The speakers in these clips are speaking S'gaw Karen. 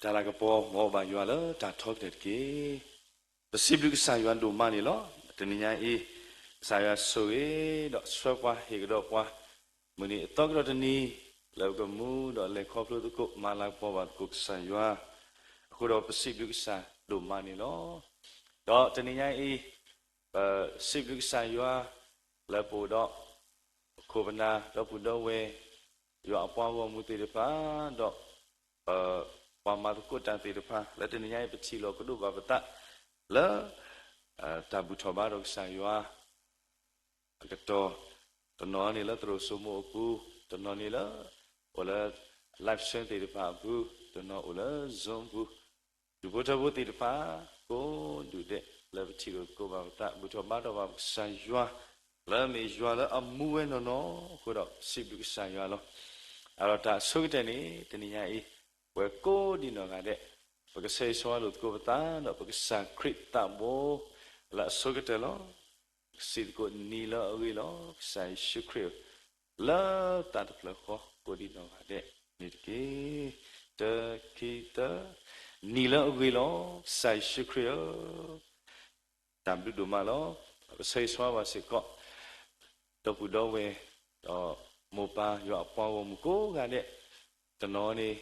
တၢ်လၤကပီၤ မ်အဘၣ်ယွၤလၢတၢ်ထီကတၢၢ်တက့ၢ်. ပစံးဘျုးကစၢ်ယွၤဒိၣ်မးန့ၣ်လီၤ. တနံၤညါအံၤ ကစၢ်ယွၤဆိၣ်ဂ့ၤဒီးဆှၢပှၤဟ့ၣ်ကဒီးပှၤ မုၢ်နံၤအသီကဒီးတနံၤ လၢပကမူဒီးလဲၤခီဖျိသကိး မၤလၤကပီၤဘၣ်သကိးကစၢ်ယွၤ အဃိဒီးပစံးဘျုးကစၢ်ဒိၣ်မးန့ၣ်လီၤ. ဒီးတနံၤညါအံၤ ပစံးဘျုးကစၢ်ယွၤ လၢပအိၣ်ဒီး ပခိၣ်ပနၢ်ဒီပုၢ်ဒီဝဲၢ် ယွၤအပှၤဂီၢ်မုၢ်သ့ၣ်တဖၣ် ဒီး ပှၤမၤသကိးတၢ်သ့ၣ်တဖၣ် လၢတနံၤညါအံၤ ပထံၣ်လိာ်ကဒိးဘၣ်ပသး လၢ တၢ်ဘူၣ်ထီၣ်ဘါထီၣ်ကစၢ်ယွၤ အကတီၢ် တနီၤန့ၣ်လၢသရိာ်စိမိၣ်အပူၤ, တနီၤန့ၣ်လၢ အိၣ်လၢ live stream သ့ၣ်တဖၣ်အပူၤ, တနီၤအိၣ်လၢ Zoom အပူၤ, ဒူၣ်ဖိထၢဖိသ့ၣ်တဖၣ် ကိးဒူၣ်ဒဲး လၢပထံၣ်လိာ်သကိးဘၣ်ပသး ဘူၣ်ထီၣ်ဘါထီၣ်ဘၣ်ပကစၢ်ယွၤ လၢအမ့ၢ်ယွၤလၢအမူဝဲနီၢ်နီၢ်အဃိဒီး စံးဘျုးကစၢ်ယွၤလီၤ. အဒီးတၢ်အဆိကတၢၢ်န့ၣ် တနံၤညါအံၤ ပှၤကိးဒံးနီၢ်ဂၤဒဲး ပကဆၢဂ့ၤဆၢဝါလိာ်သကိးပသးဒီး ပကစၢ်ခရံာ်သးဘိ လၢအဆိကတၢၢ်လီၤ. ပစံးသကိးနံၤလၢအဂ့ၤလီၤ ကစၢ်ယ့ၣ်ၡူးခရံာ်ဧၢ, လၢသးတဖျၢၣ်ဃီ ကိးဒံးနီၢ်ဂၤဒဲးန့ၣ်တက့ၢ်. တၢ ခံ သၢ, နံၤလၢအဂ့ၤလီၤ ကစၢ်ယ့ၣ်ၡူးခရံာ်ဧၢ, တၢ်ဘျုးဒိၣ်မးလီၤ. ပဆၢဂ့ၤဆၢဝါဘၣ်စ့ၢ်ကီး ဒီပုၢ်ဒီဝဲၢ် ဒီးမိၢ်ပၢ်ယွၤအပှၤဂီၢ်မုၢ်ကိးဂၤဒဲး, တနီၤန့ၣ်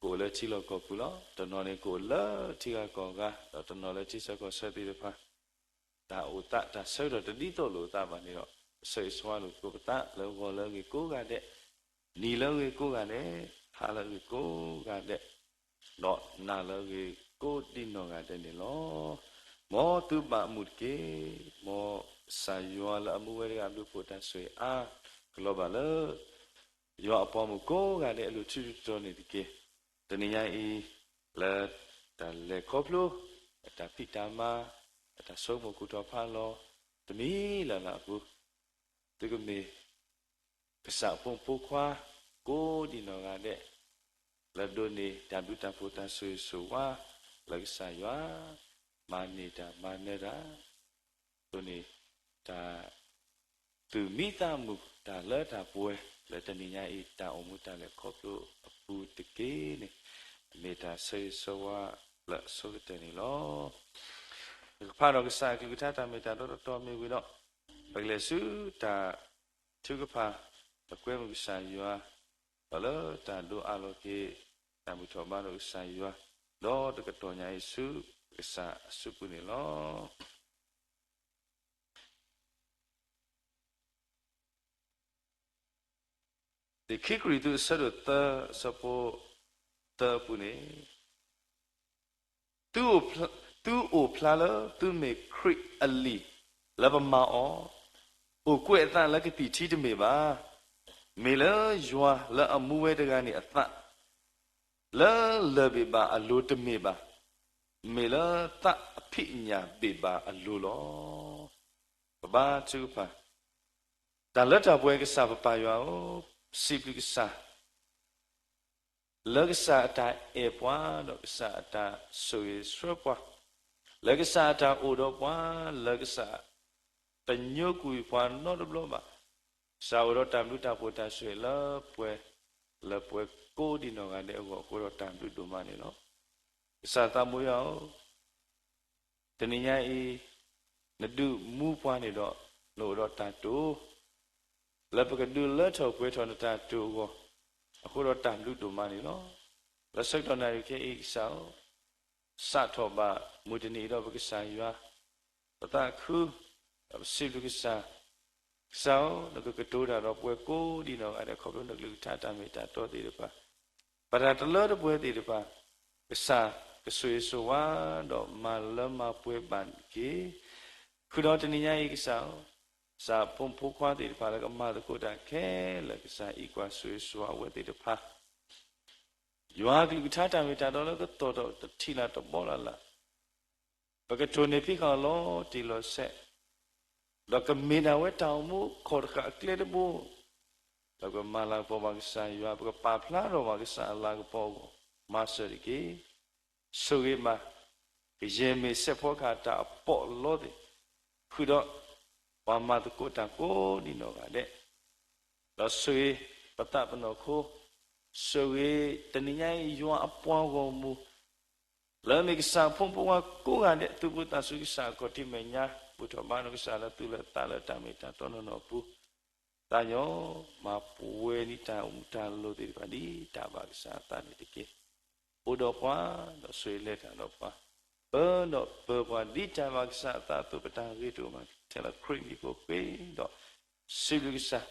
ကအိၣ်လၢထံလီၢ်ကီၢ်ပူၤလီၤ. တနီၤန့ၣ် ကအိၣ်လၢထံဂၤကီၢ်ဂၤ, ဒီးတနီၤလၢထံဆၢကီၢ်ဆၢသ့ၣ်တဖၣ် တၢ်အိၣ်သးတၢ်ဆၢကတီၢ်တဒ်သိးလိာ်အသးဘၣ်န့ၣ်ဒီး ပဆၢဂ့ၤဆၢဝါလိာ်သကိးပသးလၢဂီၤလၢအဂ့ၤကိးဂၤဒဲး, နံၤလၢအဂ့ၤကိးဂၤဒဲး, ဒီးနၤလၢအဂ့ၤကိးဒံးနီၢ်ဂၤဒဲးန့ၣ်လီၤ. မ်သုဘၣ်မုာ်တက့ၢ်. မ်ကစၢ်ယွၤလၢအမူဝဲတဂၤအဘျုးအဖှိၣ်တၢ်ဆိၣ်ဂ့ၤအါကလီၤဘၣ်လၢ ယွၤအပှၤဂီၢ်မုၢ်ကိးဂၤဒဲးအလိၤ ထူးထူးတီၤတီၤန့ၣ်တက့ၢ်. တနံၤညါအံၤ လၢတၢ်လဲၤခီဖျိ အတၢ်ဖံးတၢ်မၤ အတၢ်ဆိကမိၣ်ကူၣ်ထီၣ်ဖးလီၤ တမံၤလၢ်လၢ်အပူၤ သုကမ့ၢ် ကစၢ်အဖိမုၣ်ဖိခွါ ကိးဒံးနီၢ်ဂၤဒဲး လၢဒိးန့ၢ်တၢ်ဘျုးတၢ်ဖှိၣ်တၢ်ဆိၣ်ဂ့ၤဆိၣ်ဝါ လၢကစၢ်ယွၤ မၤန့ၢ်တၢ်မၤနၢၤတၢ် ဒိးန့ၢ်တၢ် သူၣ်မံသးမုာ် တၢ်လၢတၢ်ပှဲၤ လၢတနံၤညါအံၤ တၢ်အိၣ်မူတၢ်လဲၤခီဖျိအပူၤတက့ၢ်န့ၣ် မ့ၢ်တၢ်ဆၢဂ့ၤဆၢဝါလၢအဆိကတၢၢ်န့ၣ်လီၤ. ပကဖးဒီးကစၢ်အကလုၢ်ကထါတၢ်မ့ၢ်တၢ်တီတီတီမ့ၢ်ဝံၤဒီး ပကလဲၤဆူတၢ်ထုကဖၣ် ပကွဲမုာ်ကစၢ်ယွၤ ဒီးလၢတၢ်ဒိးအးလီၤက့ၤ တၢ်ဘူၣ်ထီၣ်ဘါထီၣ်ကစၢ်ယွၤ ဒီးတကတီၢ်ညါအံၤဆူ ကစၢ်အစုပူၤန့ၣ်လီၤ. လံာ်ခံကရံၣ်သူးအဆၢဒိၣ်သၢ အဆၢဖိသၢအပူၤန့ၣ် သုအိၣ်ဖျါ သုအိၣ်ဖျါလၢသုမ့ၢ်ခရံာ်အလံာ်လၢပမၤအီၤ, အိၣ်ကွဲးအသးလၢကသံၣ်ထံတမ့ၢ်ဘၣ်, မ့ၢ်လၢယွၤလၢအမူဝဲတဂၤန့ၣ်အသး လၢလၢၢ်ဘ့ၣ်ဘၣ်အလိၤတမ့ၢ်ဘၣ်, မ့ၢ်လၢသးအဖံးညၣ်ဘ့ၣ်ဘၣ်အလိၤလီၤ. ပဘါထုကဖၣ်, တၢ်လၢတၢ်ပှဲၤကစၢ်ပပၢ်ယွၤဧၢ, စံးဘျုးကစၢ် လၢကစၢ်အတၢ်အဲၣ်ပှၤ, ဒီးကစၢ်အတၢ်ဆိၣ်ဂ့ၤဆှၢပှၤ, လၢကစၢ်အတၢ်အိၣ်ဒီးပှၤ, လၢကစၢ်တညိကွံာ်ပှၤနီတဘျီဘၣ်, ကစၢ်အိၣ်ဒီးတၢ်ဘျုးတၢ်ဖှိၣ်တၢ်ဆိၣ်ဂ့ၤလၢပှဲၤ, လၢပှဲၤကိးဒံးနီၢ်ဂၤဒဲးအဂီၢ်အဃိဒီးတၢ်ဘျုးဒိၣ်မးန့ၣ်လီၤ. ကစၢ်သးဘိယွၤဧၢ, တနံၤညါအံၤ, နဒုးမူပှၤန့ၣ်ဒီး နအိၣ်ဒီးတၢ်တိာ်, လၢပကဒုးလၢထီၣ်ပှဲၤထီၣ်နတၢ်တိာ်အဂီၢ်, အဃိဒီးတၢ်ဘျုးဒိၣ်မးန့ၣ်လီၤ. လၢဆၢကတီၢ်နၣ်ရံၣ်ခဲအံၤကစၢ်ဧၢ, စးထီၣ်ဘၣ်မုၢ်တနံၤအံၤဒီးပကစၢ်ယွၤ, ပသးခု, ဒီးပစံးဘျုးကစၢ်, ကစၢ်ဧၢ, နကကတိၤတၢ်ဒီးပှၤကိးဒံးနီၢ်ဂၤဒဲး ခီဖျိနကလုၢ်ကထါတၢ်မ့ၢ်တၢ်တီသ့ၣ်တဖၣ် ပတၢ်တလၢတပှဲၤသ့ၣ်တဖၣ်, ကစၢ်ကဆိၣ်ဂ့ၤဆိၣ်ဝါ ဒီးမၤလၢမၤပှဲၤဘၣ်တက့ၢ်. ဃုာ်ဒီးတနံၤညါအံၤကစၢ်, ကစၢ်ဖိမုၣ်ဖိခွါသ့ၣ်တဖၣ်လၢကမၤသကိးတၢ်ခဲလၢာ် ကစၢ်အံးကွၢ်ဆိၣ်ဂ့ၤဆိၣ်ဝါအဝဲသ့ၣ်တဖၣ်, ယွၤကလုၢ်ကထါတၢ်မ့ၢ်တၢ်တီလၢကသီၣ်ထီၣ်တထံၣ်လၢ်တဘီလၢ်လၢ် ပကတိၢ်န့ၢ်ဖံးဃာ်အီၤလီၤတံၢ်လီၤဆဲး, ဒီးကမ့ၢ်ဒၣ်ဝဲတၢ်အိၣ်မူခီၣ်တဃာ်အကျဲတဘိ, ဒီးပကမၤလၤကပီၤဘၣ်ကစၢ်ယွၤ, ပကပာ်ဖျါထီၣ်ဘၣ်ကစၢ်အလၤကပီၤအဂီၢ်, မၤစၢၤတက့ၢ်. ဆိၣ်ဂ့ၤဘၣ် ကယဲၢ်မ့ၢ်စဲးဖီကဟၣ်တၢ်အပီးအလီသ့ၣ်, ဃုာ်ဒီးပှၤမၤသကိးတၢ်ကိးဒံးနီၢ်ဂၤဒဲး ဒီးဆိၣ်ဂ့ၤပသးပနီၢ်ခိ, ဆိၣ်ဂ့ၤတနံၤညါအံၤ ယွၤအပှၤဂီၢ်မုၢ် လၢမ့ၢ်ကစၢ်အဖိမုၣ်ဖိခွါကိးဂၤဒဲး သူၣ်ဘီၣ်သးစူၤကစၢ် အခီၣ်ထံးမဲာ်ညါ ဘူၣ်ထီၣ်ဘါထီၣ်ကစၢ်လၢသူၣ်လၢသးလၢတၢ်မ့ၢ်တၢ်တီနီၢ်နီၢ်အပူၤ, သးညီမၤပှဲၤန့ၢ်တၢ်အိၣ်မူတၢ်လိၤသ့ၣ်တဖၣ် ဒ်တၢ်ဘၣ်ကစၢ်အသးန့ၣ်တက့ၢ်. အိၣ်ဒီးပှၤ ဒီးဆိၣ်ဂ့ၤလဲၤတၢ်ဒီးပှၤ, ပၢဒီးပၢၤပှၤ ဒ်တၢ်ဘၣ်ကစၢ်အသးအသိး ပတၢ်ဂ့ၤတအိၣ်မး ထဲလၢခရံာ်အမံၤအဃိ ပဃ့ဒီးစံးဘျုးကစၢ်,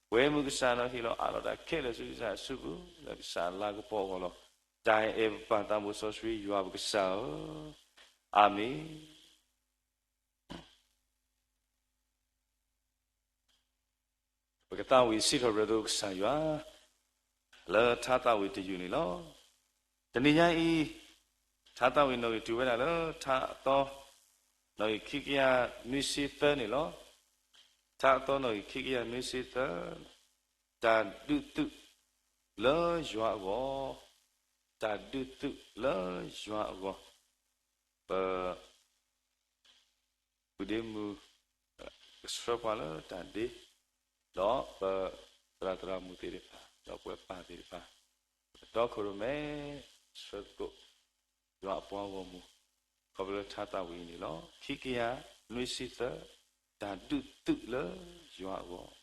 ပှဲၤမုာ်ကစၢ်ဒီးဟ့ၣ်လီၤအးလီၤတၢ်ခဲလၢာ်ဆူကစၢ်အစုပူၤ လၢကစၢ်အလၤကပီၤအဂီၢ်လီၤ. တၢ်အဲၣ်ပပၢ်သးဘိစီဆှံယွၤပကစၢ်ဧၢ, အၤမ့ၣ်. ပကသးဝံၣ်စံးထီၣ်ပတြၢၤသကိးကစၢ်ယွၤ လၢထါသးဝံၣ်တယုၢ်န့ၣ်လီၤ. တနံၤညါအံၤ ထါသးဝံၣ်နီၣ်ဂံၢ်တုၤဝဲဒၣ်လၢထါအသီ, နီၣ်ဂံၢ်ခံကယၤနွံဆံသၢန့ၣ်လီၤ. ထါအသီနီၣ်ဂံၢ်ခံကယၤနွံဆံသၢ, တၢ်ဒုးသုးလၢယွၤအဂီၢ်, တၢ်ဒုးသုးလၢယွၤအဂီၢ်, ပ ပုၢ်ဒ့မုၣ် ကဆှၢပှၤလၢတၢ်ဒ့, ဒီးပသရၣ်သရၣ်မုၣ်သ့ၣ်တဖၣ် ဒီးပဝဲပၢ်သ့ၣ်တဖၣ် ပတီခိၣ်ရိၣ်မဲ ဆှၢသကိး ယွၤအပှၤဂီၢ်မုၢ် ခီဖျိလၢထါသးဝံၣ်အံၤန့ၣ်လီၤ. ခံကယၤနွံဆံသၢ, တၢ်ဒုးသုးလၢယွၤအဂီၢ်.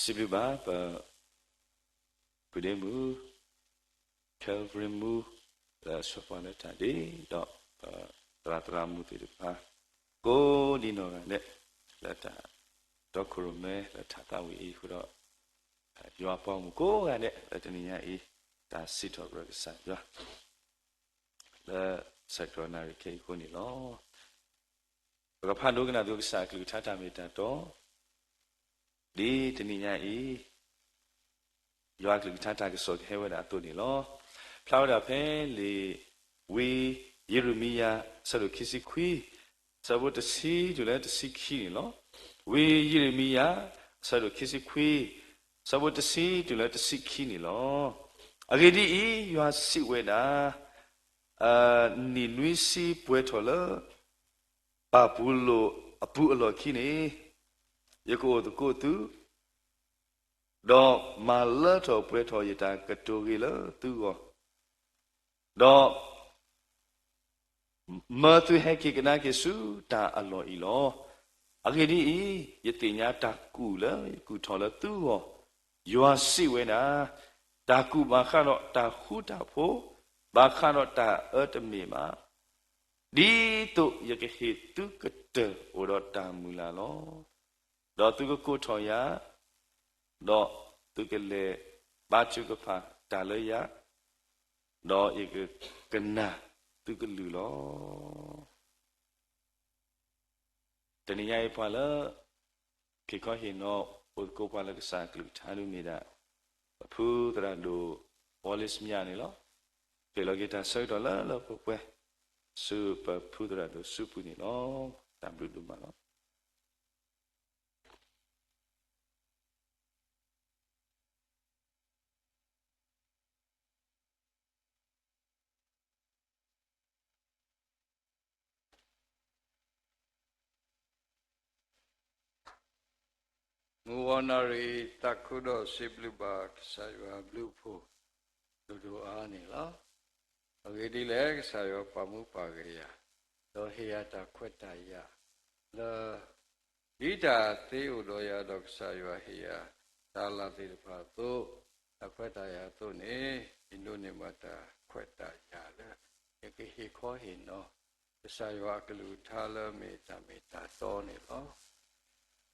စံးဘျုးဘၣ်ပ ပုၢ်ဒ့မုၣ် Calvary မူ လၢဆှၢပှၤလၢတၢ်ဒ့ ဒီး ပသရၣ်သရၣ်မုၣ်သ့ၣ်တဖၣ် ကိးဒံနီၢ်ဂၤဒဲး လၢတၢ်တီခိၣ်ရိၣ်မဲလၢထးသးဝံၣ်အံၤအဃိဒီး ယွၤပှၤဂီၢ်မုၢ်ကိးဂၤဒဲး လၢတနံၤညါအံၤ တၢ်စံးထီၣ်ပတြၢၤကစၢ်ယွၤ လၢဆၢကတီၢ်နၣ်ရံၣ်ခဲအံၤအဃိန့ၣ်လီၤ. ပကဖးဒိကနၣ်သကိးကစၢ်အကလုၢ်ကထါတၢ်မ့ၢ်တၢ်တီ ဒ်တနံၤညါအံၤ ယွၤအကလုၢ်ကထါတၢ်ကစီၣ်ကဟဲဝဲဒၣ်အသိးန့ၣ်လီၤ. ဖျါဝဲဒၣ်ဖဲလံာ် ဝံယံးရမံယၤ အဆၢဒိၣ်ခံဆံခွံ ဆၢဖိတဆံတုၤလၢတဆံခံန့ၣ်လီၤ. ဝံယံးရမံယၤ အဆၢဒိၣ်ခံဆံခွံ ဆၢဖိတဆံတုၤလၢတဆံခံန့ၣ်လီၤ. အဂ့ၢ်ဒ်အံၤ, ယွၤစံးဝဲဒၣ်, နံၣ်နွံဆံပှဲၤထီၣ်လၢ ဘၤဘူလိၣ်အပူၤအလီၢ်ခံန့ၣ်, ယကအိၣ်သကိးသု, ဒီးမၤလၢထီၣ်ပှဲၤထီၣ်ယတၢ်ကတိၤဂ့ၤလၢသုဂီၢ်, ဒီး မၢသုဟဲက့ၤကဒါက့ၤဆူတၢ်အလီၢ်အံၤလီၤ. အဂ့ၢ်ဒ်အံၤ, ယသ့ၣ်ညါတၢ်ကူၣ်လၢယကူၣ်ထီၣ်လၢသုဂီၢ်, ယွၤစံးဝဲဒၣ်, တၢ်ကူၣ်ဘၣ်ဃးဒီးတၢ်ဃူတၢ်ဖိး, ဘၣ်ဃးဒီးတၢ်အၢတမ့ၢ်ဘၣ်, ဒ်သိးယကဟ့ၣ်သုကတၢၢ်အိၣ်ဒီးတၢ်မုၢ်လၢ်လီၤ. ဒီးသုကကိးထီၣ်ယၤ, ဒီးသုကလဲၤဘါထုကဖၣ်တၢ်လၢယၤ, ဒီးယကကနၣ်သုကလုၢ်လီၤ. တနံၤညါအံၤပှၤလၢ ဟ့ၣ်ခီဟ့ၣ်နီၤအိၣ်သကိးပှၤလၢကစၢ်အကလုၢ်ကထါဒ်မ့ၢ်ဒၣ် ပဖုသရၣ်ဒိၣ် ဝီလ့စမၠးန့ၣ်လီၤ. ဟ့ၣ်လီၤက့ၤတၢ်ဆၢကတီၢ်လၢလၢပှဲၤပှဲၤ ဆူပဖုသရၣ်ဒိၣ်စုပူၤန့ၣ်လီၤ. တၢ်ဘျုးဒိၣ်မးလီၤ. မုၢ်ဂီၤနၣ်ရံၣ် သးခုဒီးစံးဘျုးဘၣ်ကစၢ်ယွၤအဘျုးအဖှိၣ် ဒိၣ်ဒိၣ်အါန့ၣ်လီၤ. အဂ့ၢ်ဒ်လဲၣ်, ကစၢ်ယွၤပာ်မူပာ်ဂဲၤယၤ, ဒီးဟ့ၣ်ယၤတၢ်ခွဲးတၢ်ယာ်လၢ ဒ်တၢ်သ့အိၣ်ဒီးယၤဒီးကစၢ်ယွၤဟ့ၣ်ယၤ တၢ်လၢ်သ့ၣ်တဖၣ်အသိး, တၢ်ခွဲးတၢ်ယာ်အသိးန့ၣ်, ယဒိးန့ၢ်ဘၣ်တၢ်ခွဲးတၢ်ယာ်လၢ ယကဟ့ၣ်ခီဟ့ၣ်နီၤ ကစၢ်ယွၤအကလုၢ်ကထါလၢမ့ၢ်တၢ်မ့ၢ်တၢ်တီန့ၣ်လီၤ.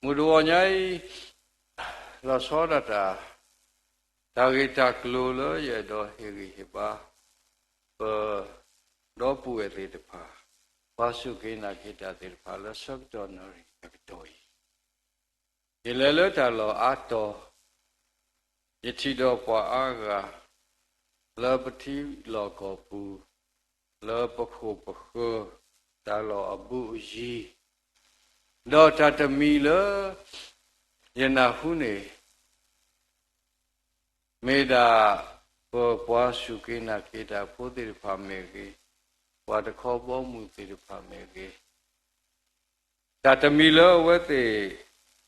မုၢ်တဂီၤညါအံၤ လီၤဆီဒၣ်တၢ် တၢ်ဂ့ၢ်တၢ်ကျိၤလၢယအဲၣ်ဒိးဟ့ၣ်ဂံၢ်ဟ့ၣ်ဘါ ပ ဒီပုၢ်ဝဲၢ်သ့ၣ်တဖၣ်, ပှၤစူၢ်က့ၤနာ်က့ၤတၢ်သ့ၣ်တဖၣ်လၢဆၢကတီၢ်နၣ်ရံၣ်အကတီၢ်အံၤ, ယလဲၤလၢတၢ်လီၢ်အါတီၤ, ယထံၣ်ဒီးပှၤအါဂၤ လၢပထံလီၢ်ကီၢ်ပူၤ, လၢပခိၣ်ပဃၢၤ, တၢ်လီၢ်အဘူးအယံၤ, ဒီးတၢ်တမံၤလၢ ယနၢ်ဟူန့ၣ် မ့ၢ်ဒၣ် ပပှၤစူၢ်က့ၤနာ်က့ၤတၢ်ဖိသ့ၣ်တဖၣ်မ့ၢ်ဂ့ၤ, ပှၤတခီဘီမုၢ်သ့ၣ်တဖၣ်မ့ၢ်ဂ့ၤ, တၢ်တမံၤလၢအဝဲသ့ၣ်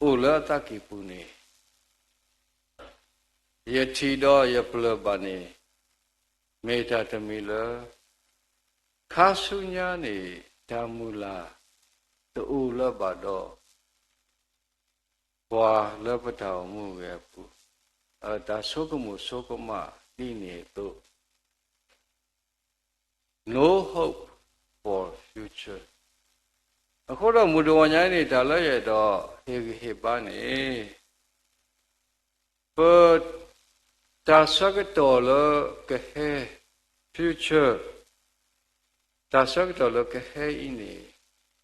အိၣ်လၢအသးကံၢ်ပူၤန့ၣ် ယထံၣ်ဒီးယပျၢၢ်ဘၣ်န့ၣ် မ့ၢ်တၢ်တမံၤလၢ ခါဆူညါန့ၣ် တၢ်မုၢ်လၢ်တအိၣ်လၢၤဘၣ်ဒီး ပှၤလၢပတၢ်အိၣ်မူအဂ့ၢ်အပူၤ, တၢ်ဆိကမိၣ်ဆိကမးဒ်န့ၣ်အသိး no hope for future. အဃိဒီးမုၢ်တဂီၤညါအံၤန့ၣ် တၢ်လၢယအဲၣ်ဒိးဟ့ၣ်ဂံၢ်ဟ့ၣ်ဘါန့ၣ် ပ တၢ်ဆၢကတီၢ်လၢကဟဲ future, တၢ်ဆၢကတီၢ်လၢကဟဲအံၤန့ၣ်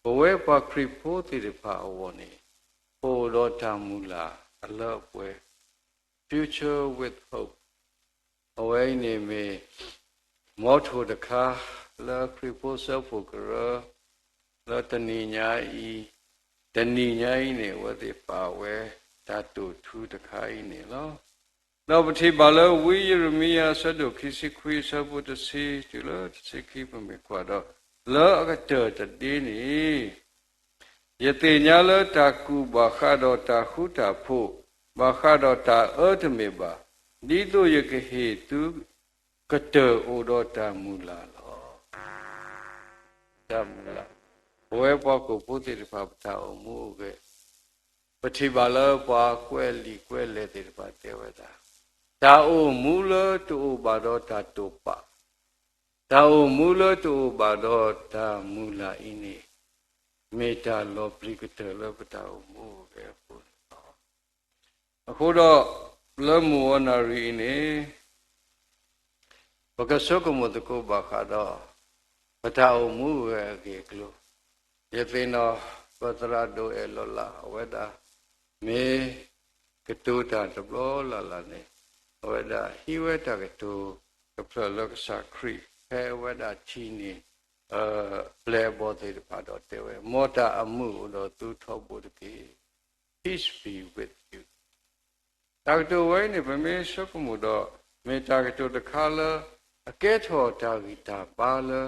ပဝဲပှၤခရံာ်ဖိသ့ၣ်တဖၣ်အဂီၢ်န့ၣ် ပအိၣ်ဒီးတၢ်မုၢ်လၢ်အလၢအပှဲၤ future with hope. အဝဲအံၤန့ၣ်မ့ၢ် motto တခါ လၢခရံာ်ဖိစၢဖှိၣ်ကရၢ လၢတနံၤညါအံၤ, တနံၤညါအံၤန့ၣ် အဝဲသ့ၣ်ပာ်ဝဲတၢ်တိာ်ထူတခါအံၤန့ၣ်လီၤ. ဒီးပထံၣ်ဘၣ်လၢဝံယံးရမံယၤ အဆၢဒိၣ်ခံဆံခွံ အဆၢဖိတဆံတုၤလၢတဆံခံ ပမ့ၢ်ကွၢ်ဒီး လၢအကတၢၢ်တဒ့န့ၣ် ယသ့ၣ်ညါလၢတၢ်ကူၣ်ဘၣ်ဃးဒီးတၢ်ဃူတၢ်ဖိး, ဘၣ်ဃးဒီးတၢ်အၢတမ့ၢ်ဘၣ်, ဒ်သိးယကဟ့ၣ်သုကတၢၢ်အိၣ်ဒီးတၢ်မုၢ်လၢ်လီၤ. တၢ်မုၢ်လၢ်, ပဝဲပှၤဟီၣ်ခိၣ်ဖိသ့ၣ်တဖၣ် ပတၢ်အိၣ်မူအိၣ်ဂဲၤ ပထံၣ်ဘၣ်လၢပှၤကွဲးလံာ်ကွဲးလဲၢ်သ့ၣ်တဖၣ်တဲဝဲဒၣ်, တၢ်အိၣ်မူလၢတအိၣ်ဘၣ်ဒီးတၢ်တိာ်ပာ်, တၢ်အိၣ်မူလၢတအိၣ်ဘၣ်ဒီးတၢ်မုၢ်လၢ်အံၤန့ၣ်, မ့ၢ်တၢ်လီၤပျံၤကတၢၢ်လၢပတၢ်အိၣ်မူအိၣ်ဂဲၤအပူၤန့ၣ်လီၤ. အဃိဒီး, လၢမုၢ်ဝီနၣ်ရံၣ်အံၤန့ၣ် ပကဆိကမိၣ်သကိးဘၣ်ဃးဒီး ပတၢ်အိၣ်မူအိၣ်ဂဲၤအဂ့ၢ်အကျိၤ, ယသ့ၣ်နီၣ် ပသရၣ်ဒိၣ်အဲၣ်လီၤလး အဝဲဒၣ် မ့ၢ်ကတိၤတၢ်တဘျီလၢ်လၢ်န့ၣ်, အဝဲဒၣ်ဟံးဝဲတၢ်ကတိၤကဖျၢၣ်လၢကစၢ်ခရံာ် ဖဲအဝဲဒၣ်ထံၣ်န့ၢ် ပျဲၢ်အဘီၣ်သ့ၣ်တဖၣ်ဒီးတဲဝဲ, မ်တၢ်အမုာ်အိၣ်ဒီးသုထီဘိတက့ၢ်. Peace be with you. တၢ်ကတိၤဝဲအံၤန့ၣ် ပမ့ၢ်ဆိကမိၣ်ဒီး မ့ၢ်တၢ်ကတိၤတခါလၢ အကဲထီၣ်တၢ်ဂံၢ်တၢ်ဘါလၢ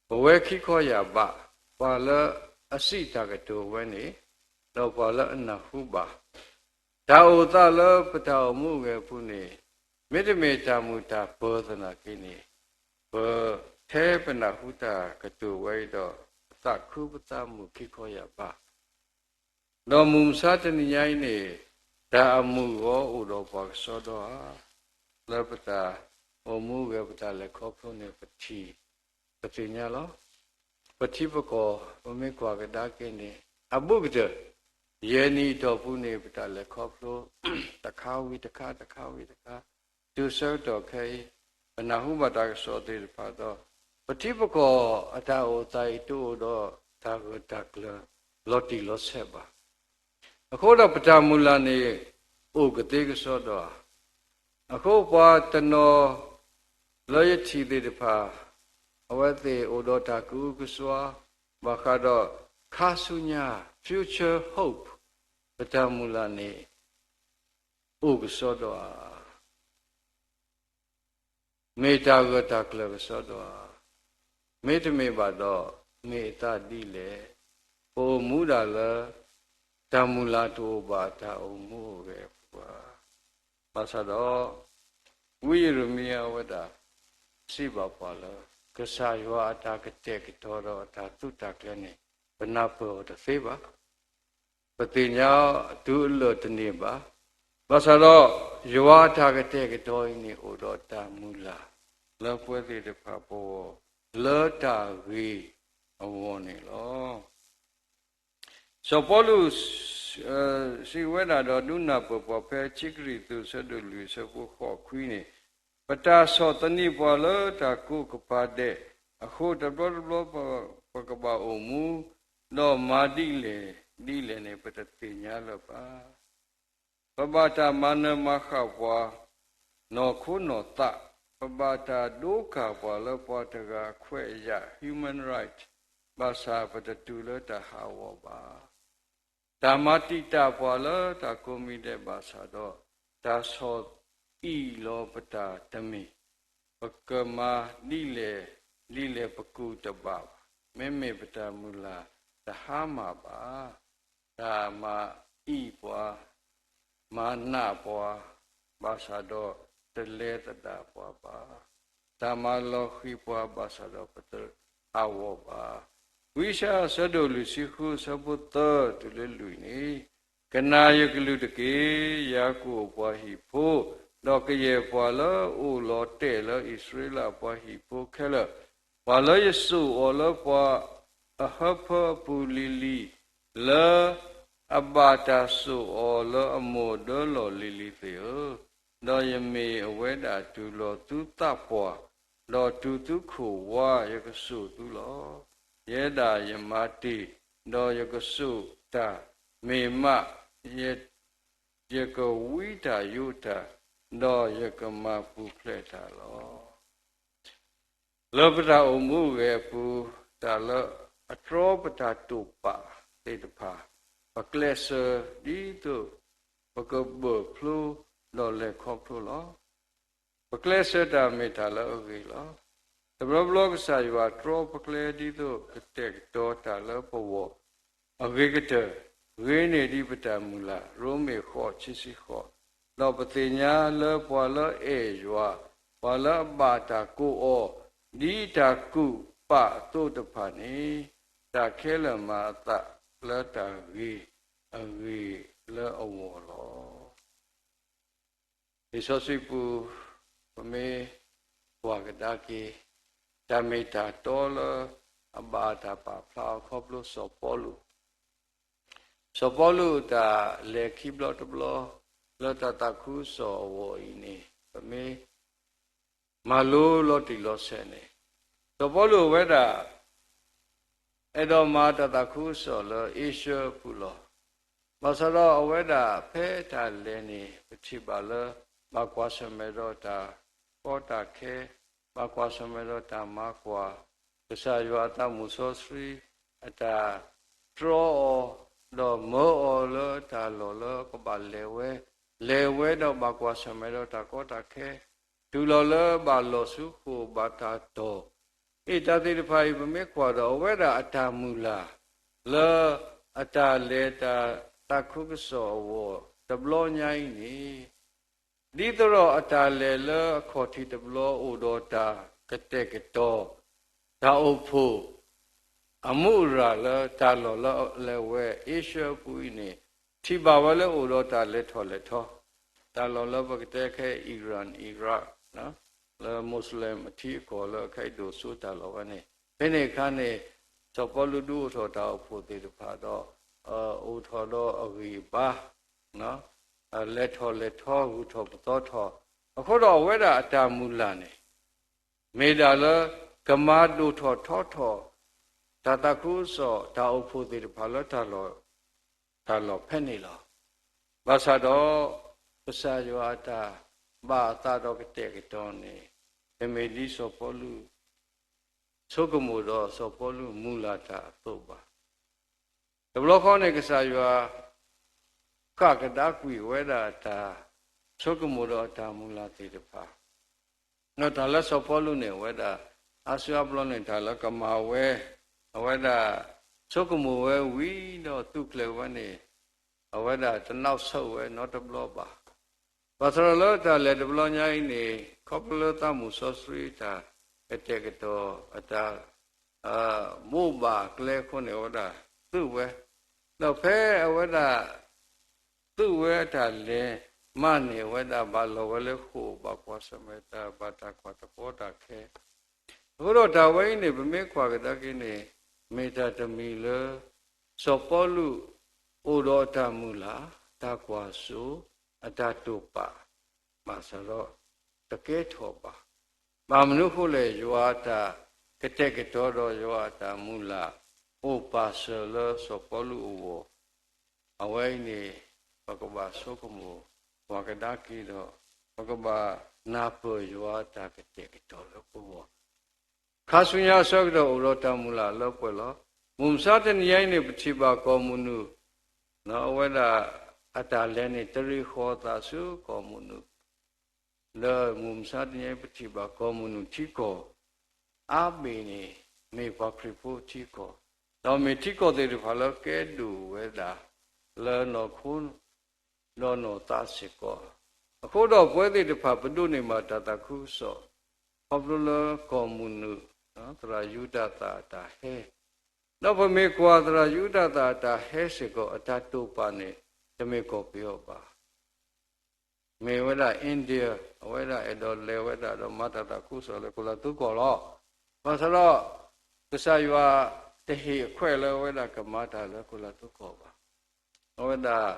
ပဝဲခံခီယၢ်ဘး, ပှၤလၢအစံးတၢ်ကတိၤဝဲန့ၣ်, ဒီးပှၤလၢအနၢ်ဟူဘၣ် တၢ်အိၣ်သးလၢပတၢ်အိၣ်မူအိၣ်ဂဲၤအပူၤန့ၣ်, မ့တမ့ၢ်တၢ်မုာ်တၢ်ပၢၤသနာ်က့န့ၣ်, ပထဲပနၢ်ဟူတၢ်ကတိၤဝဲအံၤဒီး ပသးခုပသးမုာ်ခံခီယၢ်ဘး ဒီးမုၢ်မဆါတနံၤညါအံၤန့ၣ်, တၢ်အမုာ်အီၤအိၣ်ဒီးပှၤကစီဒီဧါ, လၢပတၢ်အိၣ်မူအိၣ်ဂဲၤပတၢ်လဲၤခီဖျိန့ၣ် ပထံၣ်ပသ့ၣ်ညါလီၤ. ပထံပကီၢ် ပမ့ၢ်ကွၢ်ကဒါက့ၤန့ၣ် အဘူးကတၢၢ်, ယဲၢ်နံၣ်အတီၢ်ပူၤန့ၣ် ပတၢ်လဲၤခီဖျိ တခါဝံၤတခါ တခါဝံၤတခါ, တုၤဆၢကတီၢ်ခဲအံၤ ပနၢ်ဟူဘၣ်တၢ်ကစီၣ်သ့ၣ်တဖၣ်ဒီး ပထံပကီၢ်အတၢ်အိၣ်သးအံၤ တအိၣ်ဒီးတၢ်ဂၢၢ်တၢ်ကျၢၤလီၤတံၢ်လီၤဆဲးဘၣ်. အဃိဒီးပတၢ်မုၢ်လၢ်န့ၣ် အိၣ်ကသ့ကစီဒီဧါ. အဃိပှၤတနီၤလၢယထံၣ်သ့ၣ်တဖၣ် အဝဲသ့ၣ်အိၣ်ဒီးတၢ်ကအုကစွါ ဘၣ်ဃးဒီးခါဆူညါ future hope, ပတၢ်မုၢ်လၢ်န့ၣ် အိၣ်ကစီဒီဧါ. မ့ၢ်တၢ်ဂၢၢ်တၢ်ကျၢၤကစီဒီဧါ. မ့တမ့ၢ်ဘၣ်ဒီး မ့ၢ်အသးဒ်လဲၣ်. ပအိၣ်မူဒၣ်လၢ တၢ်မုၢ်လၢ်တအိၣ်ဘၣ်တၢ်အိၣ်မူအိၣ်ဂဲၤအပူၤဧါ. ဘၣ်ဆၣ်ဒီး ဝံယံးရမံယၤဝဲဒၣ် စံးဘၣ်ပှၤလၢ ကစၢ်ယွၤအတၢ်ကတဲာ်ကတီၤဒီးအတၢ်သုးတၢ်ကျဲၤန့ၣ် ပနၢ်ပၢၢ်အီၤတသ့ဘၣ်. ပသ့ၣ်ညါတုၤအလၢာ်တန့ၢ်ဘၣ်. ဘၣ်ဆၣ်ဒီး ယွၤအတၢ်ကတဲာ်ကတီၤအံၤန့ၣ် အိၣ်ဒီးတၢ်မုၢ်လၢ် လၢပဝဲသ့ၣ်တဖၣ်ပဂီၢ် လၢတၢ်ဂ့ၤအဂီၢ်န့ၣ်လီၤ. စီၤပီလူး စံးဝဲဒၣ်ဒီး ဒုးနၢ်ပၢၢ်ပှၤဖဲ ခံကရံၣ်သူး ဆၢဒိၣ်လွံၢ်ဆၢဖိဃိးခွံန့ၣ်, ပတၢ်ဆီၣ်သနံးပှၤလၢတၢ်ကိးကပၤဒဲးအဃိ တဘျီတဘျီ ပကဘၣ်အိၣ်မူ ဒီးမၤဒ်လဲၣ်ဒ်လဲၣ်န့ၣ် ပတသ့ၣ်ညါလၢၤဘၣ်. ပဘၣ်တၢ်မၤနၢၤမၤဃၣ်ပှၤ နီၢ်ခိနီၢ်သး, ပဘၣ်တၢ်ဒိကၢ်ပှၤလၢပှၤတဂၤအခွဲးအယာ် human right, ဘၣ်ဆၣ်ပတတုၤလၢတၢ်ဟးဂီၤဘၣ်. တၢ်မၤတံာ်တာ်ပှၤလၢတၢ်ကိးမံၤဒဲးဘၣ်ဆၣ်ဒီး တၢ်ဆီၣ်အံၣ်လီၤပတၢ်တမ့ၢ် ပကမၤဒ်လဲၣ်ဒ်လဲၣ်ပကူၣ်တဘၣ်ဘၣ်. မ့မ့ၢ်ပတၢ်မုၢ်လၢ်တဟါမၢ်ဘၣ်. တၢ်မၤအံၣ်ပှၤ မၤနးပှၤ ဘၣ်ဆၣ်ဒီးတလဲၤသဒၣ်ပှၤဘၣ်. တၢ်မၤလီၤဃံၤပှၤ ဘၣ်ဆၣ်ဒီးပတဟးဂီၤဘၣ်. ဝံယၡါယၤ ဆၢဒိၣ်လွံၢ်ဆံဃု ဆၢဖိသၢတုၤလၢလွံၢ်န့ၣ်, ကနၣ်ယကလုၢ်တက့ၢ်. ယၤကိာ်ပှၤဟံၣ်ဖိ ဒီးကယဲၢ်ပှၤလၢအအိၣ်လီၤတဲာ်လၢအံၣ်စရ့လးအပှၤဟံၣ်ဖိခဲလၢာ်, ပှၤလၢယစိာ်အီၤလၢပှၤအဟၢဖၢအပူၤလံၤလံၤ, လၢအဘၣ်တၢ်စိာ်အီၤလၢအမိၢ်ဒၢလီၢ်လံၤလံၤသ့ၣ်ဧၢ, ဒီးယမ့ၢ်အဝဲဒၣ်တုၤလီၤသုသးပှၢ်, ဒီးတုၤသုခိၣ်ဝါ ယကစိာ်သုလီၤ. ယဲဒၣ်ယမၤတ့ၢ်, ဒီးယကစိာ်တၢ်, မ့ၢ်မး ယကဝံတၢ်ယိးတၢ်, ဒီးယကမၤပူၤဖျဲးတၢ်လီၤ. လၢပတၢ်အိၣ်မူအိၣ်ဂဲၤအပူၤ, တၢ်လၢအတြီပတၢ်တိာ်ပာ်သ့ၣ်တဖၣ်, ပကျဲးစၢးဒ်သိးပကဘၢၣ်ဖျိဒီးလဲၤခီဖျိလီၤ. ပကျဲးစၢးတၢ်မ့ၢ်တၢ်လၢအဂ့ၤလီၤ. တဘျီဘျီကစၢ်ယွၤတြီပကျဲဒ်သိးကတဲာ်ကတီၤတၢ်လၢပဂီၢ် အဂ့ၤကတၢၢ်, ဂ့ၤန့ၢ်ဒံးပတၢ်မုၢ်လၢ်, ရိမ့ၤဃိးဆံဃိး, ဒီးပသ့ၣ်ညါလၢပှၤလၢအဲၣ်ယွၤ, ပှၤလၢအဘၣ်တၢ်ကိးအီၤ, ဒ်တၢ်ကူၣ်ပာ်အသိးတဖၣ်န့ၣ်, တၢ်ခဲလၢာ်မၤအသးလၢတၢ်ဂ့ၤအဂ့ၢ် အဝီၢ်လီၤ. လံာ်စီဆှံပူၤ ပမ့ၢ်ကွၢ်ကဒါက့ၤ တၢ်မ့ၢ်တၢ်တီလၢအဘၣ်တၢ်ပာ်ဖျါအီၤခီဖျိစီၤပီလူး, စီၤပီလူးအတၢ်လဲၤခံဘျီတဘျီ လၢတၢ်သးခုကစီၣ်အဝီၢ်အံၤန့ၣ် ပမ့ၢ် မၤလိလီၤတံၢ်လီၤဆဲးန့ၣ်, စီၤပီလူးအဝဲဒၣ် အဲၣ်ဒိးမၤတၢ်သးခုကစီၣ်လၢအ့ရှၢၣ်အပူၤလီၤ. ဘၣ်ဆၣ်ဒီးအဝဲဒၣ်ဖဲတၢ်လဲၤန့ၣ် ပထံၣ်ဘၣ်လၢ ဘၣ်ကွၢ်ဆၢၣ်မဲာ်ဒီးတၢ်ကီတၢ်ခဲ, ဘၣ်ကွၢ်ဆၢၣ်မဲာ်ဒီးတၢ်မၤကွၢ်, ကစၢ်ယွၤအသးမုၢ်စီဆှံ အတၢ်တြီအီၤ, ဒီးမၢအီၤလၢတၢ်လီၢ်လၢကဘၣ်လဲၤဝဲ, လဲၤဝဲဒီးဘၣ်ကွၢ်ဆၢၣ်မဲာ်ဒီးတၢ်ကီတၢ်ခဲ, တုၤလီၤလၢဘၣ်လီၤဆူဃိာ်ဘၣ်တၢ်တီၢ်, အ့ၣ် တၢ်သ့ၣ်တဖၣ်အံၤ ပမ့ၢ်ကွၢ်ဒီး အဝဲဒၣ်အတၢ်မုၢ်လၢ် လၢအတၢ်လဲၤတၢ်သးခုကစီၣ်အဝီၢ်တဘျီညါအံၤန့ၣ်, ဒ်သိးဒီးအတၢ်လဲၤလၢအခီၣ်ထံးတဘျီအိၣ်ဒီးတၢ်ကတဲာ်ကတီၤ, တၢ်အိၣ်ဖှိၣ် အမူအရၣ်လၢတၢ်လီၢ်လၢလဲၤဝဲ အ့ရှၢၣ်အပူၤအံၤန့ၣ်, ထံၣ်ဘၣ်ဝဲလၢအိၣ်ဒီးတၢ်လဲၤထီၣ်လဲၤထီ, တၢ်လီၢ်လၢပကတဲခဲအံၤ Iran Iraq လၢ Muslim အထံအကီၢ်လၢအခဲအံၤဒိၣ်စိတၢ်လီၢ်ဝဲန့ၣ်, ဖဲန့ၣ်အခါန့ၣ် စီၤပီလူးဒုးအိၣ်ထီၣ်တၢ်အိၣ်ဖှိၣ်သ့ၣ်တဖၣ်ဒီး အိၣ်ထီၣ်ဒီးအဂံၢ်အဘါ လဲၤထီၣ်လဲၤထီ ဂုၤထီၣ်ပသီထီၣ်, အဃိဒီးအဝဲဒၣ်အတၢ်မုၢ်လၢ်န့ၣ် မ့ၢ်ဒၣ်လၢကမၤဒိၣ်ထီၣ်ထီထီၣ် တၢ်သးခုကစီၣ် တၢ်အိၣ်ဖှိၣ်သ့ၣ်တဖၣ်လၢတၢ်လီၢ်ဖဲန့ၣ်လီၤ. ဘၣ်ဆၣ်ဒီး ကစၢ်ယွၤအတၢ်ဘၣ်အသးဒီးကတဲာ်ကတီၤန့ၣ် တမ့ၢ်ဒ်စီၤပီလူး ဆိကမိၣ်ဒီးစီၤပီလူးမုၢ်လၢ်တၢ်အသိးဘၣ်. တဘျီဃီန့ၣ် ကစၢ်ယွၤ ဃၣ်ကဒါကွံာ်ဝဲဒၣ်အတၢ်ဆိကမိၣ်ဒီးအတၢ်မုၢ်လၢ်သ့ၣ်တဖၣ်, ဒီးတၢ်လၢစီၤပီလူးန့ၣ် အဝဲဒၣ် အါစုအါဘျီန့ၣ် တၢ်လၢကမၤဝဲ, အဝဲဒၣ်ဆိကမိၣ်ဝဲဝံၤဒီးသူၣ်ကျဲၤဝဲန့ၣ် အဝဲဒၣ်တနီၣ်ဆိၣ်ဝဲနီတဘျီဘၣ်. ဘၣ်ဆၣ်ဒီးလၢတၢ်လဲၤတဘျီညါအံၤန့ၣ် ခီဖျိလၢသးမုၢ်စီဆှံတၢ်ကတဲာ်ကတီၤ အတၢ် ဘိးဘၣ်ကျဲအဃိန့ၣ် အဝဲဒၣ်သူၣ်ဝဲ, ဒီးဖဲအဝဲဒၣ် သူၣ်ဝဲအတၢ်လဲၤမးန့ၣ် အဝဲဒၣ်ဘၣ်လီၤဝဲလၢဃိာ် ဘၣ်ကွၢ်ဆၢၣ်မဲာ်တၢ် ဘၣ်တၢ်ကွၢ်တၢ်ကီတၢ်ခဲ, အဃိဒီးတၢ်ဝဲအံၤန့ၣ် ပမ့ၢ်ကွၢ်ကဒါက့ၤန့ၣ် မ့ၢ်တၢ်တမံၤလၢ စီၤပီလူး အိၣ်ဒီးအတၢ်မုၢ်လၢ် တၢ်ကွၢ်စိ အတၢ်တိာ်ပာ် ဘၣ်ဆၣ်ဒီး တကဲထီၣ်ဘၣ်. ဘၣ်မနုၤအဃိလဲၣ်, ယွၤအတၢ်ကတဲာ်ကတီၤဒီးယွၤအတၢ်မုၢ်လၢ် အိၣ်ပာ်စၢၤလၢစီၤပီလူးအဂီၢ်, အဝဲအံၤန့ၣ် ပကဘၣ်ဆိကမိၣ် ပှၤကဒါက့ၤဒီး ပကဘၣ်နၢ်ပၢၢ်ယွၤအတၢ်ကတဲာ်ကတီၤလၢပဂီၢ် ခါဆူညါအဆၢကတီၢ်အိၣ်ဒီးတၢ်မုၢ်လၢ်လၢပှဲၤလီၤ. မုၢ်မဆါတနံၤအံၤန့ၣ် ပထံၣ်ဘၣ်ကီၢ်မုၢ်နုာ် အဝဲဒၣ်အတၢ်လဲၤန့ၣ် တရံးဃီၤအသးဆူကီၢ်မုၢ်နုာ်, လၢမုၢ်မဆါတနံၤအံၤ ပထံၣ်ဘၣ်ကီၢ်မုၢ်နုာ်ထံကီၢ် အါဘ့ၣ်န့ၣ် မ့ၢ်ပှၤခရံာ်ဖိထံကီၢ်, ဒီးမ့ၢ်ထံကီၢ်သ့ၣ်တဖၣ်လၢကဲဒိၣ်ဝဲဒၣ် လၢနီၢ်ခိ ဒီးနီၢ်သးစ့ၢ်ကီး, အဃိဒီးပဝဲသ့ၣ်တဖၣ် ပဒိးန့ၢ်ဘၣ်တၢ်သးခုကစီၣ် ခီဖျိလၢကီၢ်မုၢ်နုာ် သရၣ်ယူဒၤသၣ်အတၢ်ဟဲ, ဒီးပမ့ၢ်ကွၢ်သရၣ်ယူဒၤသၣ်အတၢ်ဟဲစ့ၢ်ကီး အတၢ်တိာ်ပာ်န့ၣ် တမ့ၢ်ကီၢ်ပယီၤဘၣ်. မ့ၢ်ဝဲဒၣ် India အဝဲဒၣ်အဲၣ်ဒိးလဲၤဝဲဒၣ်ဒီးမၤတၢ်သးခုကစီၣ်လၢခိၣ်လၢသူကီၢ်လီၤ. ဘၣ်ဆၣ်ဒီး ကစၢ်ယွၤတဟ့ၣ်အခွဲးလၢအဝဲဒၣ်ကမၤတၢ်လၢခိၣ်လၢသူကီၢ်ဘၣ်. အဝဲဒၣ်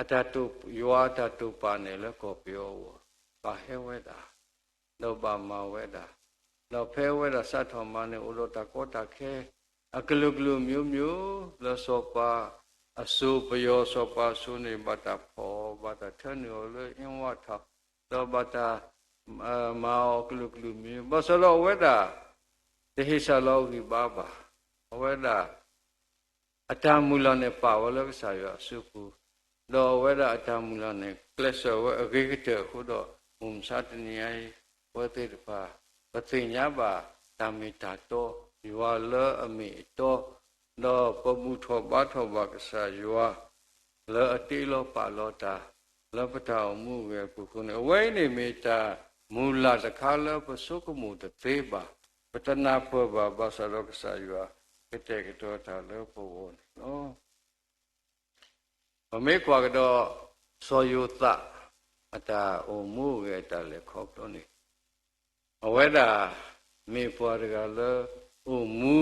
အတၢ်တိာ်, ယွၤအတၢ်တိာ်ပာ်န့ၣ်လၢကီၢ်ပယီၤအဂီၢ် ဘၣ်ဟဲဝဲဒၣ်, ဒီးဘၣ်မၤဝဲဒၣ်, ဒီးဖဲအဝဲဒၣ်စးထီၣ်မၤန့ၣ် အိၣ်ဒီးတၢ်ကီတၢ်ခဲ အကလုာ်ကလုာ်မျိုးမျိုး လၢစီၤပၤအစိၤ ပယီၤစီၤပၤအစိၤန့ၣ် ဘၣ်တၢ်ဖီၣ်, ဘၣ်တၢ်ထၢနုာ်အီၤလၢအ့ဝါထီၣ်, ဒီးဘၣ်တၢ်မၤအီၤကလုာ်ကလုာ်မျိုး, ဘၣ်ဆၣ်ဒီးအဝဲဒၣ် တဟ့ၣ်စၢ်လီၤအဂံၢ်ဘါဘၣ်. အဝဲဒၣ် အတၢ်မုၢ်လၢ်န့ၣ်ပာ်ဝဲလၢကစၢ်ယွၤအစုပူၤ, ဒီးအဝဲဒၣ်အတၢ်မုၢ်လၢ်န့ၣ် ကျဲးစၢးဝဲအဂ့ၤကတၢၢ်အဃိဒီး မုၢ်မဆါတနံၤအံၤ ပဝဲသ့ၣ်တဖၣ် ပသ့ၣ်ညါဘၣ်တၢ်မ့ၢ်တၢ်တီ ယွၤလၢအမ့ၢ်အတီ, ဒီးပဘူၣ်ထီၣ်ဘါထီၣ်ဘၣ်ကစၢ်ယွၤ လၢအတ့လီၤပာ်လီၤတၢ် လၢပတၢ်အိၣ်မူအဂ့ၢ်အပူၤအဃိန့ၣ် အဝဲအံၤန့ၣ်မ့ၢ်တၢ်မုၢ်လၢ်တခါလၢပဆိကမိၣ်တသ့ဘၣ်, ပတနၢ်ပၢၢ်ဘၣ် ဘၣ်ဆၣ်ဒီးကစၢ်ယွၤကတဲာ်ကတီၤတၢ်လၢပဂီၢ်န့ၣ်လီၤ. ပမ့ၢ်ကွၢ်ကဒီး စီၤယိၤသး အတၢ်အိၣ်မူအိၣ်ဂဲၤအတၢ်လဲၤခီဖျိန့ၣ်, အဝဲဒၣ် မ့ၢ်ပှၤတဂၤလၢ အိၣ်မူ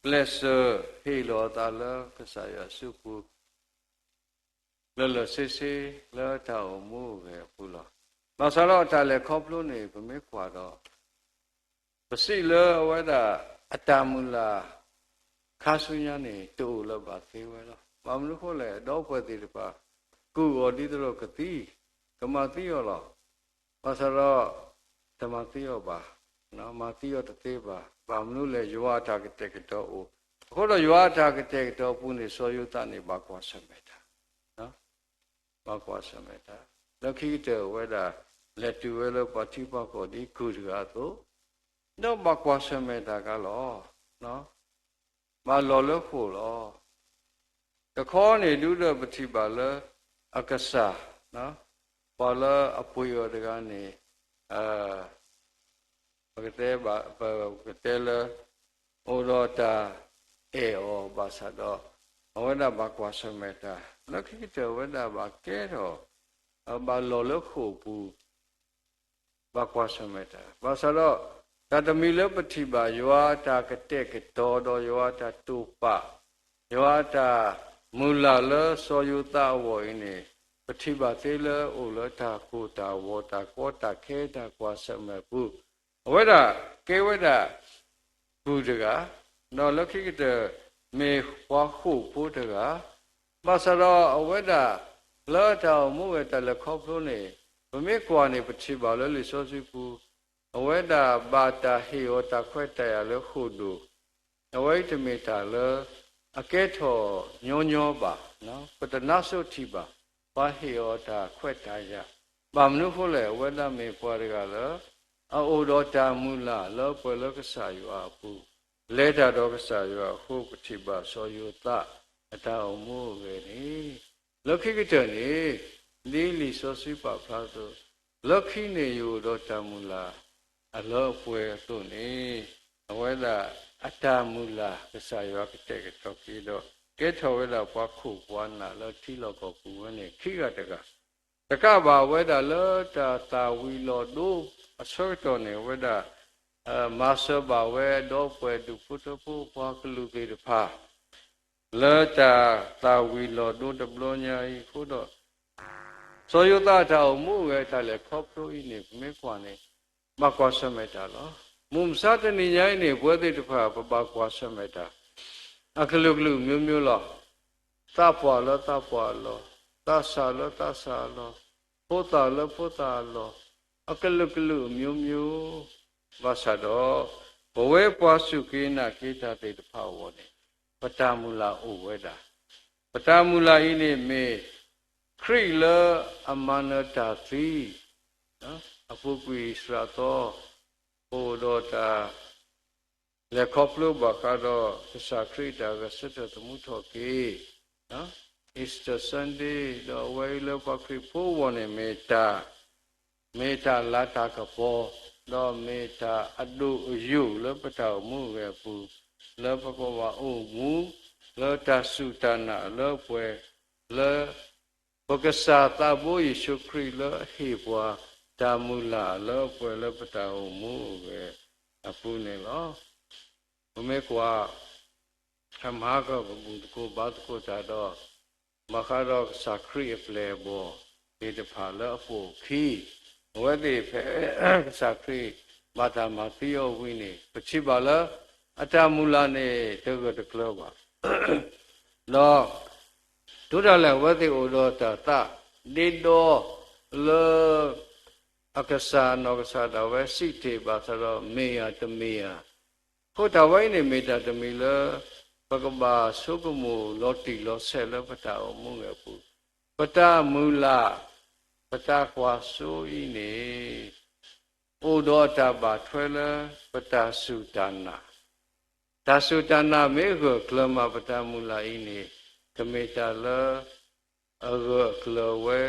ကျဲးစၢး ဟ့ၣ်လီၤအသးလၢကစၢ်ယွၤအစုပူၤ လၢလၢာ်ဆ့ဆ့ လၢတၢ်အိၣ်မူအိၣ်ဂဲၤအပူၤလီၤ. ဘၣ်ဆၣ်ဒီးအတၢ်လဲၤခီဖျိန့ၣ် ပမ့ၢ်ကွၢ်ဒီး ပစံးလၢအဝဲဒၣ် အတၢ်မုၢ်လၢ် ခါဆူညါန့ၣ် တအိၣ်လၢၤဘၣ်သ့ဝဲလီၤ. ဘၣ်မနုၤအဃိလဲၣ်, ဒီပုၢ်ဝဲၢ်သ့ၣ်တဖၣ် ကူၣ်အီၤဒ်သိးဒီးကသံ, ကမၤသံအီၤလီၤ. ဘၣ်ဆၣ်ဒီး တမၤသံအီၤဘၣ်, မၤသံအီၤတသ့ဘၣ်. ဘၣ်မနုၤလဲၣ်, ယွၤအတၢ်ကတဲာ်ကတီၤအိၣ်. အဃိဒီးယွၤအတၢ်ကတဲာ်ကတီၤအပူၤန့ၣ် စီၤယိၤသးန့ၣ် ဘၣ်ကွၢ်ဆၢၣ်မဲာ်တၢ် ဘၣ်ကွၢ်ဆၢၣ်မဲာ်တၢ်. လၢခံကတၢၢ်အဝဲဒၣ် လဲၤတုၤဝဲလၢပှၤထံပှၤကီၢ်ဒ်ကုၢ်တဂၤအသိး, ဒီးဘၣ်ကွၢ်ဆၢၣ်မဲာ်တၢ်ကါလီၤ. ဘၣ်လီၢ်လၢဃိာ်လီၤ. တခီန့ၣ် ဒုးဒီးပထံၣ်ဘၣ်လၢ အကစၢ် ပှၤလၢအပှ့ၤအီၤတဂၤန့ၣ် ပကတဲဘၣ်, ပကတဲလၢ အိၣ်ဒီးတၢ်အဲၣ်အီၤဘၣ်ဆၣ်ဒီး အဝဲဒၣ်ဘၣ်ကွၢ်ဆၢၣ်မဲာ်တၢ်, လၢခံကတၢၢ်အဝဲဒၣ်ဘၣ်ကဲထီၣ် ဘၣ်လီၢ်လၢဃိာ်ပူၤ ဘၣ်ကွၢ်ဆၢၣ်မဲာ်တၢ်. ဘၣ်ဆၣ်ဒီး တၢ်တမံၤလၢပထံၣ်ဘၣ် ယွၤအတၢ်ကတဲာ်ကတီၤဒီးယွၤအတၢ်တိာ်ပာ်, ယွၤအတၢ်မုၢ်လၢ်လၢစီၤယိၤသးအဂီၢ်အံၤန့ၣ် ပထံၣ်ဘၣ်သ့လၢအိၣ်လၢတၢ်ကိၢ်တၢ်ဂီၤ တၢ်ကီတၢ်ခဲ တၢ်ကွၢ်ဆၢၣ်မဲာ်ပူၤ, အဝဲဒၣ်ကဲဝဲဒၣ် ကုၢ်တဂၤ, ဒီးလၢခံကတၢၢ် မ့ၢ်ပှၤဃိာ်ဖိတဂၤ, ဘၣ်ဆၣ်ဒီးအဝဲဒၣ် လၢတၢ်အိၣ်မူဝဲတၢ်လဲၤခီဖျိန့ၣ် ပမ့ၢ်ကွၢ်န့ၣ် ပထံၣ်ဘၣ်လၢလံာ်စီဆှံပူၤ, အဝဲဒၣ်ဘၣ်တၢ်ဟ့ၣ်အီၤတၢ်ခွဲးတၢ်ယာ်လၢဃိာ်ဒိၣ်, အဝဲအံၤတမ့ၢ်တၢ်လၢ အကဲထီၣ်ညီညီဘၣ်, ပတနါစိထံၣ်ဘၣ်, ပှၤဟ့ၣ်အီၤတၢ်ခွဲးတၢ်ယာ်, ဘၣ်မနုၤအဃိလဲၣ်, အဝဲဒၣ်မ့ၢ်ပှၤတဂၤလၢ အအိၣ်ဒီးတၢ်မုၢ်လၢ်လၢပှဲၤလၢကစၢ်ယွၤအပူၤ, လဲၤတၢ်ဒီးကစၢ်ယွၤအဃိ ပထံၣ်ဘၣ်စီၤယိၤသး အတၢ်အိၣ်မူအိၣ်ဂဲၤန့ၣ်, လၢခံကတၢၢ်န့ၣ် ဒ်လံာ်စီဆှံပာ်ဖျါအသိး, လၢခံန့ၣ်ယအိၣ်ဒီးတၢ်မုၢ်လၢ် အလၢအပှဲၤအသိးန့ၣ်, အဝဲဒၣ်အတၢ်မုၢ်လၢ် ကစၢ်ယွၤကတဲာ်ကတီၤက့ၤဒီး ကဲထီၣ်ဝဲဒၣ်ပှၤခိၣ်ပှၤနၢ်လၢထံလီၢ်ကီၢ်ပူၤဝဲန့ၣ် ခံဂၤတဂၤ, တကးဘၣ် အဝဲဒၣ်လၢတၢ်သၣ်ဝံၤလီၤဒိအဆၢကတီၢ်န့ၣ် အဝဲဒၣ် မၤစၢၤဘၣ်ဝဲဒီပုၢ်ဝဲၢ်ဒူၣ်ဖိထၢဖိ ပှၤကလုာ်သ့ၣ်တဖၣ် လၢတၢ်သၣ်ဝံၤလီၤဒိတဘျီညါအံၤအဃိဒီး စီၤယိၤသးအတၢ်အိၣ်မူအိၣ်ဂဲၤအတၢ်လဲၤခီဖျိအံၤန့ၣ် ပမ့ၢ်ကွၢ်န့ၣ် ဘၣ်ကွၢ်ဆၢၣ်မဲာ်တၢ်လီၤ. မုၢ်မဆါတနံၤညါအံၤန့ၣ် ပဝဲသ့ၣ်တဖၣ် ပဘၣ်ကွၢ်ဆၢၣ်မဲာ်တၢ် အကလုာ်ကလုာ်မျိုးမျိုးလီၤ. သးပှၢ်လၢသးပှၢ်အလီၢ်, သးစၢ်လၢသးစၢ်အလီၢ်, ဖိသၣ်လၢဖိသၣ်အလီၢ်, အကလုာ်ကလုာ်မျိုးမျိုး, ဘၣ်ဆၣ်ဒီး ပဝဲပှၤစူၢ်က့ၤနာ်က့ၤတၢ်သ့ၣ်တဖၣ်အဂီၢ်န့ၣ် ပတၢ်မုၢ်လၢ်အိၣ်ဝဲဒၣ်. ပတၢ်မုၢ်လၢ်အံၤန့ၣ်မ့ၢ် ခရံာ်လၢအမၤနၢၤတၢ်သံ အပူၤကွံာ်စှၤသီ အိၣ်ဒီးတၢ် လဲၤခီဖျိဘၣ်ဃးဒီး ကစၢ်ခရံာ်အတၢ်ဂဲၤဆၢထၢၣ်သမူထီၣ်က့ၤ Easter Sunday ဒီးအဝဲအံၤလၢပှၤခရံာ်ဖိအဂီၢ်န့ၣ် မ့ၢ်တၢ် မ့ၢ်တၢ်လၤတၢ်ကပီၤ ဒီးမ့ၢ်တၢ်အဒိၣ်အယိာ်လၢပတၢ်အိၣ်မူအဂီၢ်အပူၤ လၢပကဘၣ်အိၣ်မူ လၢတၢ်စူၢ်တၢ်နာ်လၢပှဲၤ လၢ ပကစၢ်သးဘိယ့ၣ်ၡူးခရံာ်လၢအဟ့ၣ်ပှၤ တၢ်မုၢ်လၢ်လၢပှဲၤလၢပတၢ်အိၣ်မူအိၣ်ဂဲၤအပူၤန့ၣ်လီၤ. ပမ့ၢ်ကွၢ် အမၤကီၢ်ပဘူၣ်သကိးဘါသကိးတၢ်ဒီး ဘၣ်ဃးဒီးကစၢ်ခရံာ်အပျဲၢ်အဘီၣ်သ့ၣ်တဖၣ်လၢအပိာ်အခံ အဝဲသ့ၣ်ဖဲ ကစၢ်ခရံာ်ဘၣ်တၢ်မၤသံအီၤဝံၤန့ၣ် ပထံၣ်ဘၣ်လၢ အတၢ်မုၢ်လၢ်န့ၣ် တဂၢၢ်တကျၢၤဘၣ် ဒီး တုၤဒၣ်လဲာ်အဝဲသ့ၣ်အိၣ်ဒီးတၢ်သးဒ့ဒီလၢ အကစၢ်အနီၢ်ကစၢ်ဒၣ်ဝဲစံးတ့ၢ်ဘၣ်ဆၣ်ဒီး မ့ၢ်ဧါတမ့ၢ်ဧါ, အဃိတၢ်ဝဲအံၤန့ၣ်မ့ၢ်တၢ်တမံၤလၢ ပကဘၣ်ဆိကမိၣ်လီၤတံၢ်လီၤဆဲးလၢပတၢ်အိၣ်မူအဂီၢ်အပူၤ, ပတၢ်မုၢ်လၢ် ပတၢ်ကွၢ်စိအံၤန့ၣ် အိၣ်ဒီးတၢ်ဘၣ်ထွဲလၢပတၢ်စူၢ်တၢ်နာ်, တၢ်စူၢ်တၢ်နာ်မ့ၢ်ဂၢၢ်ကျၢၤမး ပတၢ်မုၢ်လၢ်အံၤန့ၣ် ကမ့ၢ်တၢ်လၢ အဂၢၢ်အကျၢၤဝဲ,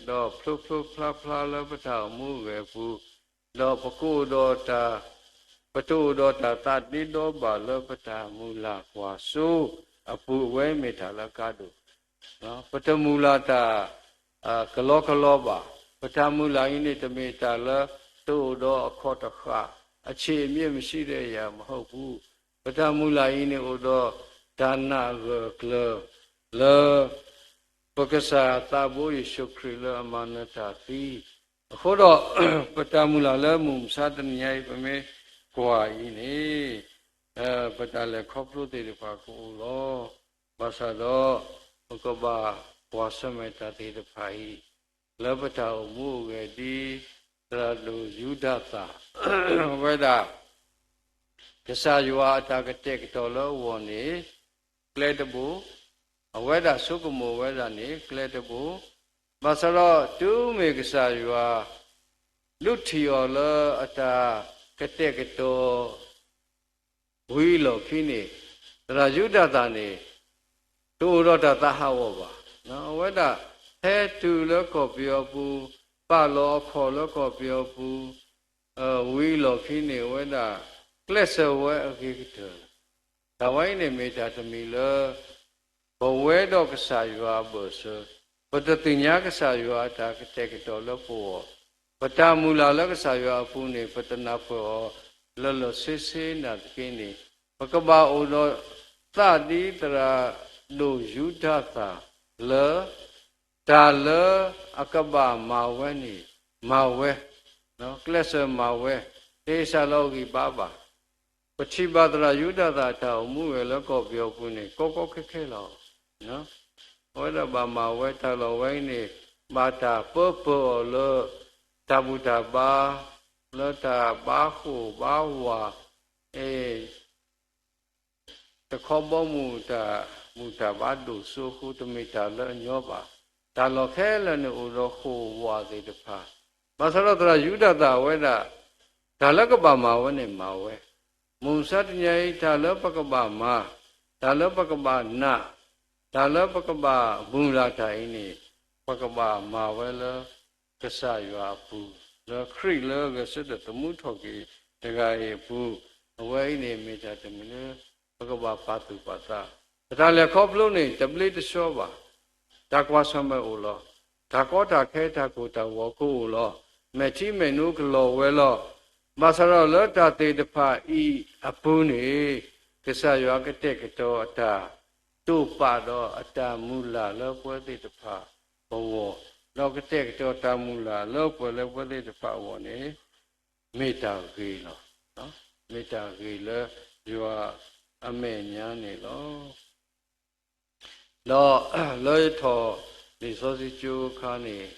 ဒီးဖျိဖျိဖျါဖျါလၢပတၢ်အိၣ်မူအဂီၢ်အပူၤ, ဒီးပကအိၣ်ဒီးတၢ် ပတအိၣ်ဒီးတၢ်သးဒ့ဒီဘၣ်လၢပတၢ်မုၢ်လၢ်ကွၢ်စိအပူၤ အဝဲမ့ၢ်တၢ်လၢအကါဒိၣ်, ပတမုၢ်လၢ်တၢ် ကလီကလီဘၣ်. ပတၢ်မုၢ်လၢ်အံၤန့ၣ် တမ့ၢ်တၢ်လၢတအိၣ်ဒီးအခီၣ်တဃာ်, အခြေအမြစ်မရှိတဲ့အရာမဟုတ်ဘူး. ပတၢ်မုၢ်လၢ်အံၤန့ၣ်အိၣ်ဒီးတၢ်နာ်အဂၢၢ်အကျၢၤ လၢ ပကစၢ်သးဘိယ့ၣ်ၡူးခရံာ်လၢအမၤနၢၤတၢ်သံ. အဃိဒီး ပတၢ်မုၢ်လၢ်လၢမုၢ်မဆါတနံၤညါအံၤ ပမ့ၢ်ကွၢ်အံၤန့ၣ် ပတၢ်လဲၤခီဖျိသ့ၣ်တဖၣ်ကအိၣ်လီၤ. ဘၣ်ဆၣ်ဒီး ပကဘၣ်ကွၢ်ဆၢၣ်မဲာ်တၢ်သ့ၣ်တဖၣ်အံၤ လၢပတၢ်အိၣ်မူအဂဲၤဒ် သရၣ်ဒိၣ်ယူဒၤသၣ် အဝဲဒၣ် ကစၢ်ယွၤအတၢ်ကတဲာ်ကတီၤလၢအဂီၢ်န့ၣ် ကျဲတဘိ, အဝဲဒၣ်ဆိကမိၣ်ဝဲဒၣ်န့ၣ် ကျဲတဘိ, ဘၣ်ဆၣ်ဒီးတုၤမ့ၢ်ကစၢ်ယွၤ ဒုးထံၣ်အီၤလၢအတၢ်ကတဲာ်ကတီၤ ဝံၤအလီၢ်ခံန့ၣ် သရၣ်ယူဒၤသၣ်န့ၣ် တအိၣ်ဒီးတၢ်သးဟးဂီၤဘၣ်. အဝဲဒၣ်ဟဲတုၤလၢကီၢ်ပယီၤပူၤ, ပာ်လီၤအခီၣ်လၢကီၢ်ပယီၤပူၤ, ဝံၤအလီၢ်ခံန့ၣ် အဝဲဒၣ် ကျဲးစၢးဝဲအဂ့ၤကတၢၢ်လီၤ. တၢ်ဝဲအံၤန့ၣ်မ့ၢ်တၢ်တမံၤလၢ ပဝဲဒီးကစၢ်ယွၤအဘၢၣ်စၢၤ, ပတသ့ၣ်ညါကစၢ်ယွၤအတၢ်ကတဲာ်ကတီၤလၢပဂီၢ်, ပတၢ်မုၢ်လၢ်လၢကစၢ်ယွၤအပူၤန့ၣ် ပတနၢ်ပၢၢ်အီၤလၢလၢာ်ဆ့ဆ့နာ်သက့န့ၣ်, ပကဘၣ်အိၣ်ဒီးသးဒ်သရၣ်ဒိၣ်ယူဒၤသၣ်လၢ တၢ်လၢအကဘၣ်မၤဝဲန့ၣ် မၤဝဲ, ကျဲးစၢးမၤဝဲ, တဟ့ၣ်စၢ်လီၤဂံၢ်ဘါဘၣ်. ပထံၣ်ဘၣ်သရၣ်ယူဒၤသၣ်အတၢ်အိၣ်မူဝဲလၢကီၢ်ပယီၤပူၤန့ၣ် ကီကီခဲခဲလီၤ. အဝဲဒၣ်ဘၣ်မၤဝဲတၢ်လီၢ်ဝဲအံၤန့ၣ် ဘၣ်တၢ်ပၢပၢၢ်အီၤလၢ တၢ်ဘူၣ်တၢ်ဘါ လၢတၢ်ဘါဃိၣ်ဘါဝး တခီဘီမုၢ်တၢ်ဘူၣ်တၢ်ဘါဒိၣ်စိအဃိ တမ့ၢ်တၢ်လၢအညီဘၣ်. တၢ်လီၢ်ခဲလၢာ်န့ၣ်အိၣ်ဒီးဃိၣ်ဝးသ့ၣ်တဖၣ်, ဘၣ်ဆၣ်ဒီးသရၣ်ယူဒၤသၣ်ဝဲဒၣ် တၢ်လၢကဘၣ်မၤဝဲန့ၣ်မၤဝဲ, မုၢ်မဆါတနံၤအံၤ တၢ်လၢပကဘၣ်မၤ, တၢ်လၢပကဘၣ်နာ်, တၢ်လၢပကဘၣ်မုၢ်လၢ်တၢ်အံၤန့ၣ် ပကဘၣ်မၤဝဲလၢ ကစၢ်ယွၤအပူၤ, လၢခရံာ်လၢဂဲၤဆၢထၢၣ်သမူထီၣ်က့ၤတဂၤအံၤအပူၤ, အဝဲအံၤန့ၣ်မ့ၢ်တၢ်တမံၤလၢ ပကဘၣ်ပာ်သူၣ်ပာ်သး, ပတၢ်လဲၤခီဖျိန့ၣ် တဘျ့တဆှီဘၣ်. တၢ်ကွၢ်ဆၢၣ်မဲာ်အိၣ်လီၤ. တၢ်ကီတၢ်ခဲတၢ်ကိၢ်တၢ်ဂီၤကအိၣ်လီၤ. မဲာ်ထံမဲာ်နိကလီၤဝဲလီၤ. ဘၣ်ဆၣ်ဒီးလၢတၢ်သ့ၣ်တဖၣ်အံၤအပူၤန့ၣ် ကစၢ်ယွၤကတဲာ်ကတီၤအတၢ်တိာ်ပာ်ဒီးအတၢ်မုၢ်လၢ်လၢပဝဲသ့ၣ်တဖၣ်အဂီၢ်, ဒီးကတဲာ်ကတီၤတၢ်မုၢ်လၢ်လၢပှၤလၢပဝဲသ့ၣ်တဖၣ်အဂီၢ်န့ၣ် မ့ၢ်တၢ်ဂ့ၤလီၤ. မ့ၢ်တၢ်ဂ့ၤလၢယွၤအမဲာ်ညါန့ၣ်လီၤ. ဒီးလၢယထီၣ်လံာ်စီဆှံကၠိအခါန့ၣ်,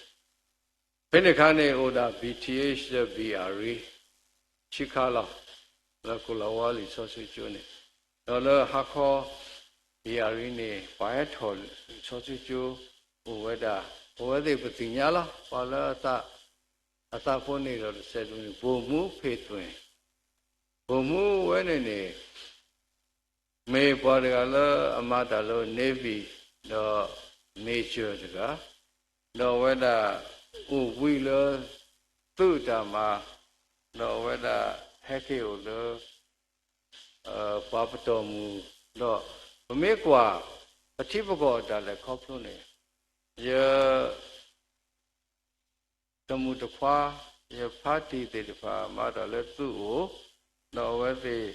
ဖဲန့ၣ်အခါန့ၣ် အိၣ်ဒၣ် B T H ဒီး B R E ခံခါလီၤ. လၢကိလၤဝါလံာ်စီဆှံကၠိန့ၣ်, ဒီးလၢဟါခီ B R E န့ၣ် ပှၤဟဲထီၣ်လံာ်စီဆှံကၠိအိၣ်ဝဲဒၣ်, ပဝဲသ့ၣ်ပသ့ၣ်ညါလီၤ. ပှၤလၢ အသးဖိန့ၣ်ဒီးတစဲးဒိၣ်န့ၣ် ဗိုလ်မှူးဖေသွင်, ဗိုလ်မှူးဝဲန့ၣ်န့ၣ် မ့ၢ်ပှၤတဂၤလၢအမၤတၢ်လၢ Navy ဒီး Major တဂၤ, ဒီးအဝဲဒၣ်အိၣ်ဘှံးလၢ သုးတၢ်မၤ, ဒီးအဝဲဒၣ်ဟဲက့ၤအိၣ်လၢ ပှၤပတီၢ်မုၢ်, ဒီးပမ့ၢ်ကွၢ် ပထံပကီၢ်အတၢ်လဲၤခီဖျိန့ၣ်, ယ တမုၢ်တခွါ, ယဖါတံၢ်သ့ၣ်တဖၣ် မၤတၢ်လၢသုးအိၣ်, ဒီးအဝဲသ့ၣ်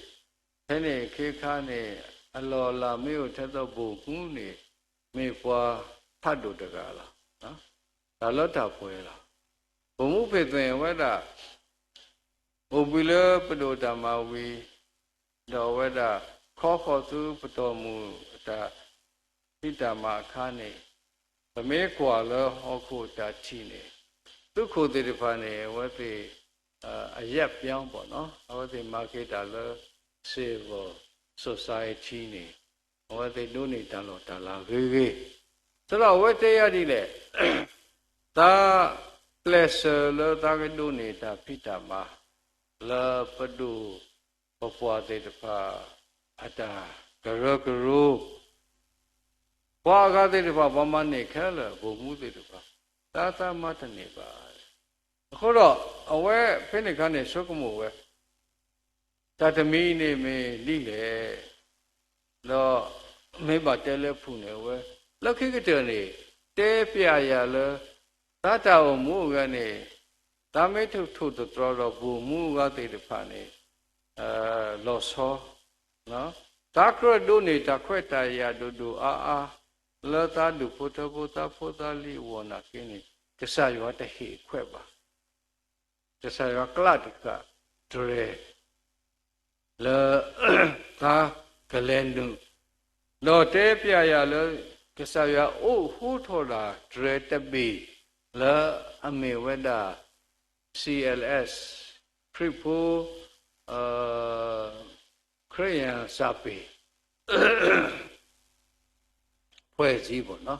ဖဲန့ၣ်အခါန့ၣ် အလီၢ်အလၤမ့ၢ်အိၣ်ထဲသိး ဗိုလ်မှူးန့ၣ် မ့ၢ်ပှၤဖးဒိၣ်တဂၤလီၤ. တၢ်လၢတၢ်ပှဲၤလီၤ. ဗိုလ်မှူးဖေသွင် အဝဲဒၣ် အိၣ်ဘှံးလၢပဒိၣ်တၢ်မၤဝံၤ ဒီးအဝဲဒၣ်ခီဃီၤဆူပတီၢ်မုၢ်အတၢ်ဖံးတၢ်မၤအခါန့ၣ်, ပမ့ၢ်ကွၢ်လၢဟီၣ်ခိၣ်အတၢ်ထံၣ်န့ၣ်, သုးခိၣ်သ့ၣ်တဖၣ်န့ၣ် အဝဲသ့ၣ် အယက်ပြောင်းပေါ့နော်, အဝဲသ့ၣ်မၤက့ၤတၢ်လၢ civil society န့ၣ်, အဝဲသ့ၣ်ဒိးန့ၢ်တၢ်လီၢ်တၢ်လၤဂ့ၤဂ့ၤ, သရၣ်အဝဲတဲယၤဒ်လဲၣ်, သးကျဲးစၢးလၢသးကဒိးန့ၢ်တၢ်ဖံးတၢ်မၤ လၢပဒိၣ်ပပှၢ်သ့ၣ်တဖၣ် အတၢ်ကရၢကရိ, ပှၤအဂၤသ့ၣ်တဖၣ် ပှၤမၤန့ၢ်ခဲလၢာ် ဗိုလ်မှူးသ့ၣ်တဖၣ်, တၢ်သးမၤတန့ၢ်ဘၣ်. အဃိဒီး အဝဲဖဲန့ၣ်အခါန့ၣ် ဆိကမိၣ်ဝဲ တၢ်တမံၤန့ၣ်မ့ၢ်ဒ်လဲၣ်, ဒီးမ့ၢ်ဘၣ်တဲလၢဖုၣ်န့ၣ် အဝဲ လၢခံကတၢၢ်န့ၣ် တဲပျးယၤလၢ သးတၢ်အိၣ်မူအဂၤန့ၣ် သးမ့ၢ်ထိၣ်သတြီၤဒီး ဗိုလ်မှူးအဂၤသ့ၣ်တဖၣ်န့ၣ် လီၤဆီ, သးကြၢးဒိးန့ၢ်တၢ်ခွဲးတၢ်ယာ်ဒိၣ်ဒိၣ်အါအါ လၢသးဒူၣ်ဖိထၢဖိသးဖိသးလံၤအဂီၢ်နာ်က့န့ၣ် ကစၢ်ယွၤတဟ့ၣ်ခွဲးဘၣ်. ကစၢ်ယွၤကျးတံာ်ဃာ်တြဲၤ လၢသးကလဲၤနုာ်, ဒီးတဲပျးယၤလၢ ကစၢ်ယွၤအိးဟူထီၣ်ဒၣ်တြဲၤတဘ့ၣ် လၢအမ့ၢ်ဝဲဒၣ် C L S, ခရံာ်ဖိ ခရံာ်ယၢ်စၢ်ပ့ၤ ဖဲစံဘီနီၤ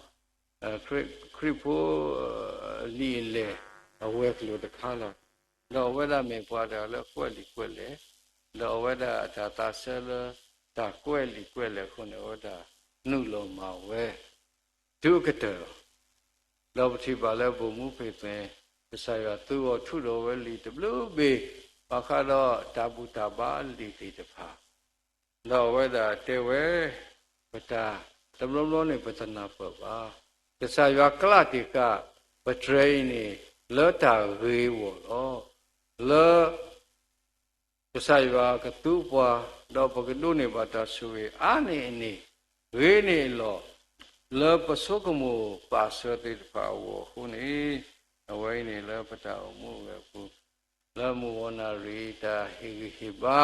ခရံာ်ဖိ လံာ်အလဲၢ်အဝဲၤကျိၤတခါလီၤ. ဒီးအဝဲဒၣ်မ့ၢ်ပှၤတဂၤလၢကွဲးလံာ်ကွဲးလဲၢ်, ဒီးအဝဲဒၣ်အတၢ်သးဆၢလၢတၢ်ကွဲးလံာ်ကွဲးလဲၢ်အဃိန့ၣ် အဝဲဒၣ်နုာ်လီၤမၤဝဲ တုၤအကတၢၢ်လီၤ. ဒီးပထံၣ်ဘၣ်လၢ ဗိုလ်မှူးဖ့ၣ်သွဲၣ် ကစၢ်ယွၤသူအီၤထူဒီးဝဲလံာ်တဘျုးဘ့ၣ် ဘၣ်ဃးဒီးတၢ်ဘူၣ်တၢ်ဘါလံာ်သ့ၣ်တဖၣ် ဒီးအဝဲဒၣ်တဲဝဲ ပတၢ်တဘျီဘျီန့ၣ် ပတနၢ်ပၢၢ်ဘၣ်. ကစၢ်ယွၤကျးတံာ်ဃာ်ပတြဲၤအံၤန့ၣ် လၢတၢ်ဂ့ၤအဂီၢ်လီၤ. လၢကစၢ်ယွၤကသူပှၤ, ဒီးပကဒိးန့ၢ်ဘၣ်တၢ်ဆိၣ်ဂ့ၤအါန့ၢ်အန့ၣ်, ဂ့ၤန့ၢ်အလီၢ်, လၢပဆိကမိၣ်ပာ်စၢၤသ့ၣ်တဖၣ်အဂီၢ်အဃိန့ၣ်, အဝဲအံၤန့ၣ်လၢပတၢ်အိၣ်မူအဂၤအပူၤ လၢမုၢ်ဂီၤနၣ်ရံၣ်တၢ်ဟ့ၣ်ဂံၢ်ဟ့ၣ်ဘါ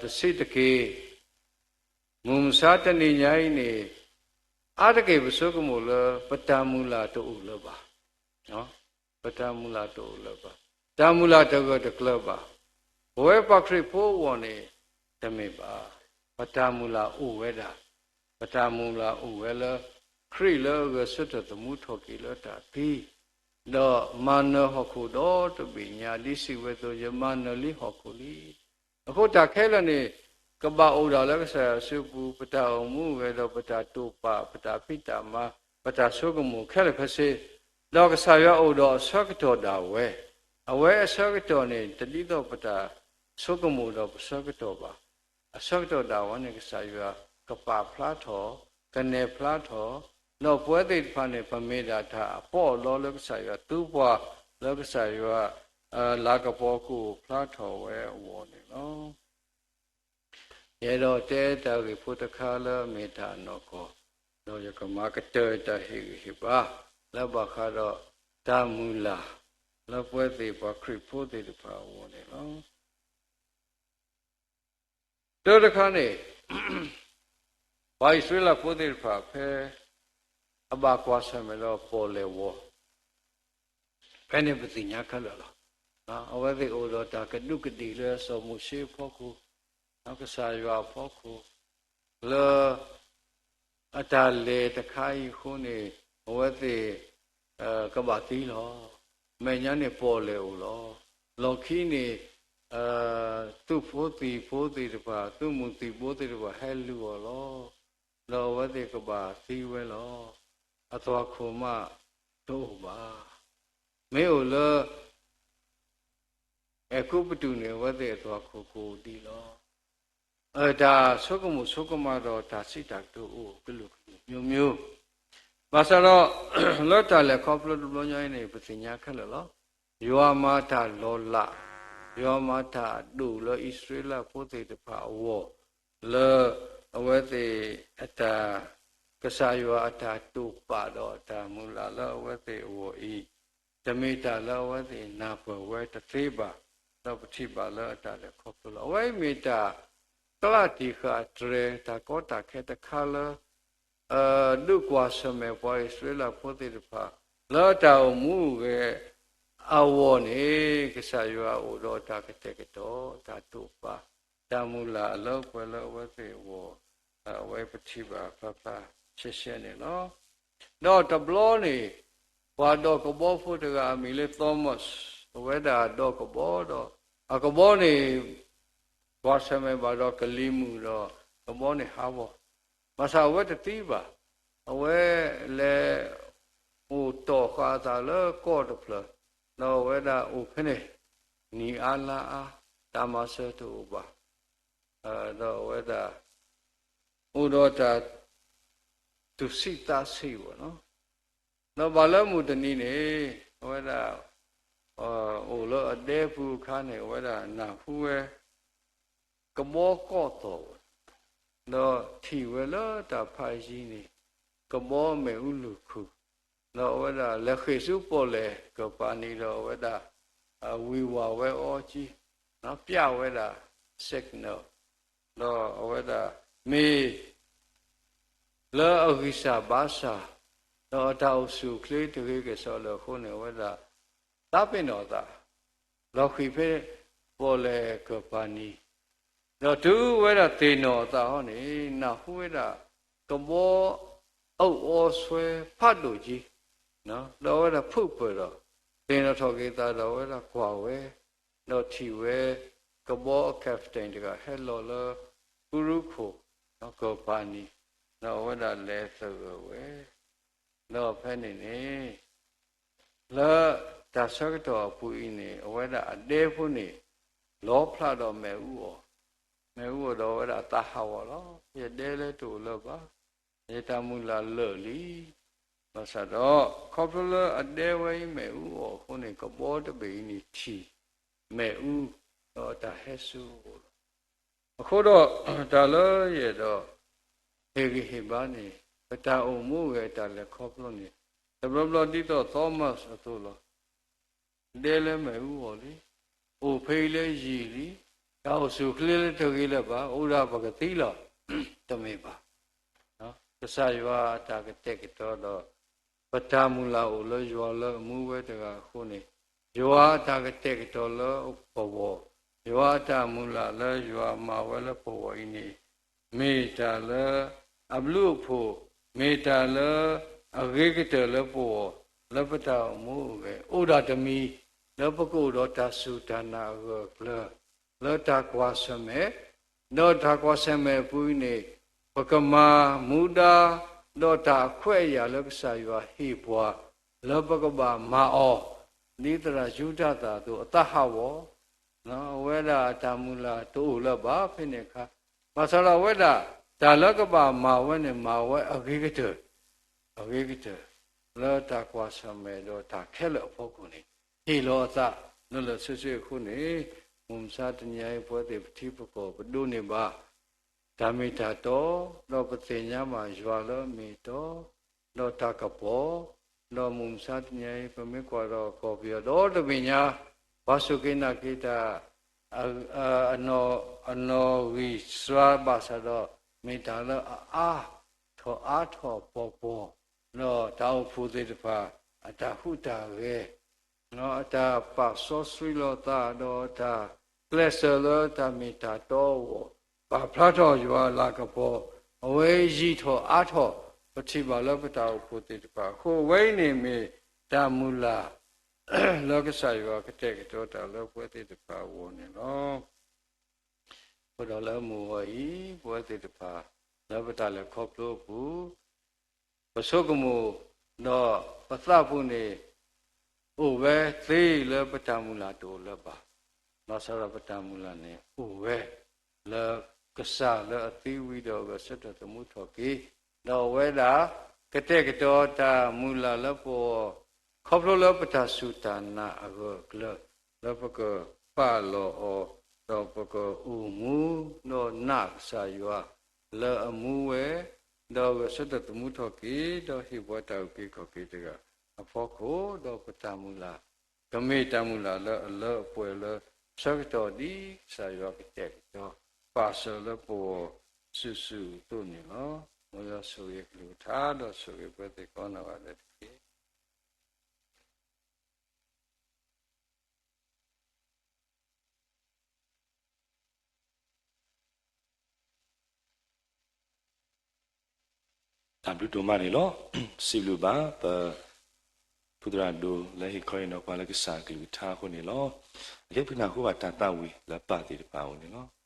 တဆံးတက့ၢ်, မုၢ်မဆါတနံၤညါအံၤန့ၣ် အါတက့ၢ်ပဆိကမိၣ်လၢ ပတၢ်မုၢ်လၢ်တအိၣ်လၢၤဘၣ်. ပတၢ်မုၢ်လၢ်တအိၣ်လၢၤဘၣ်. တၢ်မုၢ်လၢ်တဂၢၢ်တကျၢၤဘၣ်. ပဝဲပှၤခရံာ်ဖိအဂီၢ်န့ၣ် တမ့ၢ်ဘၣ်. ပတၢ်မုၢ်လၢ်အိၣ်ဝဲဒၣ်. ပတၢ်မုၢ်လၢ်အိၣ်ဝဲလၢ ခရံာ်လၢအဂဲၤဆၢထၢၣ်သမူထီၣ်က့ၤလၢတၢ်သံ, ဒီးမၤနၢၤဟီၣ်ခိၣ်ဒီတဘ့ၣ်ညါ ဒ်စံးဝဲအသိး ယမၤနၢၤလံဟီၣ်ခိၣ်လံ. အဃိတၢ်ခဲလၢာ်န့ၣ် ကဘၣ်အိၣ်ဒၣ်လၢကစၢ်ယွၤစုပူၤ, ပတၢ်အိၣ်မူအဂဲၤဒီး ပတၢ်တိာ်ပာ်, ပတၢ်ဖံးတၢ်မၤ, ပတၢ်ဆိကမိၣ်ခဲလၢာ်ခဲဆ့, ဒီးကစၢ်ယွၤအိၣ်ဒီးအဆၢကတီၢ်ဒၣ်ဝဲ, အဝဲအဆၢကတီၢ်န့ၣ် တဒ်သိးပတၢ်ဆိကမိၣ်ဒီးပဆၢကတီၢ်ဘၣ်. အဆၢကတီၢ်ဒၣ်ဝဲန့ၣ် ကစၢ်ယွၤကပာ်ဖျါထီၣ်, ကနဲၣ်ဖျါထီၣ်, ဒီးပဝဲသ့ၣ်တဖၣ်န့ၣ် ပမ့ၢ်ဒၣ်တၢ်အပီးအလီလၢကစၢ်ယွၤသူပှၤ, လၢကစၢ်ယွၤ လၤကပီၤကအိၣ်ဖျါထီၣ်ဝဲအဂီၢ်န့ၣ်လီၤ. ယအဲၣ်ဒိးတဲတၢ်ဂ့ၢ်ဖိတခါလၢအမ့ၢ်တၢ်အနီၢ်ကီၢ်, ဒီးယကမၤကတၢၢ်တၢ်ဟ့ၣ်ဂံၢ်ဟ့ၣ်ဘါ လၢဘၣ်ဃးဒီးတၢ်မုၢ်လၢ် လၢပဝဲသ့ၣ်ပှၤခရံာ်ဖိသ့ၣ်တဖၣ်အဂီၢ်န့ၣ်လီၤ. တၢ်တခါန့ၣ် ပှၤအံၣ်စရ့လးဖိသ့ၣ်တဖၣ်ဖဲ အဘၣ်ကွၢ်ဆၢၣ်မဲာ်ဒီးပီၣ်လဲၣ်ဝီၤ ဖဲန့ၣ်ပသ့ၣ်ညါခဲလၢာ်လီၤ. အဝဲသ့ၣ်အိၣ်ဒီးတၢ်ကဒူးကဒ့ၣ်လၢစီၤမိၤၡ့အဖီခိၣ်, ကစၢ်ယွၤအဖီခိၣ်, လၢ အတၢ်လဲၤတခါအံၤအဃိန့ၣ် အဝဲသ့ၣ် ကဘၣ်သံလီၤ. မဲာ်ညါန့ၣ်ပီၣ်လဲၣ်အိၣ်လီၤ. လီၢ်ခံန့ၣ် သုးဖိသံၣ်ဖိသ့ၣ်တဖၣ် သုးမုၢ်သံၣ်ဘိသ့ၣ်တဖၣ်ဟဲလူၤအီၤလီၤ. ဒီးအဝဲသ့ၣ်ကဘၣ်သံဝဲလီၤ. အသွၣ်ခိၣ်မးတအိၣ်ဘၣ်. မ့ၢ်အိၣ်လၢ အဲၤကူပတူးန့ၣ် အဝဲသ့ၣ်အသွၣ်ခိၣ်ကအိၣ်ဒံးလီၤ. တၢ်ဆိကမိၣ်ဆိကမးဒီးတၢ်စံးတၢ်ကတိၤအိၣ်ကလုာ်ကလုာ်မျိုးမျိုး, ဘၣ်ဆၣ်ဒီး လၢတၢ်လဲၤခီဖျိတဘျီညါအံၤန့ၣ် ပသ့ၣ်ညါခဲလၢာ်လီၤ. ယွၤမၤတၢ်လီၤလး, ယွၤမၤတၢ်အဒိၣ်လၢအံၣ်စရ့လးဖိသ့ၣ်တဖၣ်အဂီၢ်, လၢအဝဲသ့ၣ်အတၢ် ကစၢ်ယွၤအတၢ်တိာ်ပာ်ဒီးအတၢ်မုၢ်လၢ်လၢအဝဲသ့ၣ်အဂီၢ်အံၤ, တမ့ၢ်တၢ်လၢအဝဲသ့ၣ်နၢ်ပၢၢ်ဝဲတသ့ဘၣ်, ဒီးပထံၣ်ဘၣ်လၢအတၢ်လဲၤခီဖျိလီၤ. အဝဲအံၤမ့ၢ်တၢ်ကျးတံာ်ဃာ်တြဲၤ တၢ်ကီတၢ်ခဲတခါလၢ ဒုးကွၢ်ဆၢၣ်မဲာ်ပှၤအံၣ်စရ့လးဖိသ့ၣ်တဖၣ် လၢတၢ်အိၣ်မူအဂီၢ်န့ၣ် ကစၢ်ယွၤအိၣ်ဒီးတၢ်ကတဲာ်ကတီၤ တၢ်တိာ်ပာ် တၢ်မုၢ်လၢ်အလၢပှဲၤလၢအဝဲသ့ၣ်အဂီၢ် အဝဲပထံၣ်ဘၣ်ဖျါဖျါဆှဲဆှဲန့ၣ်လီၤ. ဒီးတဘျီန့ၣ် ပှၤဒီးကဘီဖိတဂၤအမံၤလၢ Thomas, အဝဲဒၣ်ဒီးကဘီဒီး အကဘီန့ၣ် ကွၢ်ဆၢၣ်မဲာ်ဘၣ်ဒီးကလံၤမုၢ်ဒီး ကဘီန့ၣ်ဟးဂီၤ, ဘၣ်ဆၣ်အဝဲတသံဘၣ်. အဝဲလဲၤအိၣ်တီၢ်ဃာ်အသးလၢကီၢ်တဖျၢၣ်, ဒီးအဝဲဒၣ်အိၣ်ဖဲန့ၣ် နံၤအါလါအါ, တၢ်မၤစၢၤတအိၣ်ဘၣ်, ဒီးအဝဲဒၣ် အိၣ်ဒီးတၢ် သူၣ်ဆံးသးဆံးဘၣ်နီၤ. ဒီးဘၣ်လၢမုၢ်တနံၤန့ၣ် အဝဲဒၣ် အိၣ်လၢအဒဲပူၤအခါန့ၣ် အဝဲဒၣ်နၢ်ဟူဝဲ ကဘီကီၢ်သီၣ်, ဒီးထံၣ်ဝဲလၢတၢ်ဖးယံၤန့ၣ် ကဘီမ့ၣ်အူလုၢ်ခူၣ်, ဒီးအဝဲဒၣ်လဲၤဃ့ၢ်ဆူပီၣ်လဲၣ်ကၢၢ်ပၤနံၤဒီး အဝဲဒၣ် ဝံၤဝဲအီကၠံ, ပျဲဝဲဒၣ် signal, ဒီးအဝဲဒၣ်မ့ၢ် လၢအဂံၢ်စၢ်ဘါစၢ်, ဒီးအတၢ်အိၣ်ဆူၣ်အိၣ်ချ့တဂ့ၤကစီၣ်လၢအဃိန့ၣ် အဝဲဒၣ် သးပ့ၤနီၣ်အသး လီၤဃံၤဖဲပီၣ်လဲၣ်ကၢၢ်ပၤနံၤ, ဒီးတုၤဝဲဒၣ်သ့ၣ်နီၣ်အသးဟီန့ၣ် နၢ်ဟူဝဲဒၣ် ကဘီအုၣ်အီဆွဲဖးဒိၣ်ကၠံ, ဒီးအဝဲဒၣ်ဖုးပၢၢ်ဒီး သ့ၣ်နီၣ်ထီၣ်က့ၤသးဒီးအဝဲဒၣ်ကွၢ်ဝဲ, ဒီးထံၣ်ဝဲ ကဘီအ captain တဂၤဟဲလီၤလၢ ဖုရူခိၣ် ကၢၢ်ပၤနံၤ, ဒီးအဝဲဒၣ်လဲၤသဂၢၢ်ဝဲ, ဒီးဖဲန့ၣ်န့ၣ် လၢတၢ်ဆၢကတီၢ်အပူၤအံၤန့ၣ် အဝဲဒၣ်အဒဲဖိန့ၣ် လီဖျးဒီးမ့ၣ်အူအီၣ်, မ့ၣ်အူအီၣ်ဒီးအဝဲဒၣ်အသးဟးဂီၤလီၤ. ယဒဲလၢတအိၣ်လၢၤဘၣ်, ယတၢ်မုၢ်လၢ်လၢာ်လံ. ဘၣ်ဆၣ်ဒီး ခီဖျိလၢအဒဲဝဲအံၤမ့ၣ်အူအီၣ်အဃိန့ၣ် ကဘီတဘ့ၣ်အံၤန့ၣ်ထံၣ်မ့ၣ်အူ, ဒီးအတၢ်ဟဲဆူအအိၣ်လီၤ. အဃိဒီး တၢ်လၢယအဲၣ်ဒိး ဟ့ၣ်ဂံၢ်ဟ့ၣ်ဘါန့ၣ် ပတၢ်အိၣ်မူအဂ့ၢ်အတၢ်လဲၤခီဖျိန့ၣ် တဘျီဘျီဒ်သိး Thomas အသိးလီၤ. ဒဲလၢမ့ၣ်အူအီၣ်လံ, အိၣ်ဖဲအံၤလၢယံာ်လံ, တၢ်အိၣ်ဆူၣ်အိၣ်ချ့လၢတဂ့ၤလၢၤဘၣ်, အိၣ်ဒၣ်ပကသံလီၤ. တမ့ၢ်ဘၣ်. ကစၢ်ယွၤအတၢ်ကတဲာ်ကတီၤဒီး ပတၢ်မုၢ်လၢ်အိၣ်လၢယွၤလၢအမူဝဲတဂၤအဃိန့ၣ်, ယွၤအတၢ်ကတဲာ်ကတီၤလၢပဂီၢ်, ယွၤအတၢ်မုၢ်လၢ်လၢယွၤမၤဝဲလၢပဂီၢ်အံၤန့ၣ် မ့ၢ်တၢ်လၢအဘျုးအဖှိၣ်, မ့ၢ်တၢ်လၢအဂ့ၤကတၢၢ်လၢပဂီၢ်, လၢပတၢ်အိၣ်မူအဂ့ၢ်, အိၣ်ဒၣ်တမံၤ လၢပကအိၣ်ဒီးတၢ်စူၢ်တၢ်နာ်အဂၢၢ်အကျၢၤ လၢတၢ်ကွၢ်ဆၢၣ်မဲာ်, ဒီးတၢ်ကွၢ်ဆၢၣ်မဲာ်အပူၤအံၤန့ၣ် ပကမၤမူဒါ ဒီးတၢ်အခွဲးအယာ်လၢကစၢ်ယွၤဟ့ၣ်ပှၤ လၢပကဘၣ်မၤအီၤ, ဒ်သရၣ်ယူဒၤသၢၣ်အသိး အသးဟးဂီၤ အဝဲဒၣ်အတၢ်မုၢ်လၢ်တအိၣ်လၢၤဘၣ်ဖဲန့ၣ်အခါ, ဘၣ်ဆၣ်ဒီးအဝဲဒၣ် တၢ်လၢကဘၣ်မၤဝဲန့ၣ် မၤဝဲအဂ့ၤကတၢၢ်, အဂ့ၤကတၢၢ် လၢတၢ်ကွၢ်ဆၢၣ်မဲာ်ဒီးတၢ်ခဲလၢာ်အဖီခိၣ်န့ၣ် ဟ့ၣ်လီၤအသးလၢလၢာ်ဆ့ဆ့အဃိန့ၣ်, မုၢ်မဆါတနံၤအံၤ ပဝဲသ့ၣ်ပထံပကီၢ် ပဒိးန့ၢ်ဘၣ် တၢ်မ့ၢ်တၢ်တီ, ဒီးပသ့ၣ်ညါဘၣ်ယွၤလၢအမ့ၢ်အတီ, ဒီးတၢ်ကပီၤ, ဒီးမုၢ်မဆါတနံၤအံၤ ပမ့ၢ်ကွၢ်ဒီးကီၢ်ပယီၤဒီတဘ့ၣ်ညါ, ပှၤစူၢ်က့ၤနာ်က့ၤတၢ် အနီၣ်ဂံၢ်စှၤဘၣ်ဆၣ်ဒီး မ့ၢ်တၢ်လၢအအါထီၣ်အါထီၣ်ပီၤပီၤ, ဒီးတၢ်အိၣ်ဖှိၣ်သ့ၣ်တဖၣ် အတၢ်ဟူးတၢ်ဂဲၤ အတၢ်ပာ်စီဆှံလီၤသး ဒီးတၢ်ကျဲးစၢးလၢတၢ်မ့ၢ်တၢ်တီအဂီၢ်, ပာ်ဖျါထီၣ်ယွၤအလၤကပီၤ, အဝဲယံာ်ထီၣ်အါထီၣ် ပထံၣ်ဘၣ်လၢပတၢ်အိၣ်ဖှိၣ်သ့ၣ်တဖၣ်အဃိ အဝဲအံၤန့ၣ်မ့ၢ်တၢ်မုၢ်လၢ် လၢကစၢ်ယွၤကတဲာ်ကတီၤတၢ်လၢပဝဲသ့ၣ်တဖၣ်အဂီၢ်န့ၣ်လီၤ. အဃိဒီးလၢမုၢ်ဂီၤအံၤ ပဝဲသ့ၣ်တဖၣ် လၢပတၢ်လဲၤခီဖျိအပူၤ ပဆိကမိၣ် ဒီးပသးပူၤန့ၣ် အိၣ်ဝဲသ့လၢပတၢ်မုၢ်လၢ်တအိၣ်လၢၤဘၣ်. ဘၣ်ဆၣ်ဒီးပတၢ်မုၢ်လၢ်န့ၣ် အိၣ်ဝဲ လၢကစၢ်လၢအသံဝံၤဒီးအဂဲၤဆၢထၢၣ်သမူထီၣ်က့ၤ, ဒီးအဝဲဒၣ် ကတဲာ်ကတီၤတၢ်မုၢ်လၢ်လၢပဂီၢ် ခီဖျိလၢပတၢ်စူၢ်တၢ်နာ်အဂၢၢ်အကျၢၤ လၢပကပာ်လီၤအီၤ, ဒီးပကအိၣ်မူ ဒီးနာ်ကစၢ်ယွၤ လၢအမူဝဲ, ဒီးအဂဲၤဆၢထၢၣ်သမူထီၣ်က့ၤ, ဒီးဟ့ၣ်ပှၤတၢ်အုၣ်က့ၤခီၣ်က့ၤတဂၤအဖီခိၣ်, ဒီးပတၢ်မုၢ်လၢ် ကမ့ၢ်တၢ်မုၢ်လၢ်လၢအလၢအပှဲၤလၢ ဆၢကတီၢ်ဒ်ကစၢ်ယွၤကတဲာ်ကတီၤ ပာ်စၢၤလၢပဂီၢ်စုာ်စုာ်အသိးန့ၣ်လီၤ. မ်ယွၤဆိၣ်ဂ့ၤအကလုၢ်ကထါ ဒီးဆိၣ်ဂ့ၤပဝဲသ့ၣ်ကိးဂၤဒဲးတက့ၢ်. တၢ်ဘျုးဒိၣ်မးန့ၣ်လီၤ. စံးဘျုးဘၣ်ပ ဖုသရၣ်ဒိၣ်လၢဟ့ၣ်ခီဟ့ၣ်နီၤပှၤလၢကစၢ်အကလုၢ်ကထါအဃိန့ၣ်လီၤ. အကဲပနၢ်ဟူဘၣ်တၢ်သးဝံၣ်လၢပၢ်သ့ၣ်တဖၣ်အအိၣ်န့ၣ်လီၤ.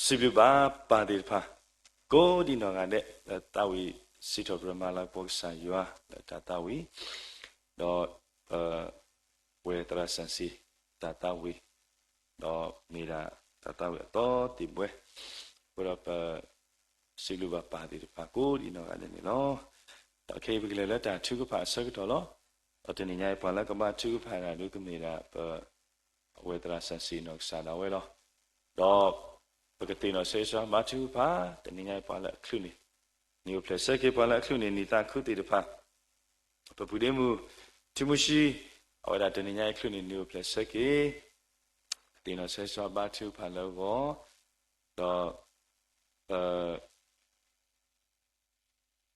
စံးဘျုးဘၣ်ပၢ်သ့ၣ်တဖၣ် ကိးဒံနီၢ်ဂၤဒဲး လၢသးဝံၣ်စံးထီၣ်ပတြၢၤမၤလၤကပီၤကစၢ်ယွၤလၢတၢ်သးဝံၣ်, ဒီးပဝဲသရၣ်စၢ်စံးတၢ်သးဝံၣ်, ဒီးမ့ၢ်ဒၣ်တၢ်သးဝံၣ်အသီသ့ၣ်ဘှဲ, အဃိဒီးပ စံးဘျုးဘၣ်ပၢ်သ့ၣ်တဖၣ်ကိးဒံနီၢ်ဂၤဒဲးန့ၣ်လီၤ. ဒီးခဲအံၤပကလဲၤလၢတၢ်ထုကဖၣ်အဆၢကတီၢ်လီၤ. ဒီးတနံၤညါအံၤပှၤလၢကဘါထုကဖၣ်တၢ်ဒုးကမ့ၢ်ဒၣ်ပ အဝဲသရၣ်စၢ်စံးနီၢ်ကစၢ်ဒၣ်ဝဲလီၤ. ဒီးပကသ့ၣ်နီၣ်ဆၢဂ့ၤဆၢဝါဘါထုကဖၣ် တနံၤညါအံၤပှၤလၢအချုးန့ၣ် နံၣ်အိၣ်ဖျဲၣ်ဆၢက့ၤ ပှၤလၢအချုးန့ၣ် နံၣ်သးခုသ့ၣ်တဖၣ် ပပုၢ်ဒ့မုၣ် ထံမူၡံ အဝဲဒၣ်တနံၤညါအံၤချုးန့ၣ် နံၣ်အိၣ်ဖျဲၣ်ဆၢက့ၤ သ့ၣ်နီၣ်ဆၢဂ့ၤဆၢဝါဘါထုကဖၣ်လၢအဂီၢ်,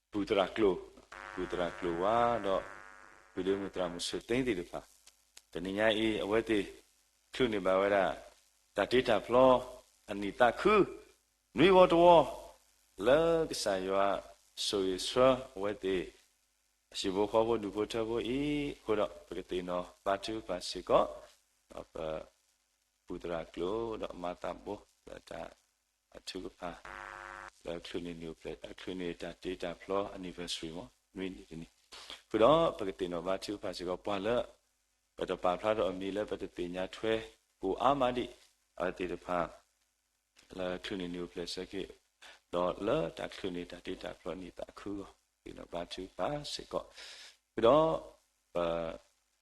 ဒီး ပ ပုၢ်သရၣ်ကျိၤ, ပုၢ်သရၣ်ကျိၤဝါ ဒီး ပုၢ်ဒ့မုၣ်သရၣ်မုၣ်ဆၢသ့သ့ၣ်တဖၣ်, တနံၤညါအံၤ အဝဲသ့ၣ် ချုးန့ၢ်ဘၣ်ဝဲဒၣ် တၢ်တ့တၢ်ဖျီ အနံၣ်သးခု နွံဝီတဝီ လၢကစၢ်ယွၤ ဆိၣ်ဂ့ၤဆှၢအဝဲသ့ၣ် အဟံၣ်ဖိဃီဖိဒူၣ်ဖိထၢဖိအံၤ, အဃိဒီး ပကသ့ၣ်နီၣ်ဘါထုကဖၣ်စ့ၢ်ကီး ဒီးပ ပုၢ်သရၣ်ကျိၤ ဒီးအမါသးဘိ လၢတၢ် အထုကဖၣ် လၢချုးန့ၢ်နံၣ်အိၣ်ဖျဲၣ် ချုးန့ၢ်တၢ်တ့တၢ်ဖျီ anniversary မ့ၢ် နွံနံၣ်တနံၣ်, အဃိဒီးပကသ့ၣ်နီၣ်ဘါထုကဖၣ်စ့ၢ်ကီး ပှၤလၢ ပတပာ်ဖျါထီၣ်အမံၤလၢပတသ့ၣ်ညါထွဲ ကိးအါမးဒံး အဝဲသ့ၣ်တဖၣ် လၢချုးန့ၢ်နံၣ်အိၣ်ဖျဲၣ်ဆၢက့ၤ ဒီးလၢတၢ်ချုးန့ၢ်တၢ်တ့တၢ်ဖျီနံၣ်သးခုအဂီၢ် သ့ၣ်နီၣ်ဘါထုကဖၣ်စ့ၢ်ကီး, အဃိဒီး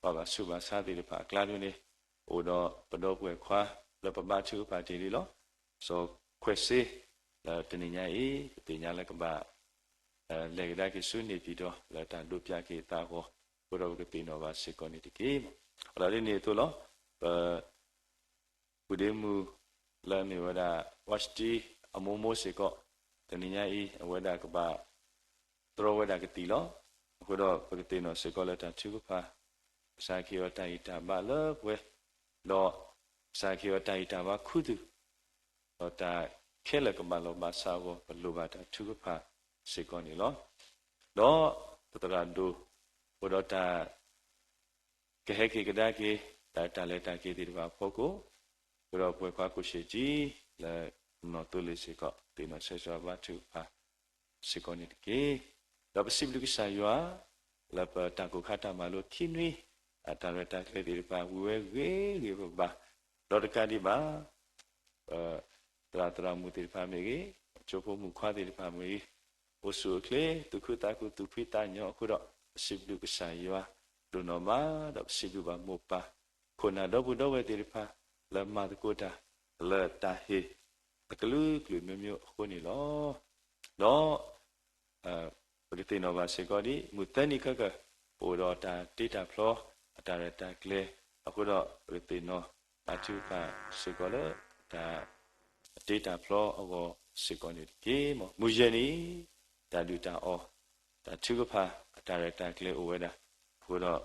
ပ ပှၤဘၣ်ဆူးဘၣ်ဆါသ့ၣ်တဖၣ်အကျါဒ်န့ၣ် အိၣ်ဒီးပဒီပုၢ်ဝဲၢ်ခွါ လၢပဘါထုကဖၣ်တ့ၢ်လံလီၤ. စီၤခွဲးစ့ လၢတနံၤညါအံၤ ပသ့ၣ်ညါလၢကဘၣ် လဲၤကဒါက့ၤဆူန့ၣ်ပၠံၣ်တီၤ လၢတၢ်ဒိးပၠးက့ၤအသးအဂီၢ်, အဃိဒီးပကသ့ၣ်နီၣ်ဘၣ်စ့ၢ်ကီးန့ၣ်တက့ၢ်. ဒီးဒ်န့ၣ်အသိးလီၤ. ပ ပုၢ်ဒ့မုၣ် လၢအမ့ၢ်ဝဲဒၣ် ဝၣ်စတံ အမိၢ်မိၢ်စ့ၢ်ကီး တနံၤညါအံၤ အဝဲဒၣ်ကဘၣ် တြီဝဲဒၣ်ကသံၣ်လီၤ. အဃိဒီးပကသ့ၣ်နီၣ်စ့ၢ်ကီးလၢတၢ်ထုကဖၣ် ကစၢ်ခ့အီၤတၢ်ဂံၢ်တၢ်ဘါလၢပှဲၤ, ဒီးကစၢ်ခ့အီၤတၢ်ဂံၢ်တၢ်ဘါခူသူၣ်, ဒီးတၢ်ခဲလၢာ်ကဘၣ်လီၤဘၣ်စးအဂီၢ် ပလိၣ်ဘၣ်တၢ်ထုကဖၣ်စ့ၢ်ကီးန့ၣ်လီၤ. ဒီးပသရၣ်ဒိၣ် အိၣ်ဒီးတၢ် ကဟဲက့ၤကဒါက့ၤ တၢ် တၢ်လဲၤတၢ်က့ၤသ့ၣ်တဖၣ်အဖီခိၣ်, အဃိဒီးပဝဲၢ်ခွါကိၣ်ရှ့ၣ်ကၠံ လၢနီၢ်သိလ့ၣ်စ့ၢ်ကီး သ့ၣ်နီၣ်ဆၢဂ့ၤဆၢဝါဘါထုကဖၣ်စ့ၢ်ကီးန့ၣ်တက့ၢ်. ဒီးပစံးဘျုးကစၢ်ယွၤ လၢပတၢ်ကိၢ်ခါတၢ်မၤလိခံနွံ အတၢ်ရဲၣ်တၢ်ကျဲၤသ့ၣ်တဖၣ် ဝံၤဝဲဂ့ၤဂ့ၤဘၣ်ဘၣ်, ဒီးတကးဒံးဘၣ် ပ သရၣ်သရၣ်မုၣ်သ့ၣ်တဖၣ်မ့ၢ်ဂ့ၤ, ကၠိဖိမုၣ်ခွါသ့ၣ်တဖၣ်မ့ၢ်ဂ့ၤ, အိၣ်ဆူၣ်အိၣ်ချ့ သူၣ်ခုသးခု သူၣ်ဖှံသးညီအဃိဒီး ပစံးဘျုးကစၢ်ယွၤ ဒိၣ်နီၢ်မး, ဒီးပစံးဘျုးဘၣ်မိၢ်ပၢ် ခိၣ်နၢ်ဒီပုၢ်ဒီဝဲၢ်သ့ၣ်တဖၣ် လၢမၤသကိးတၢ် လၢတၢ်ဟ့ၣ်အကလုာ်ကလုာ်မျိုးမျိုးအဃိန့ၣ်လီၤ. ဒီး ပကသ့ၣ်နီၣ်ဘၣ်စ့ၢ်ကီးဒ် မုၢ်သၢနံၤခဲကၢၢ် ပအိၣ်ဒီးတၢ်တ့တၢ်ဖျီ အတၢ်ရဲၣ်တၢ်ကျဲၤအဃိဒီး ပကသ့ၣ်နီၣ်ဘါထုကဖၣ်စ့ၢ်ကီးလၢ တၢ်တ့တၢ်ဖျီအဂီၢ်စ့ၢ်ကီးန့ၣ်တက့ၢ်. မုၢ်ယဲၢ်နံၤ တၢ်ဒုၣ်တၢ်အီၣ် တၢ်ထုကဖၣ်အတၢ်ရဲၣ်တၢ်ကျဲၤအိၣ်ဝဲဒၣ်အဃိဒီး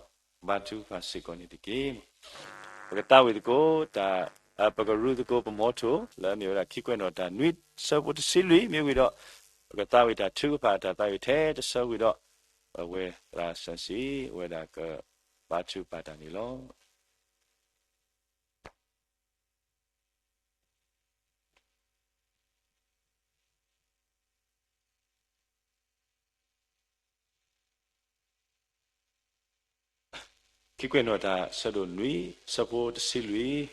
ဘါထုကဖၣ်စ့ၢ်ကီးန့ၣ်တက့ၢ်. ပကသးဝံၣ်သကိး တၢ် ပကရူသကိးပမီထိၣ် လၢအမ့ၢ်ဝဲဒၣ်ခံကွဲးနီၣ်တၢ်နွံဆၢဖိတဆံလွံၢ် မ့ၢ်ဝံၤဒီး ပကသးဝံၣ်တၢ်ထုကဖၣ်အတၢ်သးဝံၣ်ထဲတဆၢဝံၤဒီး ပဝဲသရၣ်စီဆှံအိၣ်ဝဲဒၣ်ကဘါထုကဖၣ်တၢ်န့ၣ်လီၤ. ခံကွဲးနီၣ်တၢ်ဆၢဒိၣ်နွံ ဆၢဖိတဆံလွံၢ်,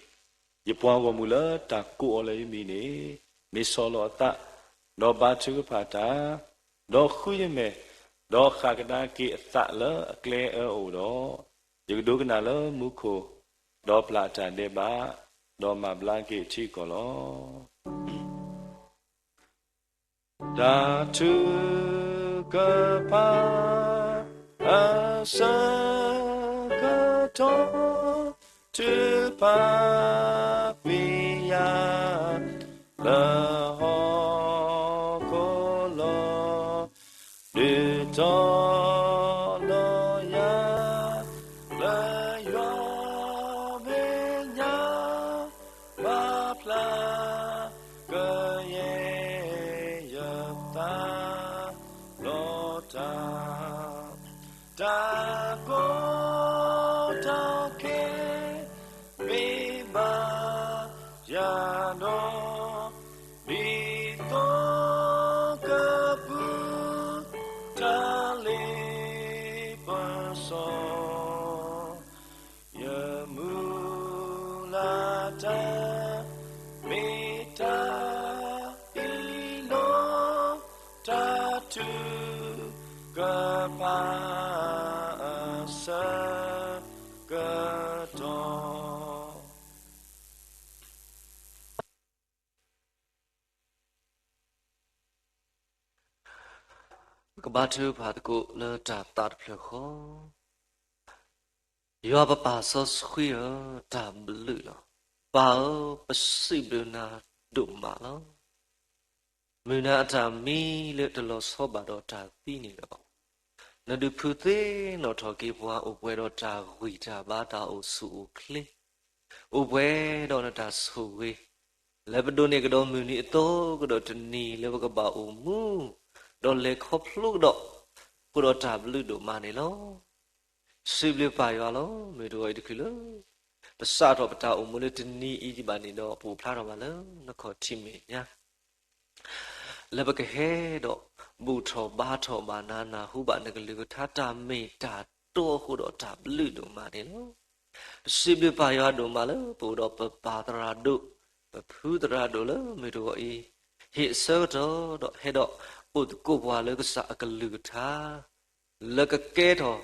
ယပှၤဂီၢ်မုၢ်လၢတၢ်ကိးအီၤလၢယမံၤန့ၣ် မ့ၢ်ဆီၣ်လီၤအသး, ဒီးဘါထုကဖၣ်တၢ်, ဒီးဃုယမဲာ်, ဒီးဃၣ်ကဒါက့ၤအသးလၢအကျဲအၢအအိၣ်ဒီး, ယကဒိကနၣ်လၢမူခိၣ်, ဒီးပျၢ်အတၢ်ဒဲးဘး, ဒီးမၤဘျါက့ၤအထံအကီၢ်လီၤ. တၢ်ထုကဖၣ်အဆၢကတီၢ် ထုကဖၣ်ကွံာ်ယၤ လၢဟီၣ်ခိၣ်လီၤ. ဒုးတီၤလီၤယၤ လၢယွၤမဲာ်ညါ မၤဖျါကယဲၢ်ယသး လီၤတၢ်, တၢ်ကီတၢ်ခဲ မ့ၢ်ဘၣ်ယၤဒီး ဒ်သိးကပူၤ တၢ်လ့ပစီ ယမုၢ်လၢ်တၢ် မ့ၢ်တၢ်အံၤလီၤ. တၢ်ထုကဖၣ်အဆၢကတီၢ် ပကဘါထုကဖၣ်သကိးလၢတၢ်သးတဖျၢၣ်ဃီ, ယွၤပပၢ်စီဆှံဧၢ, တၢ်ဘျုးလီၤ. ပၢ်ဧၢ, ပစံးဘျုးနၤဒိၣ်မးလီၤ. မုၢ်နၤအတၢ်မံလၢတလီၤဆီဘၣ်ဒီးတၢ်သံန့ၣ်ဒီး, နဒုးဖုသ့ၣ်နီၣ်ထီၣ်က့ၤပှၤအိၣ်ပှဲၤဒီးတၢ်ဂံၢ်တၢ်ဘါ တၢ်အိၣ်ဆူၣ်အိၣ်ချ့, အိၣ်ပှဲၤဒီးနတၢ်ဆိၣ်ဂ့ၤ, လၢပဒိးန့ၢ်ကဒီးမုၢ်နံၤအသီကဒီးတနံၤလၢပကဘၣ်အိၣ်မူ, ဒီးလဲၤခီဖျိကဒီး, အဃိဒီးတၢ်ဘျုးဒိၣ်မးန့ၣ်လီၤ. စံးဘျုးပၢ်ယွၤလီၤ. မ့ၢ်တဂီၤအံၤတချုးလၢ ပစးထီၣ်ပတၢ်အိၣ်မူလၢတနံၤအံၤဒံးဘၣ်န့ၣ်ဒီး ပအိၣ်ဖျါထီၣ်ဘၣ်လၢနခီၣ်ထံးမဲာ်ညါ လၢပကဟဲဒီးဘူၣ်ထီၣ်ဘါထီၣ်ဘၣ်နၤ နၢ်ဟူဘၣ်နကလုၢ်ကထါတၢ်မ့ၢ်တၢ်တီအဃိဒီးတၢ်ဘျုးဒိၣ်မးန့ၣ်လီၤ. ပစံးဘျုးပၢ်ယွၤဒိၣ်မးလၢပအိၣ်ဒီးပပၢ်သရၣ်ဒိၣ်, ပဖုသရၣ်ဒိၣ်လၢမုၢ်တဂီၤအံၤ, ဟ့ၣ်အဆၢကတီၢ်ဒီးဟဲဒီးအိၣ်သကိးပှၤလၢကစၢ်အကလုၢ်ကထါ လၢကကဲထီၣ်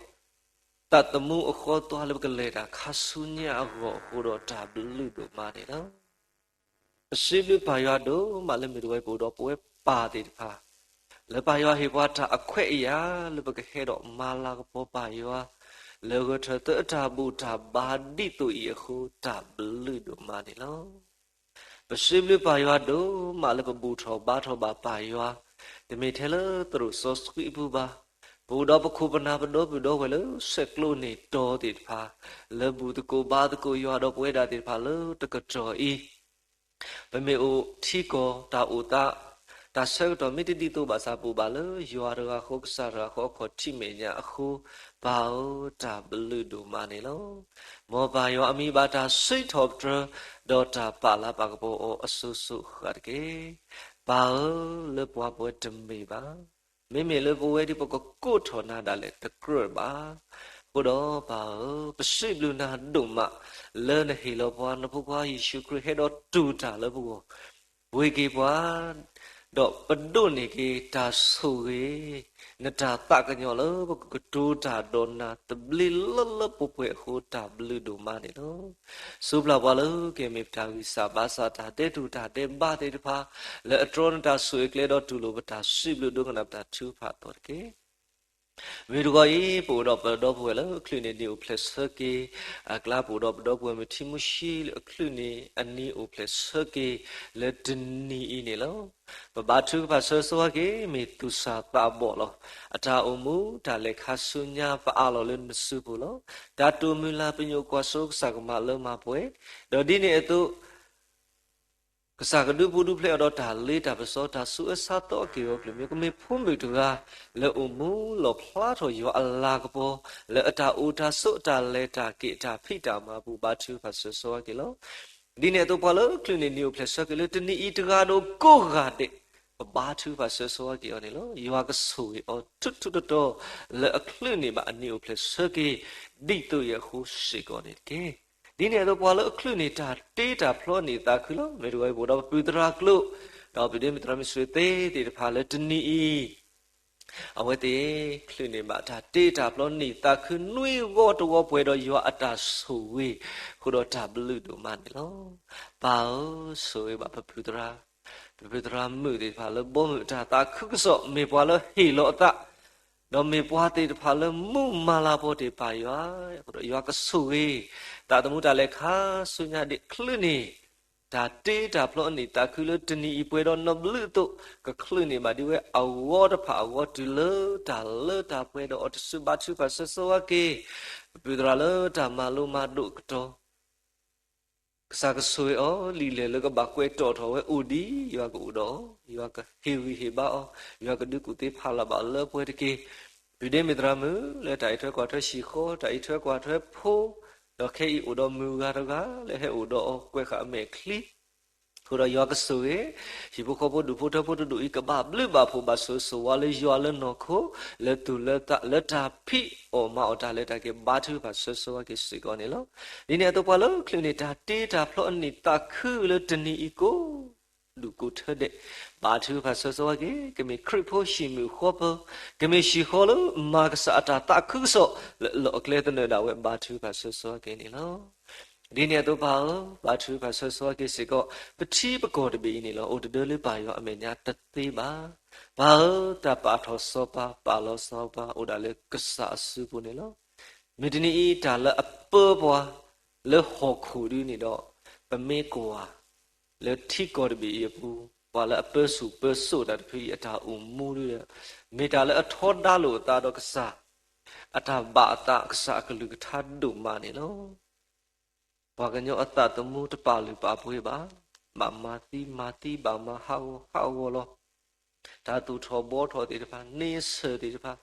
တၢ်သမူအဃီသီလၢပကလဲၤတၢ်ခါဆူညါအဂီၢ်အဃိဒီးတၢ်ဘျုးဒိၣ်မးန့ၣ်လီၤ. ပစံးဘျုးပၢ်ယွၤဒိၣ်မးလၢမုၢ်တဂီၤအံၤပအိၣ်ဒီးပဝဲပၢ်သ့ၣ်တဖၣ်, လၢပၢ်ယွၤဟ့ၣ်ပှၤတၢ်အခွဲးအယာ်လၢပကဟဲဒီးမၤလၤကပီၤပၢ်ယွၤ, လၢဂဲၤထၢၣ်သၢအတၢ်ဘူၣ်တၢ်ဘါဒ်သိးအံၤအဃိ တၢ်ဘျုးဒိၣ်မးန့ၣ်လီၤ. ပစံးဘျုးပၢ်ယွၤဒိၣ်မးလၢပဘူၣ်ထီၣ်ဘါထီၣ်ဘၣ်ပၢ်ယွၤ, တမ့ၢ်ထဲလၢသရိာ်စီဆှံအပူၤဘၣ်, ပအိၣ်ဒီးပခိၣ်ပနၢ်ပဒီပုၢ်ဒီဝဲၢ်လၢဆဲးကျိးန့ၢ်တီၤသ့ၣ်တဖၣ်, လၢဘူၣ်သကိးဘါသကိးယွၤဒီးပဝဲဒၣ်သ့ၣ်တဖၣ်လၢတကတီၢ်အံၤ ပမ့ၢ်အိၣ်ထံကီၢ်တၢ်အိၣ်သး, တၢ်ဆၢကတီၢ်မ့ၢ်တဒ်သိးဘၣ်ဆၣ် ပအိၣ်ဘၣ်လၢယွၤတဂၤဃီကစၢ်တဂၤဃီအခီၣ်ထံးမဲာ်ညါအဃိ, ပၢ်ဧၢ, တၢ်ဘျုးဒိၣ်မးန့ၣ်လီၤ. မ်ပၢ်ယွၤအမံၤဘၣ်တၢ်စံးထီၣ်ပတြၢၤ, ဒီးတၢ်ပာ်လၤပာ်ကပီၤအီၤအစိၤစိၤဃၣ်တက့ၢ်. ပၢ်ဧၢ, လၢပှၤပဝဲတမ့ၢ်ဘၣ်. မ့မ့ၢ်လၢပဝဲဒၣ်ပကကိးထီၣ်နၤဒၣ်လဲာ်တကြၢးဘၣ်. အဃိဒီးပၢ်ဧၢ, ပစံးဘျုးနၤဒိၣ်မး လၢနဟ့ၣ်လီၤပှၤနဖိခွါယ့ၣ်ၡူးခရံာ်ဟဲဒီးတူၢ်တၢ်လၢပဂီၢ် ပှ့ၤက့ၤပှၤ, ဒီးပဒိးန့ၢ်က့ၤတၢ်ဆိၣ်ဂ့ၤ, နတၢ်သးကညီၤလၢပကကတိၤတၢ်ဒီးနၤသဘျ့လၢလၢပှဲၤပှဲၤအဃိ တၢ်ဘျုးဒိၣ်မးန့ၣ်လီၤ. စူးပျၢ်ပှၤလၢကမ့ၢ်ပတၢ်ဂံၢ်စၢ်ဘါစၢ် တၢ်ဒဲးတူၢ်တၢ်ဒဲးဘးသ့ၣ်တဖၣ်, လၢအတြီနတၢ်ဆိၣ်ဂ့ၤကျဲဒီးတူၢ်လိာ်ပတၢ်စံးဘျုးဒိကနၣ်ပတၢ်ထုကဖၣ်အသီတက့ၢ်. မ့ၢ်တဂီၤအံၤ ပအိၣ်ဒီးပဒီပုၢ်ဝဲၢ်လၢအချုးန့ၣ် နံၣ်အိၣ်ဖျဲၣ်ဆၢက့ၤအကျါ, ပအိၣ်ဒီးပဒီပုၢ်ဝဲၢ်မုၢ်ထံမုၢ်ဆှံလၢအချုးန့ၣ် အနံၤအိၣ်ဖျဲၣ်ဆၢက့ၤလၢတနံၤအံၤန့ၣ်လီၤ. ပဘါထုကဖၣ်ဆၢဆိဝဲက့ၤ မ့ၢ်သူၣ်စၢ်သးဘီၣ်လီၤ. အတၢ်အိၣ်မူ တၢ်လဲၤခါဆူညါ ပအးလီၤလၢနစုပူၤလီၤ. တၢ်တိၢ်မုၢ်လၢ် ပညိၣ်ကွၢ်စိ ကစၢ်ကမၤလၢမၤပှဲၤ, ဒီးဒ်န့ၣ်အသိး ကစၢ်ကဒုးပူၤဒုးဖျဲးအီၤဒီးတၢ်လ့တၢ်ပစီ တၢ်ဆူးအၢဆါသီအက့ၢ်အဂီၤကလုာ်မ့ၢ် ကမ့ၢ်ဖိမုၣ်တဂၤ လၢအိၣ်မူလီၣ်ဖျါထီၣ်ယွၤအလၤကပီၤ လၢအတၢ်အိၣ်တၢ်ဆိး အတၢ်လဲၤတၢ်က့ၤ အတၢ်ဖံးတၢ်မၤပူၤ ဘါထုကဖၣ်ဆၢဆိဝဲက့ၤလီၤ. ဒ်န့ၣ်အသိးပှၤလၢအချုးန့ၣ် နံၣ်အိၣ်ဖျဲၣ်ဆၢက့ၤလၢတနံၤအံၤ တဂၤဒီးကိးဂၤဒဲး ပဘါထုကဖၣ်ဆၢဆိဝဲက့ၤအီၤန့ၣ်လီၤ. ယွၤကဆိၣ်ဂ့ၤအီၤထူထူတီတီ လၢအချုးန့ၢ်ဘၣ်အနံၣ်အိၣ်ဖျဲၣ်ဆၢက့ၤ ဒ်သိးအံၤအဃိစ့ၢ်ကီးန့ၣ်တက့ၢ်. ဒ်န့ၣ်အသိးပှၤလၢအချုးန့ၣ် တၢ်တ့တၢ်ဖျီအနံၣ်သးခုလီၤ. မ့ၢ်တဂီၤအံၤ ပအိၣ်ဒီးပပုၢ်သရၣ်ကျိာ် ဒီးပဒ့မုၣ်သရၣ်မုၣ်စူသ့သ့ၣ်တဖၣ်လၢတနံၤအံၤ အဝဲသ့ၣ်ချုးန့ၢ်ဘၣ်တၢ်တ့တၢ်ဖျီနံၣ်သးခု နွံဂီၢ်တဝီပှဲၤဒီးယွၤအတၢ်ဆိၣ်ဂ့ၤ ဃုာ်ဒီးတၢ်ဘျုးဒိၣ်မးန့ၣ်လီၤ. ပၢ်ဧၢ, ဆိၣ်ဂ့ၤဘၣ်ပပုၢ်သရၣ်, ပပုၢ်သရၣ်မုၣ်သ့ၣ်တဖၣ်လၢဘီမုၢ်အတၢ်သးခုကစီၣ် မ့ၢ်ပှၤလၢဟ့ၣ်လီၤအသး ဒီးမ့ၢ်ပှၤသ့ၣ်တဖၣ်လၢမူမၤလၤပီၤတ့ၢ်ပၢ်ယွၤ, အဃိဒီးယွၤကဆိၣ်ဂ့ၤ သးသမူတၢ်လဲၤခါဆူညါဒ်ချုးန့ၢ် တၢ်တ့တၢ်ဖျီအနံၣ်သးခုလၢတနံၤအံၤပှဲၤဒီးနဘျုးအသိး ကချုးန့ၢ်ဘၣ်ဒ်ဝဲအဂီၢ်တဖၣ်အဂီၢ်တုၤလၢတၢ်လၢတၢ်ပှဲၤဒီးအီၤတစု ဘါထုကဖၣ်ဆၢဆိဝဲက့ၤ ပပုၢ်သရၣ်လၢတၢ်မၤလိမၤဒိးကတီၢ် ကစၢ်ကဆိၣ်ဂ့ၤအီၤ လံာ်လဲၢ်လၢကဘၣ်ကွဲးတီၣ်ထီၣ်ဝဲအိၣ်ဒံး ယွၤကအိၣ်ဒီးအီၤ, ယွၤကဟ့ၣ်ဂံၢ်ဟ့ၣ်ဘါအီၤ, ယွၤကဒုးကူၣ်သ့ဖးလီၤဘၣ်အီၤလၢပှဲၤတက့ၢ်. ပုၢ်ဒ့မ့ၢ်သရၣ်မုၣ် လၢတၢ်အံးထွဲကွၢ်ထွဲဟံၣ်ဃီ, တၢ်အံးထွဲကွၢ်ထွဲဖိ, ဒီးခဲအံၤအိၣ်ဒီးမုၢ်ဂၤတဂၤ လၢဟဲအိၣ်ဒီးအီၤကွဲးဃာ်အမဲာ်ချံ အဃိဒီးယွၤကဆိၣ်ဂ့ၤ ဟံၣ်ဖိဃီဖိဒူၣ်ဖိထၢဖိတဒူၣ်အံၤ ကဘၣ်ဘျုးဘၣ်ဖှိၣ်ဘၣ်ဆိၣ်ဂ့ၤဆိၣ်ဝါလၢယွၤလၢနီၢ်ခိ လၢသူၣ်လၢသး လၢတၢ်ဖံးအီၣ်မၤအီၣ်တၢ်လဲၤတၢ်က့ၤ ဘါထုကဖၣ်ဆၢဆိဝဲက့ၤစ့ၢ်ကီးန့ၣ်လီၤ. ဒ်န့ၣ်အသိးပှၤလၢချုးန့ၣ် တၢ်တ့တၢ်ဖျီအနံၣ်သးခုလၢတနံၤအံၤကိး ဒူၣ်ကိးထၢဒဲး ဘါထုကဖၣ်ဆၢဆိဝဲက့ၤ, ကမ့ၢ်ခရံာ်ဖိဟံၣ်မုာ်ဃီပၢၤ, ကမ့ၢ်ဟံၣ်ဃီလၢမၤကစၢ်အတၢ်သးခုကစီၣ် လၢလီၢ်အကျဲသနၢၣ်ဒၣ်ဝဲ ဘါထုကဖၣ်ဆၢဆိဝဲက့ၤန့ၣ်လီၤ. ဒ်န့ၣ်အသိးပၢ်ဧၢ, ဘါထုကဖၣ်ဆၢဆိဝဲက့ၤစ့ၢ်ကီး ပထံပကီၢ်တဘ့ၣ်အံၤန့ၣ်လီၤ. အိၣ်တဒၢလၢပၢ်ယွၤအမဲာ်ညါတသ့ဘၣ်. ပၢ်ဧၢ, တၢ်ပာ်ထီၣ်စီပၤ ပာ်လီၤစီပၤ အိၣ်ဒၣ်လၢကစၢ်အစုပူၤန့ၣ်လီၤ. မုၢ်တနံၤအံၤ တၢ်လၢအပၢပှၤ လၢဟီၣ်ခိၣ်ဒုန့ၣ်ဒီး ပမ့ၢ်ကွၢ် လၢထံကီၢ်တဘ့ၣ်အံၤအပူၤ ပှၤလၢအပၢဆူၣ်ပၢစိးတၢ်တဖုအံၤ အတၢ်အိၣ်မူဒုဒီး မ့ၢ်တၢ်လၢအထီဒါလိာ်အသးဒီးကစၢ် အတၢ်ဘၣ်အသး ကစၢ်အကလုၢ်ကထါဒိၣ်မးန့ၣ်လီၤ. ပှၤကညီအသးသမူတပာ်လုၢ်ပာ်ပှ့ၤဘၣ်, ဘၣ်မၤသံမၤသံ ဘၣ်မၤဟးဂီၤဟးဂီၤလီၤ. တၢ်သူၣ်ထီၣ်ဘှီထီၣ်သ့ၣ်တဖၣ် န့ဆၢၣ်သ့ၣ်တဖၣ်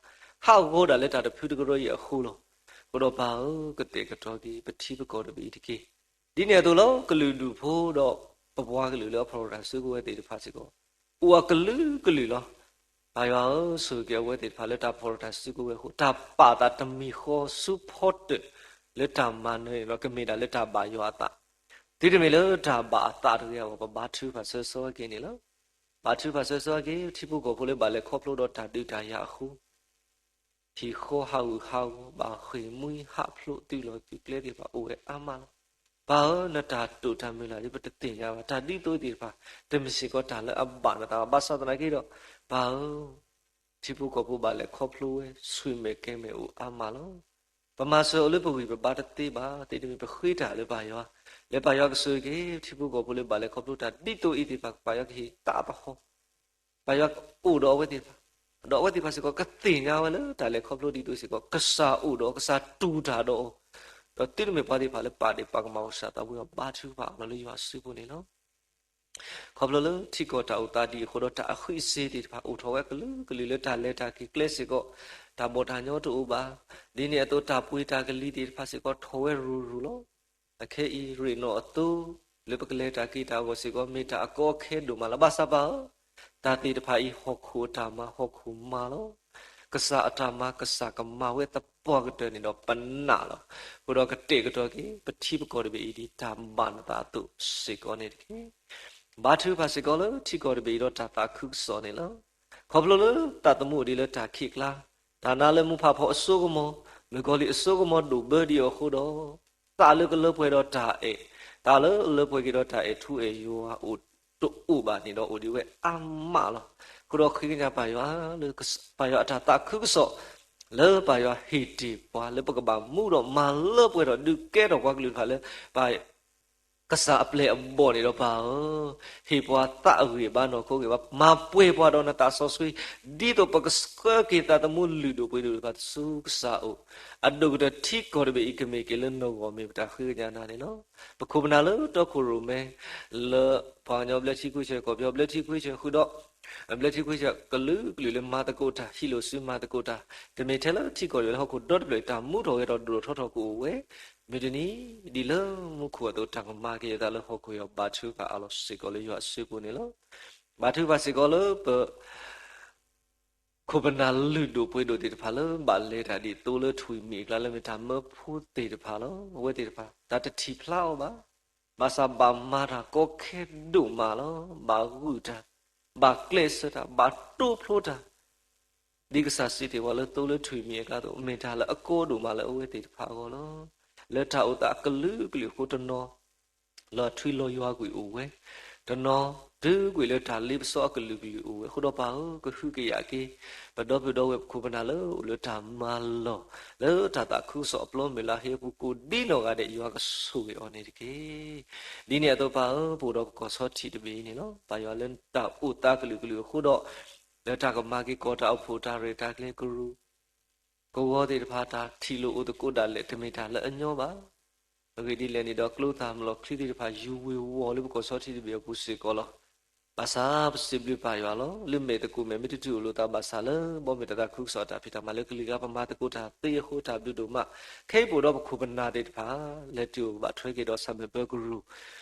ဟးဂီၤဒၣ်လၢတၢ်တဖုတကရၢအံၤအဃိလီၤ. အဃိဒီးပၢ်ဧၢ, ကတဲာ်ကတီၤက့ၤ ပထံပကီၢ်တဘ့ၣ်အံၤတက့ၢ်. ဒ်န့ၣ်အသိးလီၤ ကလုာ်ဒူၣ်ဖိဒီး ပပှၤကလုာ်လၢအဖီၣ်ထီၣ်တၢ်စုကဝဲၤသ့ၣ်တဖၣ်စ့ၢ်ကီး အိၣ်အကလုာ်ကလုာ်လီၤ. ပၢ်ယွၤဧၢ, ဆိၣ်ဂ့ၤက့ၤအဝဲသ့ၣ်တဖၣ်လၢတၢ်ဖီၣ်ထီၣ်တၢ်စုကဝဲၤအဃိ တၢ်ပာ်သးတမံၤဃီဆူဖီတၢၣ် လၢတၢ်မၤနၢၤန့ၣ်ဒီး ကမ့ၢ်ဒၣ်လၢတၢ်ဘၣ်ယွၤအသး, တုၤတမ့ၢ်လၢတၢ်ဘၣ်အသးတဂ့ၤအဂီၢ် ပဘါထုကဖၣ်ဆၢဆိဝဲက့ၤန့ၣ်လီၤ. ဘါထုကဖၣ်ဆၢဆိဝဲက့ၤ ထံဖိကီၢ်ဖိလၢဘၣ်လဲၤခီဖျိဒီးတၢ်ဒုးတၢ်ယၤအဃိ ဟံၣ်ဃီဟးဂူာ်ဟးဂီၤ ဘၣ်ဃ့ၢ်မှံဟးဖျိး သုးလီၢ်သုးကျဲသ့ၣ်တဖၣ်အိၣ်ဝဲအါမးလီၤ. ပၢ်ဧၢ, နတၢ်တိာ်တၢ်မုၢ်လၢ်ဒ်ပတသ့ၣ်ညါဘၣ်. တၢ်ဒ်သိးသ့ၣ်တဖၣ် တမ့ၢ်စ့ၢ်ကီးတၢ်လၢအဘၣ်နသးဘၣ်. ဘၣ်ဆၣ်သနာ်က့ဒီး ပၢ်ဧၢ, ထံဖိကီၢ်ဖိဘၣ်လဲၤခီဖျိဝဲ ဆူၣ်မဲာ်ကဲမဲာ်အိၣ်အါမးလီၤ. ပမၤစၢၤအိၣ်လၢပဂံၢ်ပဘါတသ့ဘၣ်. သ့တမံၤပဃ့တၢ်လၢပၢ်ယွၤ, လၢပၢ်ယွၤကဆိၣ်ဂ့ၤက့ၤ ထံဖိကီၢ်ဖိလၢဘၣ်လဲၤခီဖျိတၢ်ဒ်သိးအံၤသ့ၣ်တဖၣ် ပၢ်ယွၤကဟ့ၣ်သးသဟီၣ် ပၢ်ယွၤအိၣ်ဒီးအဝဲသ့ၣ်တဖၣ်, ဒီးအဝဲသ့ၣ်တဖၣ်စ့ၢ်ကီးကသ့ၣ်ညါဝဲလၢတၢ်လဲၤခီဖျိဒ်သိးစ့ၢ်ကီး ကစၢ်အိၣ်ဒီး ကစၢ်တူၢ်တၢ်ဒီးအီၤ, ဒီးသုတမ့ၢ်ပှၤသ့ၣ်တဖၣ်လၢပာ်ဒ့ၣ်ပာ်ကမၣ်ကစၢ်သးဝံၤအီၤ ဘါထုကဖၣ်အီၤလၢယွၤအစုပူၤန့ၣ်လီၤ. ခီဖျိလၢထံကီၢ်တၢ်အိၣ်သးဒ်အဃိဒီး တၢ်အဃံအစ့သ့ၣ်တဖၣ် အိၣ်ထီၣ်ဝဲကလုာ်ကလုာ်လၢတၢ်လဲၤတၢ်က့ၤကျဲစ့ၢ်ကီး တၢ်ဘီၣ်တၢ်ညီတအိၣ်ဘၣ်. ဒ်န့ၣ်အသိးတၢ်ပှ့ၤတၢ်ကလံၤသ့ၣ်တဖၣ်စ့ၢ်ကီးထီၣ်ဝဲရူၤရူၤလီၤ. အခဲအံၤရ့ၣ်နီၣ်အသိး လၢပကလဲၤတၢ်က့ၤတၢ်အဂီၢ်စ့ၢ်ကီး မ့ၢ်တၢ်အကီအခဲဒိၣ်မးလီၤ. ဘၣ်ဆၣ်ပၢ်ဧၢ, တၢ်သ့ၣ်တဖၣ်အံၤ ဟီၣ်ခိၣ်အတၢ်မၤ ဟီၣ်ခိၣ်မၤလီၤ. ကစၢ်အတၢ်မၤ ကစၢ်ကမၤဝဲသပှၢ်ကတၢၢ်န့ၣ်ဒီးပနာ်လီၤ. အဃိဒီးကတဲာ်ကတီၤက့ၤ ပထံပကီၢ်တဘ့ၣ်အံၤဒ်တၢ်ဘၣ်နသးအသိးစ့ၢ်ကီးန့ၣ်တက့ၢ်. ဘါထုကဖၣ်စ့ၢ်ကီးလၢထံကီၢ်တဘ့ၣ်အံၤဒီးတၢ်သးခုကစီၣ်န့ၣ်လီၤ. ခီဖျိလၢသးသမူအိၣ်ဒံးလၢတၢ်ခံးကျါ, တၢ်နာ်လၢမူဖးဖီအစိကမီၤ, မုၣ်ကီၤလံၢ်အစိကမီၤဒိၣ်ဘၢဒံးအဃိဒီး သးလၢကလၢပှဲၤဒီးတၢ်အဲၣ်, သးလၢလၢပှဲၤက့ၤဒီးတၢ်အဲၣ်ထူအဲၣ်ယွၤအိၣ်တအိၣ်ဘၣ်န့ၣ်ဒီးအိၣ်ဒံးဝဲအါမးလီၤ. အဃိဒီးဃ့ကညးပၢ်ယွၤလၢ ပၢ်ယွၤအတၢ်သးခုကစီၣ် လၢပၢ်ယွၤဟ့ၣ်တ့ၢ်ပှၤလၢပကဘၣ်မူဒီးမၤလၢပှဲၤထီၣ်ဒုးကဲထီၣ်ပှၤကလုာ်တဖၣ်လၢ ပၢ် ကစၢ်အပျဲၢ်အဘီၣ်န့ၣ်ဒီးပၢ်ဧၢ, ဟ့ၣ်ပှၤသးအဂံၢ်အဘါနီၢ်ခိဂံၢ်ဘါ, မၤပှဲၤပှၤဒီးနသးစီဆှံ, ဒ်သိးပကဆှၢက့ၤသးသမူလုၢ်ဒိၣ်ပှ့ၤဒိၣ်တဖၣ်ဆူကစၢ်အအိၣ်, အဒိၣ်ကတၢၢ်ထံကီၢ်တဘ့ၣ်အံၤ ကမ့ၢ်က့ၤလၢနဂီၢ်မ့ၢ်ပတၢ်ဃ့ကညးနၤန့ၣ်လီၤ. ပခိၣ်ပနၢ်လၢတီခိၣ်ရိၣ်မဲ လၢပှၤကညီဘျၢထံခဝ့ၡၢၣ် ကီၢ်ပယီၤဘျၢထံခဝ့ၡၢၣ်ဃုာ်ဒီး ဘျၢထံခဝ့ၡၢၣ်ကလုာ်ကလုာ်လၢမၤသကိးတၢ် ဟံးလိာ်စုမၤသကိးတၢ်, တမ့ၢ်ထဲလၢထံကီၢ်တဘ့ၣ်လၢဟီၣ်ခိၣ်ဒီတဖျၢၣ် တၢ်မူထီၣ်ဂဲၤထီၣ်ဒိၣ်ထီၣ်ထီထီၣ်ကအိၣ်ဝဲ, မုၢ်တနံၤ ဒ်လၢမူခိၣ်အသိး တၢ်ကမၤက့ၤအသးလၢဟီၣ်ခိၣ်ယွၤ ဘါထုကဖၣ်အါလီၤစ့ၢ်ကီးလၢယွၤအစုပူၤန့ၣ်လီၤ. ဘါထုကဖၣ်စ့ၢ်ကီးလၢပ ခိၣ်ပနၢ်လုၢ်ဒိၣ်ပှ့ၤဒိၣ်သ့ၣ်တဖၣ်လၢ ဘၣ်လဲၤတၢ်ဒ်သိလၢထွံၣ်မံၤအကျါလၢမ့ၢ်တၢ်မၢဖိသ့ၣ်တဖၣ်လီၤ. အဝဲသ့ၣ်တဖၣ် တၢ်တထံၣ်ဖျါအီၤဘၣ်. ဘၣ်ဆၣ်ဘၣ်မၤတၢ်ကီခဲဒိၣ်မးလီၤ. ဘၣ်ဂုာ်တၢ်, ဘၣ်ကျဲးစၢးတၢ်, ဘၣ်တိဖျိတၢ် ဒ်ကစၢ်စံးတ့ၢ်ပှၤလၢသိလၢထွံၣ်မံၤအကျါအသိး မ့ၢ်တၢ်လၢအကီဒိၣ်မးလၢအဝဲသ့ၣ်တဖၣ်အဂီၢ်လီၤ. လၢတၢ်အိၣ်သးအကလုာ်ကလုာ်အဃိတနီၤ လီၤထွံလီၤယွၤကွံာ်အိၣ်ဝဲ, တနီၤတုၤကွံာ်လၢတၢ်လ့ပစီအကလုာ်ကလုာ်အိၣ်ဝဲ. အဃိဒီးပၢ်ဧၢ, ကဟုကယာ်က့ၤ ပဒီပုၢ်ဒီဝဲၢ်ပခိၣ်ပနၢ်လၢအိၣ်လၢတၢ်မၤလီၢ် လၢတၢ်သးခုကစီၣ်အပျီမုၢ်လၢ်ဟ့အပူၤကိးဒ်နီၢ်ဂၤဒဲး ယွၤကဆိၣ်ဂ့ၤအီၤန့ၣ်တက့ၢ်. ဒ်န့ၣ်အသိးပၢ်ဧၢ, ပအိၣ်ဒီးပကီၢ်ဆီထံးတဘ့ၣ်အံၤန့ၣ်လီၤ. ပၢ်ယွၤလၢတၢ်အိၣ်သးကလုာ်ကလုာ်အဃိဒီး လၢတၢ်ကမၤက့ၤကီၢ်တၢ်အိၣ်ဖှိၣ်တၢ်ရဲၣ်တၢ်ကျဲၤကရူၢ် ကဝီၤသ့ၣ်တဖၣ် တၢ်ထံၣ်လိာ်အိၣ်သကိးဒၣ်လဲာ် တမ့ၢ်တၢ်လၢအညီဘၣ်. အဂ့ၢ်ဒ်လဲၣ်န့ၣ်ဒီး ကျိသၣ်မလီၤချံသ့ၣ်တဖၣ် ယူၤဝ့ၤဝီၤလၢပကီၢ်ဆီထံးတဘ့ၣ်အပူၤစ့ၢ်ကီးလီၤ. ဘၣ်ဆၣ်ပစံးဘျုးပၢ်ယွၤလီၤ. လၢမဲာ်သကိးမဲာ် မ့ၢ်တတုၤအိၣ်လိာ်သးဘၣ်ဆၣ်လၢ ဘီမုၢ်တၢ်သးခုကစီၣ်အတၢ်ဖံးတၢ်မၤလၢကလံၤကျါ ပမၤသကိးတၢ်သ့အဃိ တၢ်ဘျုးဒိၣ်မး. ခဲအံၤပအိၣ်ဒီးပခိၣ်ပနၢ်သ့ၣ်တဖၣ် လဲၤတုၤအိၣ်ဘၣ်ထွဲက့ၤဒီးဆၣ်မုၢ်ပၢၤကရူၢ်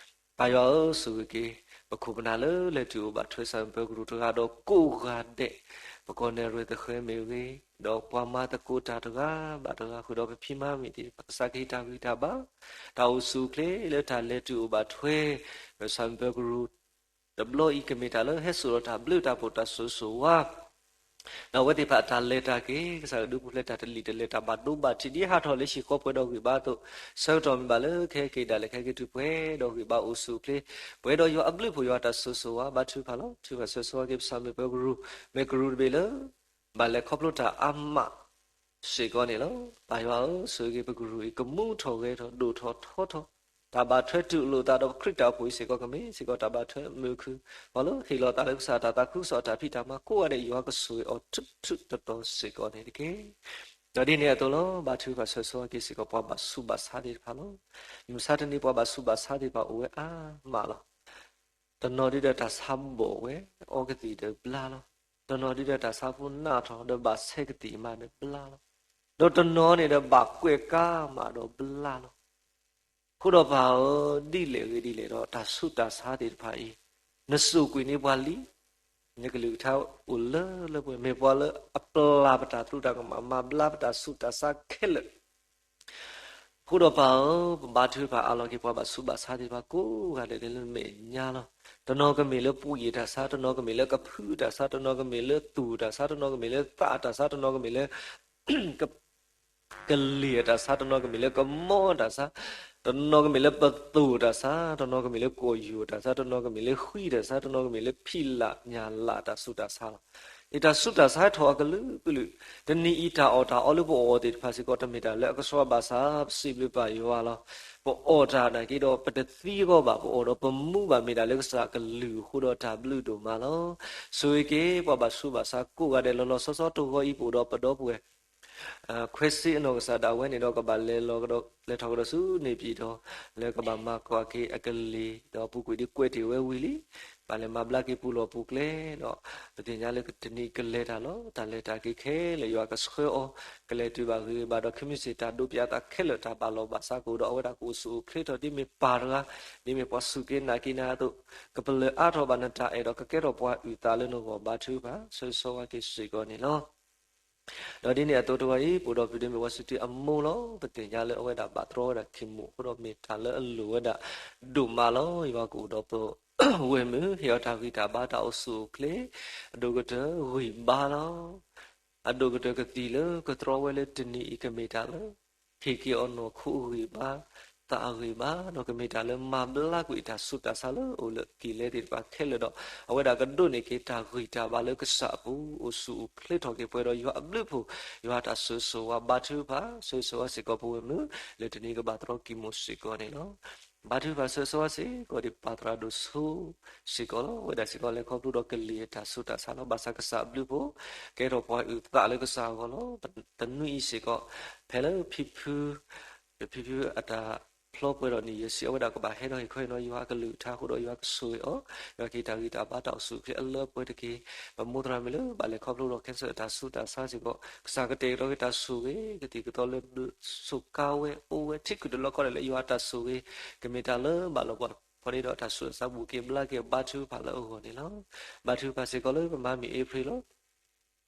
ပၢ်ယွၤဧၢ, ဆိၣ်ဂ့ၤက့ၤ ပခိၣ်ပနၢ်လၢလဲၤတုၤအိၣ်ဘၣ်ထွဲဆၣ်မုၢ်ပၢၤကရူၢ်တဂၤဒီးကိးဂၤဒဲး, ပကီၢ်နဲၣ်ရွဲၣ်သဃဲၤမ့ၢ်ဂ့ၤ, ဒီးပှၤမၤသကိးတၢ်တဂၤဘၣ်တဂၤ ဃုာ်ဒီးပဖံးမၤမ့ၢ်သ့ၣ်တဖၣ် ကစၢ်ကဟ့ၣ်တၢ်ဂံၢ်တၢ်ဘါ, တၢ်အိၣ်ဆူၣ်အိၣ်ချ့လၢတၢ်လဲၤတုၤအိၣ်ဘၣ်ထွဲ ဆၣ်မုၢ်ပၢၤကရူၢ် တဘျီအံၤ ကမ့ၢ်တၢ်လၢဟဲစိာ်ဒီးတၢ်ဘျုးတၢ်ဖှိၣ်တၢ်စိၤစိၤဝါ ဒီးအဝဲသ့ၣ်တဖၣ်အတၢ်လဲၤတၢ်က့ၤ ကစၢ်ကဒုးပူၤဖျဲးတၢ်တလံာ်တလဲၤ တၢ်ဘၣ်ဒိဘၣ်ထံးဒ်ဟးထီၣ်လၢဟံၣ်ဃီပှဲၤဒီးဂံၢ်ဘါအသိး, ဆၢကတီၢ်မ့ၢ်ဘၣ်လၢခဲက့ၤဒၣ်လဲာ်ခဲက့ၤတုၤပှဲၤဒီးဂံၢ်ဘါအိၣ်ဆူၣ်အိၣ်ချ့, ပှဲၤဒီးယွၤအဘျုးဖှိၣ်ယွၤတၢ်စိၤစိၤဝါ ဘါထုကဖၣ်လီၤ. ထုကဖၣ်ဆၢဂ့ၤဆၢဝါက့ၤပဆၣ်မုၢ်ပၢၤကရူၢ်, မ့ၢ်ကရူၢ်တဘ့ၣ်လၢ ဘၣ်လဲၤခီဖျိတၢ်အါမး စ့ၢ်ကီးန့ၣ်လီၤ. ပၢ်ယွၤဧၢ, ဆိၣ်ဂ့ၤက့ၤပကရူၢ်အံၤ ကမူထီၣ်ဂဲၤထီၣ်ဒိၣ်ထီၣ်ထီထီၣ်, တၢ်ဘၣ်ထွဲတူၢ်လိာ်သးဒီးပခရံာ်တၢ်အိၣ်ဖှိၣ်အံၤစ့ၢ်ကီး ကမ့ၢ်စ့ၢ်ကီးတၢ်ဘၣ်ထွဲမုာ်ခုၣ်, ပှၤလၢဟ့ၣ်လီၤသးလၢကစၢ်တၢ်သးခုကစီၣ်အတၢ်ဖံးတၢ်မၤကိးဂၤဒဲး ယွၤကဆိၣ်ဂ့ၤအီၤထူထူတီတီစ့ၢ်ကီးန့ၣ်တက့ၢ်. ဒီးဒ်န့ၣ်အသိးလီၤ. ဘါထုကဖၣ်ဆၢဂ့ၤဆၢဝါက့ၤစ့ၢ်ကီးပှၤဘၣ်ဆူးဘၣ်ဆါသ့ၣ်တဖၣ်လီၤ. မုၢ်မဆါတနံၤပှၤဘၣ်ဆူးဘၣ်ဆါသ့ၣ်တဖၣ်အိၣ်ဝဲအါမးလီၤ. တနီၤဒုဒီးတၢ်ဆါဘီၣ်ဝဲ အီကသံၣ်ဒီးဘျါလီၤ. တနီၤဒုဒီးတၢ်ဆါဖိနးထီၣ် ဒီးဘၣ်ဆဲးကသံၣ်မးဒီးဘျါလီၤ. ဒီးတနီၤန့ၣ်ဒီးဘၣ်ကွဲးကါမးဒီးဘျါလီၤ. အဃိဒီးပၢ်ဧၢ, ဒ်လဲၣ်ဂ့ၤဒ်လဲၣ်ဒီး တၢ်ဆူးတၢ်ဆါသ့ၣ်တဖၣ်အံၤ နစိာ်ကွံာ်န့ၢ်ပှၤလံ. နကလုၢ်ကထါအိၣ်လၢလၢပှဲၤ မ့ၢ်ပှၤလၢအပျၢ်ပတၢ်သရူးတၢ်ကမၣ် မၤဘျါပတၢ်ဆူးတၢ်ဆါခဲလၢာ် အဃိဒီးပၢ်ဧၢ, ပဘါထုကဖၣ်အးလီၤက့ၤပှၤဘၣ်ဆူးဘၣ်ဆါသ့ၣ်တဖၣ်ကိးဂၤဒဲးလၢမဲာ်ညါလီၤ. တနီၤကမ့ၢ်လၢပှံၢ်အတၢ်ဆါ, တနီၤကမ့ၢ်လၢကဖုအတၢ်ဆါ, တနီၤကမ့ၢ်လၢသူၣ်အတၢ်ဆါ, တနီၤကမ့ၢ်လၢသးအတၢ်ဆါ, တနီၤကမ့ၢ်လၢ ကလ့ၢ်အတၢ်ဆါ, တနီၤကမ့ၢ်လၢကမီၤအတၢ်ဆါ, တနီၤကမ့ၢ်လၢပသိၣ်အတၢ်ဆါ, တနီၤကမ့ၢ်လၢကီၢ်ယူၢ်အတၢ်ဆါ, တနီၤကမ့ၢ်လၢဃံအတၢ်ဆါ, တနီၤကမ့ၢ်လၢဖံးလၢညၣ်လၢတၢ်ဆူးတၢ်ဆါလီၤ. ယတၢ်ဆူးတၢ်ဆါထီၣ်အကလုာ်ကလုာ်, တနံၤအံၤတၢ်အီၣ်တၢ်အီလၢပအီၣ်သ့ၣ်တဖၣ်စ့ၢ်ကီး တမ့ၢ်တၢ်လၢအကဆှီဘၣ်ဆၣ် ပစံးဘျုးပၢ်ယွၤလီၤ. ပအီၣ်တၢ်နာ်က့ဒီး ပတသံအဂီၢ်ဘၣ်, ပအီၣ်ဒီးပမူဘၣ် မ့ၢ်ဒၣ်လၢကစၢ်အကလုၢ်အဃိဒီးတၢ်ဘျုးဒိၣ်မးလီၤ. ဆိၣ်ဂ့ၤက့ၤပှၤဘၣ်ဆူးဘၣ်ဆါကိးဂၤဒဲးလီၤလီၤဆီဆီတဂီၤအံၤ ပအိၣ်ဒီးပဒီပုၢ်ဝဲၢ် ခွဲးစ့အနီၢ်ကစၢ်ဒၣ်ဝဲန့ၣ်ဒီး ကဘၣ်လဲၤလီၤကဒီး လဲၤထီၣ်ကဒီးဆူန့ၣ်ပၠံၣ်တီၣ် လၢကဘၣ်မၤကွၢ်က့ၤအကလ့ၢ် ဒီးပူၤကွံာ်ဒ်ကွဲးတ့ၢ်ဝဲဝံၤလံ ဘၣ်လဲၤမၤဘျါက့ၤပူၤလီၢ်ပူၤကျဲဒီး ပသ့ၣ်ညါလၢတနံၤကလဲၤတၢ်လီၤ. တၢ်လဲၤတၢ်က့ၤခဲလၢာ် ယွၤကဆှၢအီၤ ကလဲၤတုၤဘၣ်ဂ့ၤဘၣ်ဒီး ခံမံၤစ့ၢ် တၢ်ဒိးပျးသးခဲလၢာ် တၢ်ဘၣ်လီၢ်ဘၣ်စးကအိၣ်ဒီး အဝဲဒၣ်ကအိၣ်ဆူၣ်အိၣ်ချ့ထီၣ် ဒ်မ့ၢ်ပၢ်တဂၤ ဒ်မ့ၢ်ပှၤစူၢ်က့ၤနာ်က့ၤနၤအသိး ကပလၢၢ်အါထီၣ်ဘၣ်နတၢ်အဲၣ်ဒီး ကကဲထီၣ်ပှၤအုၣ်သးလၢနဂီၢ် ဘါထုကဖၣ်ဆၢဂ့ၤဆၢဝါက့ၤစ့ၢ်ကီးန့ၣ်လီၤ. ဒီးဒ်န့ၣ်အသိးတဂီၤအံၤ ပအိၣ်ဒီးပုၢ်ဒီးမ့ၢ်ဝဲစူးတံၢ်အမိၢ်လီၤ. ပသ့ၣ်ညါလၢအဝဲဒၣ်ဘၣ်တြီဝဲဒၣ်ခ့ၣ်မိၣ်အဃိဒီး မ့ၢ်တၢ်လၢအလိၣ်ဝဲဒၣ်ဒိၣ်မးလီၤ. ယွၤကအိၣ်ဒီးပဝဲၢ်မုၣ် ဟ့ၣ်အီၤတၢ်ဂံၢ်တၢ်ဘါ တၢ်အိၣ်ဆူၣ်အိၣ်ချ့ အဒိၣ်ကတၢၢ်ဂံၢ်ဘါလီၤ. အဒိၣ်ကတၢၢ်ကသံၣ်လၢကတြီဝဲလၢတနံၤအံၤ ကမ့ၢ်တၢ်လၢ ဟ့ၣ်က့ၤအီၤနီၢ်ခိအဂံၢ်ဘါ ကမ့ၢ်တၢ်လၢအဂံၢ်ဘါ ဒီးကမ့ၢ်တၢ်လၢမၤဘျါကွံာ်တၢ်ဆူးတၢ်ဆါလၢအိၣ်လၢကံၣ်လဲသ့ၣ်တဖၣ်ခဲလၢာ်ဒီး အဝဲဒၣ်ကဒိးန့ၢ်က့ၤတၢ်ဂံၢ်တၢ်ဘါလၢကစၢ်အပူၤ အိၣ်ဆူၣ်အိၣ်ချ့ထီၣ်က့ၤပှဲၤဒီးယွၤအဘျုးအဖှိၣ် ယွၤတၢ်ဆိၣ်ဂ့ၤဆိၣ်ဝါ ဘါထုကဖၣ် ဆိၣ်ဂ့ၤဆိၣ်ဝါစ့ၢ်ကီးပဝဲမုၢ် လၢတနံၤကဘၣ်တြီကံၢ်မိၣ်စ့ၢ်ကီးန့ၣ်လီၤ. ဘါထုကဖၣ်ဆိၣ်ဂ့ၤဆိၣ်ဝါစ့ၢ်ကီးဒီး ပၢ်သရၣ်ဒိၣ်ဆိစ့ၢ်ကီးလီၤ. အဝဲဒၣ်စ့ၢ်ကီးလဲၤခီဖျိဒီးကလံၤအတၢ်ဆူးတၢ်ဆါလီၤ. ဘၣ်ဆၣ်ကစၢ်အဘျုးအဖှိၣ် ကဲထီၣ်ပှၤအုၣ်သးလၢကစၢ်အဂီၢ်လီၤ. တနွံအံၤစ့ၢ်ကီး ဖဲလၢဖံဖု ဖံဖုအတၢ်ဖျီပှဲၤဒီးနံၣ်ယဲၢ်ဆံ အဝဲဒၣ်ကဘၣ်ဟဲထီၣ်ဟ့ၣ်ခီဟ့ၣ်နီၤယွၤအကလုၢ်ကထါအဃိဒီး ယွၤကဆိၣ်ဂ့ၤအီၤ, ယွၤကဟ့ၣ်တၢ်ဂံၢ်တၢ်ဘါတၢ်အိၣ်ဆူၣ်အိၣ်ချ့အလၢပှဲၤတက့ၢ်. ပမိၢ်သရၣ်မုၣ်လၢ ဘၣ်လဲၤခီဖျိဒီး cancer အတၢ်ဆူးတၢ်ဆါစ့ၢ်ကီး ကစၢ်ကတဲာ်ကတီၤက့ၤတၢ်ဆိၣ်ဂ့ၤ ကသံၣ်ကသီလၢ စူးကါဝဲအိၣ်ဝဲ ထံခုၣ်တလီၢ်ကီၢ်ဒဲးလၢယွၤအတၢ်ဆိၣ်ဂ့ၤ ကမ့ၢ်တၢ်လၢဘၣ်လီၤပှီၢ် ဖဲန့ၣ်ဒီးတၢ်ဆူးတၢ်ဆါဘူးက့ၤဘျါက့ၤ ဘါထုကဖၣ်လၢအဂီၢ်န့ၣ်လီၤ. ဘါထုကဖၣ်စ့ၢ်ကီးလၢပမၤမုၢ်အ့ဖြ့ၣ်လီၤ.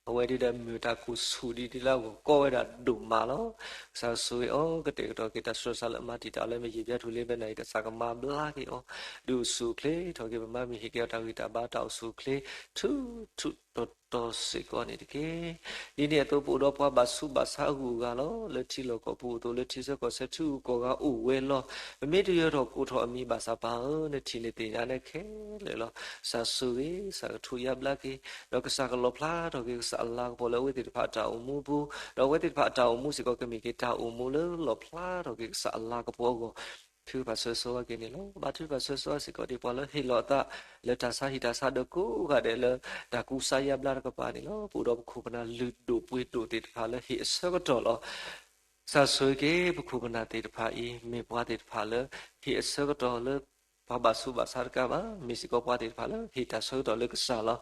အဝဲဒၣ်ဒီးမုၢ်တၢ်ကိၢ်ဆူၣ်ဒ်ဒ်လၢအဂီၢ်ကီဝဲဒၣ်ဒိၣ်မးလီၤ. ကစၢ်ဆိၣ်ဂ့ၤအီၤ ကတဲာ်ကတီၤက့ၤတၢ်ဆူးတၢ်ဆါလၢအမၤတံာ်တာ်လၢမ့ၢ်ယံာ်ဘျါထူၣ်လံ ဘဲနၤအံၤ ကစၢ်ကမၤဘျါက့ၤအီၤ ဒုးအိၣ်ဆူၣ်အိၣ်ချ့ထီၣ်က့ၤ ပမၤမုၢ်ဟ့ၣ်က့ၤအီၤတၢ်ဂံၢ်တၢ်ဘါတၢ်အိၣ်ဆူၣ်အိၣ်ချ့ ထူထူတီတီစ့ၢ်ကီးန့ၣ်တက့ၢ်. ဒ်န့ၣ်အသိး ပအိၣ်ဒီးပှၤဘၣ်ဆူးဘၣ်ဆါအဂုၤအဂၤလီၤ. လၢထံလီၢ်ကီၢ်ပူၤအသိး လၢထံဆၢကီၢ်ဆၢထံဂုၤကီၢ်ဂၤအိၣ်ဝဲလီၤ. ပမ့ၢ်တယၢၤထီၣ်ကိးထီၣ်အမံၤဘၣ်ဆၣ်ပၢ်ဧၢ နထံၣ်နသ့ၣ်ညါန့ၣ်ခဲလၢာ်လီၤ. ကစၢ်ဆိၣ်ဂ့ၤ ကစၢ်ကထူးယါဘျါက့ၤ ဒီးကစၢ်ကလီၣ်ဖျါထီၣ်က့ၤကစၢ်အလၤကပီၤလၢအဝဲသ့ၣ်တဖၣ်အတၢ်အိၣ်မူပူၤ, ဒီးအဝဲသ့ၣ်တဖၣ်အတၢ်အိၣ်မူစ့ၢ်ကီး ကမ့ၢ်က့ၤတၢ်အိၣ်မူလၢလီၣ်ဖျါထီၣ်က့ၤကစၢ်အလၤကပီၤအဂီၢ် ထုကဖၣ်ဆိၣ်ဂ့ၤဆိၣ်ဝါက့ၤန့ၣ်လီၤ. ဘါထုကဖၣ်ဆိၣ်ဂ့ၤဆိၣ်ဝါစ့ၢ်ကီးဒ်ပှၤလၢဟ့ၣ်လီၤအသး လၢတၢ်ဆါဟံၣ်တၢ်ဆါဒီးကိးဂၤဒဲးလၢ တၢ်ကူစါယါဘျါတကပၤန့ၣ်လီၤ. ပအိၣ်ဒီးပခိၣ်ပနၢ်လုၢ်ဒိၣ်ပှ့ၤဒိၣ်သ့ၣ်တဖၣ်လၢဟ့ၣ်အဆၢကတီၢ်လီၤ. ကစၢ်ဆိၣ်ဂ့ၤက့ၤ ပခိၣ်ပနၢ်သ့ၣ်တဖၣ်အံၤ မ့ၢ်ပှၤသ့ၣ်တဖၣ်လၢ ဟ့ၣ်အဆၢကတီၢ်လၢ ပှၤဘၣ်ဆူးဘၣ်ဆါတကးဘၣ်, မ့ၢ်စ့ၢ်ကီးပှၤသ့ၣ်တဖၣ်လၢဟ့ၣ်တၢ်ဆၢကတီၢ်လၢကစၢ်လီၤ.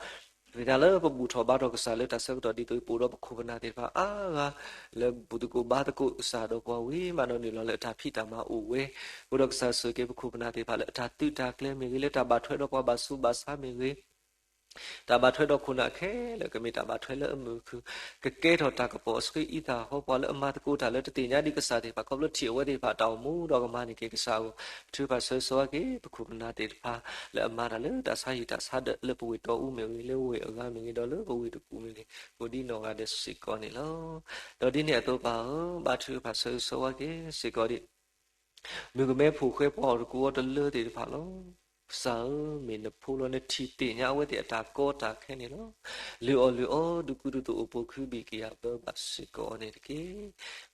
သ့ၣ်ညါလၢပဘူၣ်ထီၣ်ဘါထီၣ်ကစၢ်လၢတၢ်ဆၢကတီၢ်ဒ်သိးအံၤ ပအိၣ်ဒီးပခိၣ်ပနၢ်သ့ၣ်တဖၣ်အါဂၤ လၢဘူၣ်သကိးဘါသကိးကစၢ်ဒီးပှၤဝံၤမးဒီး နုာ်လီၤလၢအတၢ်ဖံးတၢ်မၤအိၣ်ဝဲ, ပအိၣ်ဒီးကစၢ်ဆိၣ်ဂ့ၤက့ၤပခိၣ်ပနၢ်သ့ၣ်တဖၣ်လၢအတၢ်သုးတၢ်ကျဲၤမ့ၢ်ဂ့ၤ, လၢတၢ်ဘၣ်ထွဲဒီးပှၤဘၣ်ဆူးဘၣ်ဆါမ့ၢ်ဂ့ၤ တၢ်ဘၣ်ထွဲဒီးခိၣ်နၢ်ခဲလၢာ် ကမ့ၢ်တၢ်ဘၣ်ထွဲလၢအမုာ်ခုၣ်, ကကဲထီၣ်တၢ်ကပီၤအဆှံအံသၣ်ဟီ, ပှၤလၢအမၤသကိးတၢ်လၢတသ့ၣ်ညါဒံးကစၢ်သ့ၣ်တဖၣ် ခီဖျိထံၣ်အဝဲသ့ၣ်တဖၣ်တၢ်အိၣ်မူဒီးကမၤန့ၢ်က့ၤကစၢ်အဂီၢ်, ထုကဖၣ်ဆိၣ်ဂ့ၤဆိၣ်ဝါက့ၤ ပခိၣ်ပနၢ်သ့ၣ်တဖၣ် လၢအမၤတၢ်လၢတၢ်ဆါဟံၣ်တၢ်ဆါဒီး လၢပဝ့ၢ်တီအူမ့ၢ်ဂ့ၤ, လၢဝ့ၢ်အဂၤမ့ၢ်ဂ့ၤ, ဒီးလၢပဝ့ၢ်တကူၣ်မ့ၢ်ဂ့ၤ, ကိးဒ်နီၢ်ဂၤဒဲးစ့ၢ်ကီးန့ၣ်လီၤ. ဒီးဒ်န့ၣ်အသိးပၢ်ဧၢ, ဘါထုကဖၣ်ဆိၣ်ဂ့ၤဆိၣ်ဝါက့ၤစ့ၢ်ကီးဒံး မုၣ်ကမဲဖိဃဲပှၤအီၣ်တကူအီတလၢသ့ၣ်တဖၣ်လီၤ. ကစၢ်ဧၢ, မ့ၢ်နဖိလီၤ, နထံၣ်သ့ၣ်ညါအဝဲသ့ၣ်အတၢ်ကီတၢ်ခဲန့ၣ်လီၤ. လုၢ်အီၣ်လုၢ်အီ ဒုးကူဒုးသိးအိၣ်ပိာ်ခုဘံၣ်က့ၤယၤဘၢဘၣ်စ့ၢ်ကီးန့ၣ်တက့ၢ်.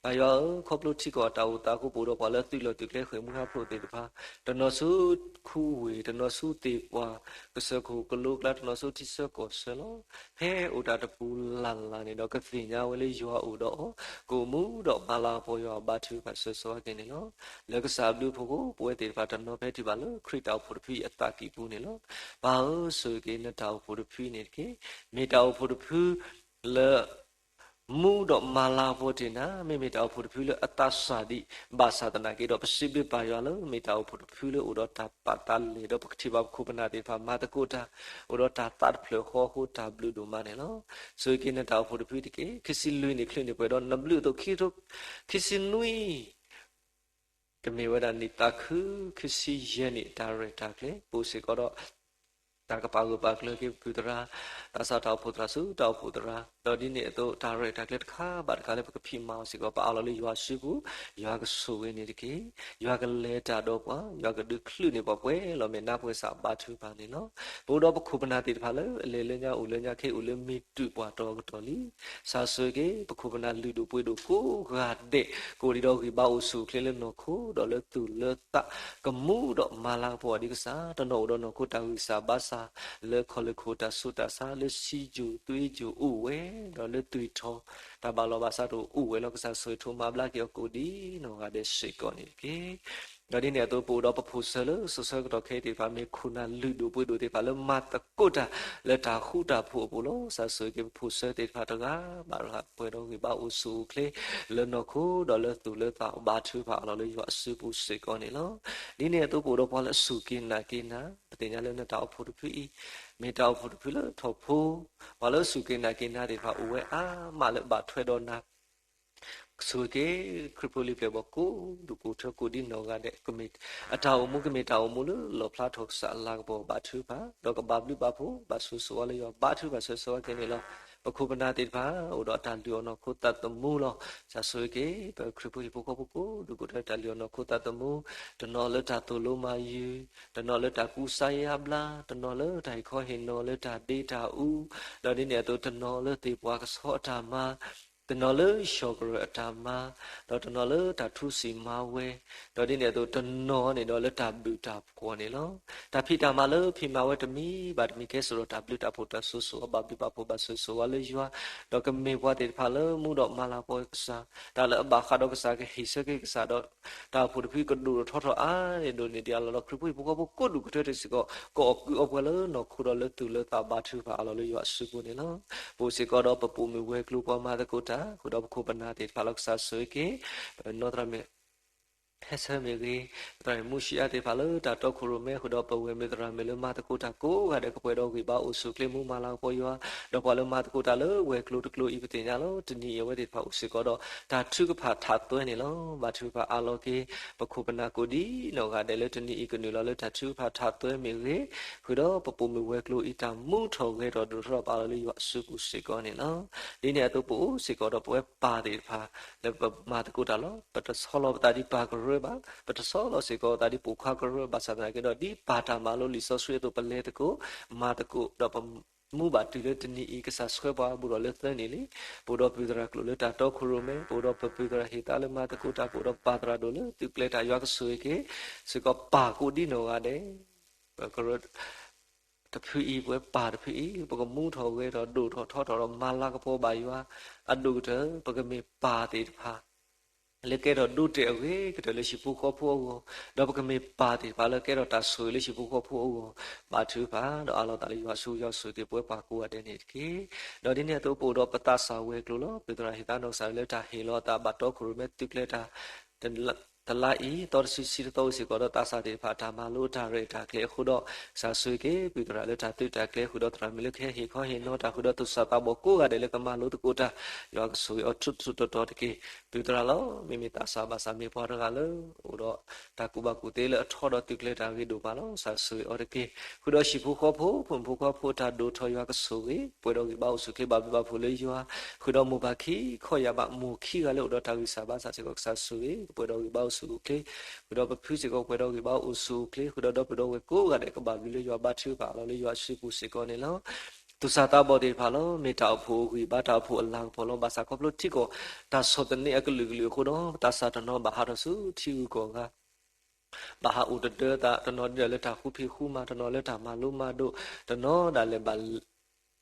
ပၢ်ယွၤဧၢ, ခီဖျိထံကီၢ်အတၢ်အိၣ်သးအဃိ ပအိၣ်ဒီးပှၤလၢသုးလီၢ်သုးကျဲဃ့ၢ်မှံဟးဖျိးသ့ၣ်တဖၣ်, တနီၤဆူခူဝ့ၢ်, တနီၤဆူသ့ၣ်ပှၢ်, ကစၢၢ်ခိၣ်ကလိကျါ, တနီၤဆူထံဆၢကီၢ်ဆၢလီၤ. ဖဲအိၣ်တၢ်တပူၤလၢ်လၢ်န့ၣ်ဒီး ကသ့ၣ်ညါဝဲလၢယွၤအိၣ်ဒီးအီၤ, ကအိၣ်မူဒီးမၤလၤကပီၤယွၤ ဘါထုကဖၣ်ဆိၣ်ဂ့ၤဆိၣ်ဝါက့ၤန့ၣ်လီၤ. လၢကစၢ်အဘျုးအဖှိၣ်အဃိ ပဝဲသ့ၣ်တဖၣ်တနီၤဖဲထံၣ်ဘၣ်လၢခရံာ်တၢ်အိၣ်ဖှိၣ်တဖုအံၤအသးကံၢ်ပူၤန့ၣ်လီၤ. ပၢ်ဧၢ, ဆိၣ်ဂ့ၤက့ၤနတၢ်အိၣ်ဖှိၣ်တဖုအံၤန့ၣ်တက့ၢ်. မ့ၢ်တၢ်အိၣ်ဖှိၣ်တဖုလၢ မူဒီးမၤလၤကပီၤတ့ၢ်နၤ, မ့မ့ၢ်တၢ်အိၣ်ဖှိၣ်တဖုလၢအသးစၢ်ဒံး, ဘၣ်ဆၣ်သနာ်က့ဒီး ပစံးဘျုးပၢ်ယွၤလၢ မ့ၢ်တၢ်အိၣ်ဖှိၣ်တဖုလၢအိၣ်ဒီးတၢ်ပာ်သးလဲၢ်ဒီးပကထံၣ်ဘၣ်ပခိၣ်ပနၢ်သ့ၣ်တဖၣ် မၤသကိးတၢ်, အိၣ်ဒီးတၢ်သးတဖျၢၣ်ဃီအဃိ တၢ်ဘျုးဒိၣ်မးန့ၣ်လီၤ. ဆိၣ်ဂ့ၤက့ၤနတၢ်အိၣ်ဖှိၣ်တဖုတက့ၢ်. ခံဆံလွံၢ်နံၣ်ချုးန့ၢ်ပှဲၤဒီးနဘျုးအသိး ခံကထိခံဆံနွံ ကမ့ၢ်ဝဲဒၣ်နံၣ်သးခု ခံဆံယဲၢ်နံၣ် တၢ်ရဲၣ်တၢ်ကျဲၤ ပအိၣ်စ့ၢ်ကီးဒီး တၢ်ကပာ်ဂၢၢ်ပာ်ကျၢၤက့ၤပဖုသရၣ်, သးစၢ်တၢ်အိၣ်ဖှိၣ်သရၣ်ဆူတၢ်အိၣ်ဖှိၣ်သရၣ်, ဒီးဒ်န့ၣ်အသိး တၢ်ရဲၣ်တၢ်ကျဲၤတခါဘၣ်တခါလၢပကဖံးမၤအီၤစ့ၢ်ကီး ပအးလီၤလၢယွၤစုပူၤ, ယွၤကဆိၣ်ဂ့ၤန့ၣ်တက့ၢ်. ယွၤကလဲၤတၢ်ဒီးပှၤ, ယွၤကဒုးချုးန့ၢ်ပှၤပှဲၤလီၤ မ့ၢ်နၢ်ပှဲၤစၢ်ဘါထုကဖၣ်န့ၣ်လီၤ. ပအိၣ်ဒီးပခိၣ်ပနၢ်သ့ၣ်တဖၣ်လၢ အလဲၤလၢညါအိၣ်လၢညါခဲအံၤ အိၣ်လၢမ့ၢ်တုၤပှၤတီၤကတီၢ်လံ ကစၢ်ဆိၣ်ဂ့ၤက့ၤ ပခိၣ်ပနၢ်လုၢ်ဒိၣ်ပှ့ၤဒိၣ်ကိးဂၤဒဲး ကအိၣ်ဒံးဒီးဂံၢ်ဘါအိၣ်ဆူၣ်အိၣ်ချ့လၢနီၢ်ခိဒီးလၢသူၣ်လၢသး, ကမူဒီးမၤလၤကပီၤဒံးကစၢ်, တနီၤအိၣ်ဒီးနီၢ်ခိတၢ်ဂံၢ်စၢ်ဘါစၢ် လၢခီၣ်လၢခိၣ်တၢ်ဆူးတၢ်ဆါ လၢစံယိၣ်သွ့ယိၣ်အိၣ်ဝဲ, ဒီးလၢသွံၣ်ထီၣ် တၢ်ဘၣ်လီၤဘၣ်စးတအိၣ်အိၣ်ဝဲလီၤ. ကစၢ်ဆိၣ်ဂ့ၤဆိၣ်ဝါဘျါက့ၤအီၤကိးဒံးနီၢ်ဂၤဒဲးစ့ၢ်ကီးန့ၣ်တက့ၢ်. ဒီးဒ်န့ၣ်အသိး ပအိၣ်ဒီးပဖိၣ်စၢၤလၢစိၤဆၢကတီၢ်ခဲအံၤသ့ၣ်တဖၣ် မ့ၢ်ခိၣ်နၢ်လုၢ်ဒိၣ်ပှ့ၤဒိၣ်သ့ၣ်တဖၣ်လၢမၤသကိးတၢ်လၢတၢ်ဃူတၢ်ဖိးအပူၤလီၤ. ကစၢ်ဆိၣ်ဂ့ၤက့ၤပဖိၣ်စၢၤသ့ၣ်တဖၣ်တဂၤဘၣ်တဂၤ ပှဲၤဒီးဂံၢ်ဘါအိၣ်ဆူၣ်အိၣ်ချ့ လၢနီၢ်ခိဒီးလၢသူၣ်လၢသး ဘါထုကဖၣ်အလီၢ်လၢယွၤအစုပူၤစ့ၢ်ကီးန့ၣ်လီၤ. ဒ်န့ၣ်အသိး ပအိၣ်ဒီးပှၤလၢအစူၢ်က့ၤနာ်က့ၤနၤ, ပသ့ၣ်ညါလၢနတၢ်အိၣ်ဖှိၣ်တဖုအံၤ မ့ၢ်တၢ်အိၣ်ဖှိၣ်တဖုလၢထီၣ်ဖိ, ပှၤလၢအစူၢ်က့ၤနာ်က့ၤနၤသ့ၣ်တဖၣ်အိၣ်ဝဲအါမးလၢဘၣ်ထွဲဒီးနၤ ဆိၣ်ဂ့ၤက့ၤ ခရံာ်ဖိလံၤပျဲၢ်ဘီၣ်ကိးဒူၣ်ကိးထၢကိးဒ်နီၢ်ဂၤဒဲး, ကမ့ၢ် အတၢ်အိၣ်မူကမ့ၢ်တၢ်အိၣ်မူလၢလီၣ်ဖျါထီၣ်ကစၢ်အလၤကပီၤဘါထုကဖၣ်, ဒီးကဘၣ်ဘျုးဘၣ်ဖှိၣ် ဘၣ်ဆိၣ်ဂ့ၤဆိၣ်ဝါလၢယွၤ ဘါထုကဖၣ်ဆိၣ်ဂ့ၤဆိၣ်ဝါက့ၤန့ၣ်လီၤ. ပခိၣ်ပနၢ်သ့ၣ်တဖၣ် အိၣ်ဒီးတၢ်လုၢ်အီၣ်နီၢ်ခိသးသမူလီၤ. ကစၢ်ဆိၣ်ဂ့ၤက့ၤ ပခရံာ်ဖိဟံၣ်ဖိဃီဖိကိးဒူၣ်ကိးထၢ တၢ်လုၢ်အီၣ်နီၢ်ခိသးသမူ, တနီၤလၢတၢ်သိၣ်လိမၤယုၤ, တနီၤလၢတၢ်ကူစါယါဘျါ, တနီၤလၢတၢ်ဟ့ၣ်ခီဟ့ၣ်နီၤလၢတၢ်ဒ့တၢ်အူ, ဒီးဒ်န့ၣ်အသိး တနီၤလၢသ့ၣ်ပှၤကဆီအတၢ်မၤ, တနီၤလၢဆှီၣ်ကရၢၢ်အတၢ်မၤ, ဒီးတနီၤလၢတၢ်ထူစံၣ်မၤဝဲ, ဒီးဒ်န့ၣ်အသိး တနီၤန့ၣ်ဒီးလၢတၢ်ဘုၣ်တၢ်ဖှီၣ်န့ၣ်လီၤ. တၢ်ဖံးတၢ်မၤလၢဖံးမၤဝဲတမံၤဘၣ်တမံၤ ကဲစ့ၢ်ဒီးတၢ်ဘျုးတၢ်ဖှိၣ်တၢ်စိၤစိၤဝါ ဘၣ်ဘျုးဘၣ်ဖှိၣ်ဘၣ်စိၤစိၤဝါလၢယွၤ, ဒီးကမ့ၢ်ပှၤသ့ၣ်တဖၣ်လၢမူဒီးမၤလၤကပီၤကစၢ်, တၢ်လၢအဘၣ်ဃးဒီးကစၢ် ကဟ့ၣ်ဆၢက့ၤကစၢ်ဒီး တၢ်အိၣ်ဖှိၣ်တဖုကဒိၣ်ထီၣ်ထီထီၣ်အါန့ၣ်ဒိၣ်န့ၢ်ဒံးအလီၢ်ဒီး ခရံာ်ဖိဟံၣ်ဖိဃီဖိကိးဒူၣ်ကိးထၢတစ့ၢ်ကီး ကအီၣ်ကုးအီပှၤလၢနီၢ်ခိဒီးလၢသူၣ်လၢသး ဘါထုကဖၣ်အလီၢ်လၢယွၤအစုပူၤန့ၣ်လီၤ. ပအိၣ်စ့ၢ်ကီးဒီးပပိာ်မုၣ်ဝဲၤကျိၤပှၤမၤသကိးတၢ် ဃုာ်ဒီးပခိၣ်ပနၢ်သ့ၣ်တဖၣ်လီၤ. ကစၢ်ဆိၣ်ဂ့ၤက့ၤ ပနီၢ်သရၣ်မုၣ် ဟဲဆၢမ့ၢ်ဂ့ၤ, ပသရၣ်မုၣ်မူၡံအါသ့ၣ်တဖၣ်လၢတၢ်တီခိၣ်ရိၣ်မဲ ဃုာ်ဒီးပဝဲၢ်မုၣ်သရၣ်မုၣ်လၢမၤသကိးတၢ်ကိးဂၤဒဲး ကပှဲၤဒီးဂံၢ်ဘါအိၣ်ဆူၣ်အိၣ်ချ့ မူမၤလၤကပီၤယွၤ, ဒီးပှၤလၢမၤသကိးတၢ်လၢဝဲၤကျိၤတကျိၤအံၤ ပသ့ၣ်ညါလီၤ. တနံၤအံၤအဝဲသ့ၣ်တဖၣ်အိၣ်စ့ၢ်ကီးဒီး တၢ်ထုကဖၣ်ထးသွဲန့ၣ်လီၤ. ဘါထုကဖၣ်အါလီၤက့ၤ ပခိၣ်ပနၢ်ကိးဒ်နီၢ်ဂၤဒဲးလၢတနံၤအံၤ ကနုာ်လီၤလၢတၢ်ထုကဖၣ်ထးသွဲမ့ၢ်ဂ့ၤ, ဃုာ်ဒီးပပိာ်မုၣ်ဝဲၤကျိၤအံၤ တၢ်မူထီၣ်ဂဲၤထီၣ်ဒိၣ်ထီၣ်ဒီးပာ်လီၤလၢယွၤအစုပူၤစ့ၢ်ကီးန့ၣ်လီၤ. ဒ်န့ၣ်အသိးပအိၣ်စ့ၢ်ကီးဒီးပဝဲပၢ်သ့ၣ်တဖၣ် လၢပမၤသကိးတၢ်လီၤ. ပတဆီလီၤပသးဒ်ပၢ်ကရၢဘၣ်, ပတဆီလီၤစ့ၢ်ကီးပသးဒ်ပိာ်ခွါကရၢဘၣ်ဆၣ်သနာ်က့ဒီး ဒ်ပၢ်တၢ်မၤလိလံာ်စီဆှံအသိး ပလဲၤသကိး မၤသကိး ဒီးပမူဘၣ်တုၤလၢတနံၤအံၤ ကစၢ်ဆှၢပှၤဘူးဒီးလၢသၢနံၣ်လံ. ပအိၣ်ဒီးပုၢ်သရၣ်ကျိာ်လၢတၢ်တီခိၣ်ရိၣ်မဲ, ပအိၣ်ဒီးပပုၢ်သရၣ်ဟ့ၣ်သါလၢမၤသကိးတၢ်, ပအိၣ်ဒီးပၢ်သရၣ်ဒိၣ်လၢသုးကျဲၤတၢ် ယွၤကဆိၣ်ဂ့ၤက့ၤ စ့ၢ်ကီးပၢ်ကိးဒ်နီၢ်ဂၤဒဲး ကရၢတဖုအံၤ ပဝဲပၢ်တဖုအံၤ ပကမူထီၣ်ဂဲၤထီၣ်ဒိၣ်ထီၣ်ထီထီၣ်ဒီးမၤလၤကပီၤဘၣ်ယွၤအဒိၣ်ကတၢၢ် ပကမ့ၢ်ပၢ်သ့ၣ်တဖၣ် လၢကဲထီၣ်ဒိတဲာ်အဂ့ၤကတၢၢ်လၢဟံၣ်ဖိဃီဖိအဂီၢ်, ဒီးပကမ့ၢ်ပၢ်သ့ၣ်တဖၣ်လၢကဲထီၣ်တၢ်ဆိၣ်ဂ့ၤလၢဟံၣ်ဖိဃီဖိအဂီၢ်, ဘါထုကဖၣ်ဒီးအးလီၤသးလၢယွၤဆူယွၤဆိၣ်ဂ့ၤပဝဲပၢ်ကိးဂၤဒဲးန့ၣ်တက့ၢ်. ဒီးဒ်န့ၣ်အသိးပအိၣ်ဒီးပသးစၢ်ဝဲၤကျိၤလီၤ. ပသရၣ်ဟ့ၣ်သါနီၢ်ကစၢ်လၢတၢ်ဟ့ၣ်လီၤအသးဘၣ်တီခိၣ်ရိၣ်မဲသုးကျဲၤတၢ် တလါအံၤ သီတဆံဆံတသီအိၣ်စ့ၢ်ကီးဒီးသးစၢ်သ့ၣ်တဖၣ် တၢ်မၤလိတၢ်ရဲၣ်တၢ်ကျဲၤအဃိဒီး ကစၢ်ဆိၣ်ဂ့ၤက့ၤ ပုၢ်သရၣ်လၢတၢ်သုးတၢ်ကျဲၤ ဃုာ်ဒီးသရၣ်မုၣ်လၢကဟဲဟ့ၣ်ခီဟ့ၣ်နီၤတၢ် ဃုာ်ဒီးသူၣ်စၢ်သးဘီၣ်ကိးဂၤဒဲးလၢကမၤလိသကိးတၢ် ယွၤကဆိၣ်ဂ့ၤအီၤထူးထူးတီၤတီၤတက့ၢ်. ပုၢ်သရၣ်လီၤ. မ့မ့ၢ်သးစၢ်ဘၣ်ဆၣ်မ့ၢ်ပှၤတဂၤလၢ အိၣ်ဒီးတၢ်ကူၣ်ဘၣ်ကူၣ်သ့လၢအထီဒီးသုးကျဲၤတၢ်ဂ့ၤဒိၣ်မးလီၤ. ကစၢ်ဆိၣ်ဂ့ၤအီၤတက့ၢ်. ဃုာ်ဒီးဟံၣ်ဖိဃီဖိ ဖိမုၣ်ဖိခွါဖိအတၢ်ဒိၣ်ထီၣ် ယွၤကဆိၣ်ဂ့ၤ ပှဲၤဒီးဂံၢ်ဘါအိၣ်ဆူၣ်အိၣ်ချ့ဘၣ်ဘျုးဘၣ်ဖှိၣ်လၢယွၤ, ဃုာ်ဒီးမိၢ်ပၢ်ခံခီယာ်ဘၣ် မိၢ်ခံဂၤလၢအိၣ်ဒီးတၢ်ဂံၢ်စၢ်ဘါစၢ်စ့ၢ်ကီး ကစၢ်ဆိၣ်ဂ့ၤ ပှဲၤဒီးဂံၢ်ဘါအိၣ်ဆူၣ်အိၣ်ချ့, ဃုာ်ဒီးပဖုစ့ၢ်ကီးပှဲၤဒီးဂံၢ်ဘါအိၣ်ဆူၣ်အိၣ်ချ့, ဃုာ်ဒီးဒီပုၢ်ဒီဝဲၢ်ကိးဂၤဒဲး ကဘၣ်ဘျုးလၢယွၤ ဘါထုကဖၣ်အလီၢ်လၢယွၤအစုပူၤစ့ၢ်ကီးန့ၣ်လီၤ. သူၣ်စၢ်သးဘီၣ်သ့ၣ်တဖၣ်လီၤ. မ့ၢ်တၢ်အိၣ်ဖှိၣ်အဂံၢ်ဘါ တၢ်အိၣ်ဖှိၣ်အလၤကပီၤလီၤ. ဘၣ်ဆၣ်ခီဖျိထံကီၢ် တၢ်ဆီၣ်သနံးအကလုာ်ကလုာ်အဃိဒီး သးစၢ်တနီၤဘၣ်ဟးထီၣ်ဆူထံဂုၤကီၢ်ဂၤ ဘၣ်ဟးအိၣ်တဒၢသး, တနီၤဒၣ်လၢတၢ်ဃူဖံးဃူမၤ, တနီၤလၢတၢ်မၤလိမၤဒိး, တနီၤဒၣ်လဲာ်ဘၣ်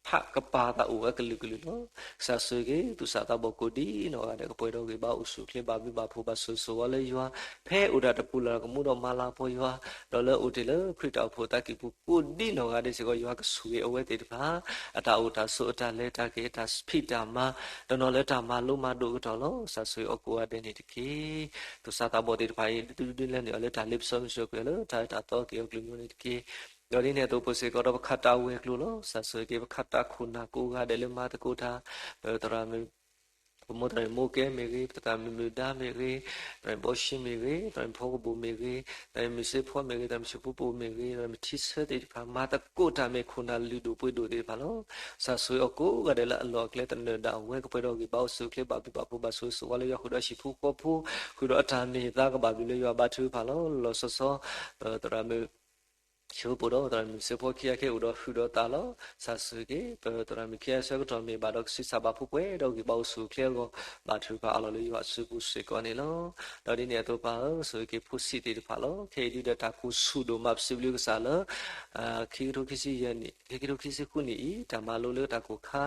ဖးကပၤသးအိၣ်ဝဲကလုာ်ကလုာ်လီၤ. ကစၢ်ဆိၣ်ဂ့ၤ သူၣ်စၢ်သးဘီၣ်ကိးဒ်နီၢ်ဂၤဒဲး ကပှဲၤဒီးဂံၢ်ဘါအိၣ်ဆူၣ်အိၣ်ချ့ ဘၣ်ဘျုးဘၣ်ဖှိၣ်ဘၣ်ဆိၣ်ဂ့ၤဆိၣ်ဝါလၢယွၤ, ဖဲအိၣ်တၢ်တပူၤလၢ်လၢ် ကမူဒီးမၤလၤကပီၤယွၤ, ဒီးလၢအိၣ်တ့ၢ်လၢခရံာ်တၢ်အိၣ်ဖှိၣ်သးကံၢ်ပူၤကိးဒ်နီၢ်ဂၤဒဲးစ့ၢ်ကီး ယွၤကဆိၣ်ဂ့ၤအဝဲသ့ၣ်တဖၣ် အတၢ်အိၣ်တၢ်ဆိး အတၢ်လဲၤတၢ်က့ၤ အတၢ်ဖံးတၢ်မၤ, တနီၤလၢတၢ်မၤလိမၤဒိးအကတီၢ်လီၤ. ကစၢ်ဆိၣ်ဂ့ၤအီၤကိးဂၤဒဲးန့ၣ်တက့ၢ်. သူၣ်စၢ်သးဘီၣ်သ့ၣ်တဖၣ်အံၤ ဒုးဒုးလဲၢ်န့ၣ်အီၤလၢတၢ်လ့ပစီမုၢ်စၢၤကွံာ်အီၤလၢတၢ်အၢတၢ်သီက့ၤအီၤကလုာ်မံၤန့ၣ်တက့ၢ်. ဒီးဒ်န့ၣ်အသိးပစ့ၢ်ကီးဒီးပခးတၢ်ဝဲၤကျိၤလီၤ. ကစၢ်ဆိၣ်ဂ့ၤက့ၤ ပခးတၢ်ခိၣ်နၢ်ကိးဂၤဒဲးလၢမၤသကိးတၢ်, ပသရၣ်မုၣ် ပမိၢ်သရၣ်မုၣ်မိၢ်ကဲမ့ၢ်ဂ့ၤ, ပသရၣ်မုၣ်မုၢ်ဒါမ့ၢ်ဂ့ၤ, သရၣ်မုၣ်ဘီၡ့မ့ၢ်ဂ့ၤ, သရၣ်မုၣ်ဖီကဘိၣ်မ့ၢ်ဂ့ၤ, သရၣ်မုၣ်စ့ဖီမ့ၢ်ဂ့ၤ, သရၣ်မုၣ်ထံဆၢသ့ၣ်တဖၣ် မၤသကိးတၢ်မ့ၢ်ခိၣ်နၢ်လုၢ်ဒိၣ်ပှ့ၤဒိၣ်သ့ၣ်တဖၣ်လီၤ. ကစၢ်ဆိၣ်ဂ့ၤအီၤကိးဂၤဒဲးလၢအလီၢ်အကျဲသနၢၣ်ဒၣ်ဝဲ ကပှဲၤဒီးဂံၢ်ဘါအိၣ်ဆူၣ်အိၣ်ချ့ ဘၣ်ဘျုးဘၣ်ဖှိၣ်ဘၣ်ဆိၣ်ဂ့ၤဆိၣ်ဝါလၢယွၤ ဃုာ်ဒီးဟံၣ်ဖိဃီဖိ, ဃုာ်ဒီးအတၢ်မ့ၢ်သါကဘၣ်ဘျုးလၢယွၤ ဘါထုကဖၣ်လီၤ. လီၤဆီဆီ ပသရၣ်မုၣ် ဆိပူၤဒီး သရၣ်မုၣ်စ့ဖီခံဂၤခဲအံၤအိၣ်ဒီးဟုၣ်ဒီးသးလီၤ. ကစၢ်ဆိၣ်ဂ့ၤက့ၤ ပသရၣ်မုၣ်ခံဂၤဆၢကတီၢ်မ့ၢ်ဘၣ်ဒီးကဆံးစၢ်ဘၣ်ဖိပှဲၤဒီးဂံၢ်ဘါအိၣ်ဆူၣ်အိၣ်ချ့အဂီၢ် ဘါထုကဖၣ်အလီၢ်လၢယွၤအစုပူၤစ့ၢ်ကီးန့ၣ်လီၤ. ဒီးဒ်န့ၣ်အသိးပၢ်ဧၢ ဆိၣ်ဂ့ၤက့ၤဖိဆံးသ့ၣ်တဖၣ်လီၤ. ခဲအံၤဒုးဒီးတၢ်ကိၢ်ဆူၣ်ဒိၣ်မး ပစံးဘျုးကစၢ်လၢ ခံကထိခံဆံယဲၢ်နံၣ် ခံကထိခံဆံဃုနံၣ်အံၤ တၢ်မၤလိလၢတၢ်ကိၢ်ခါ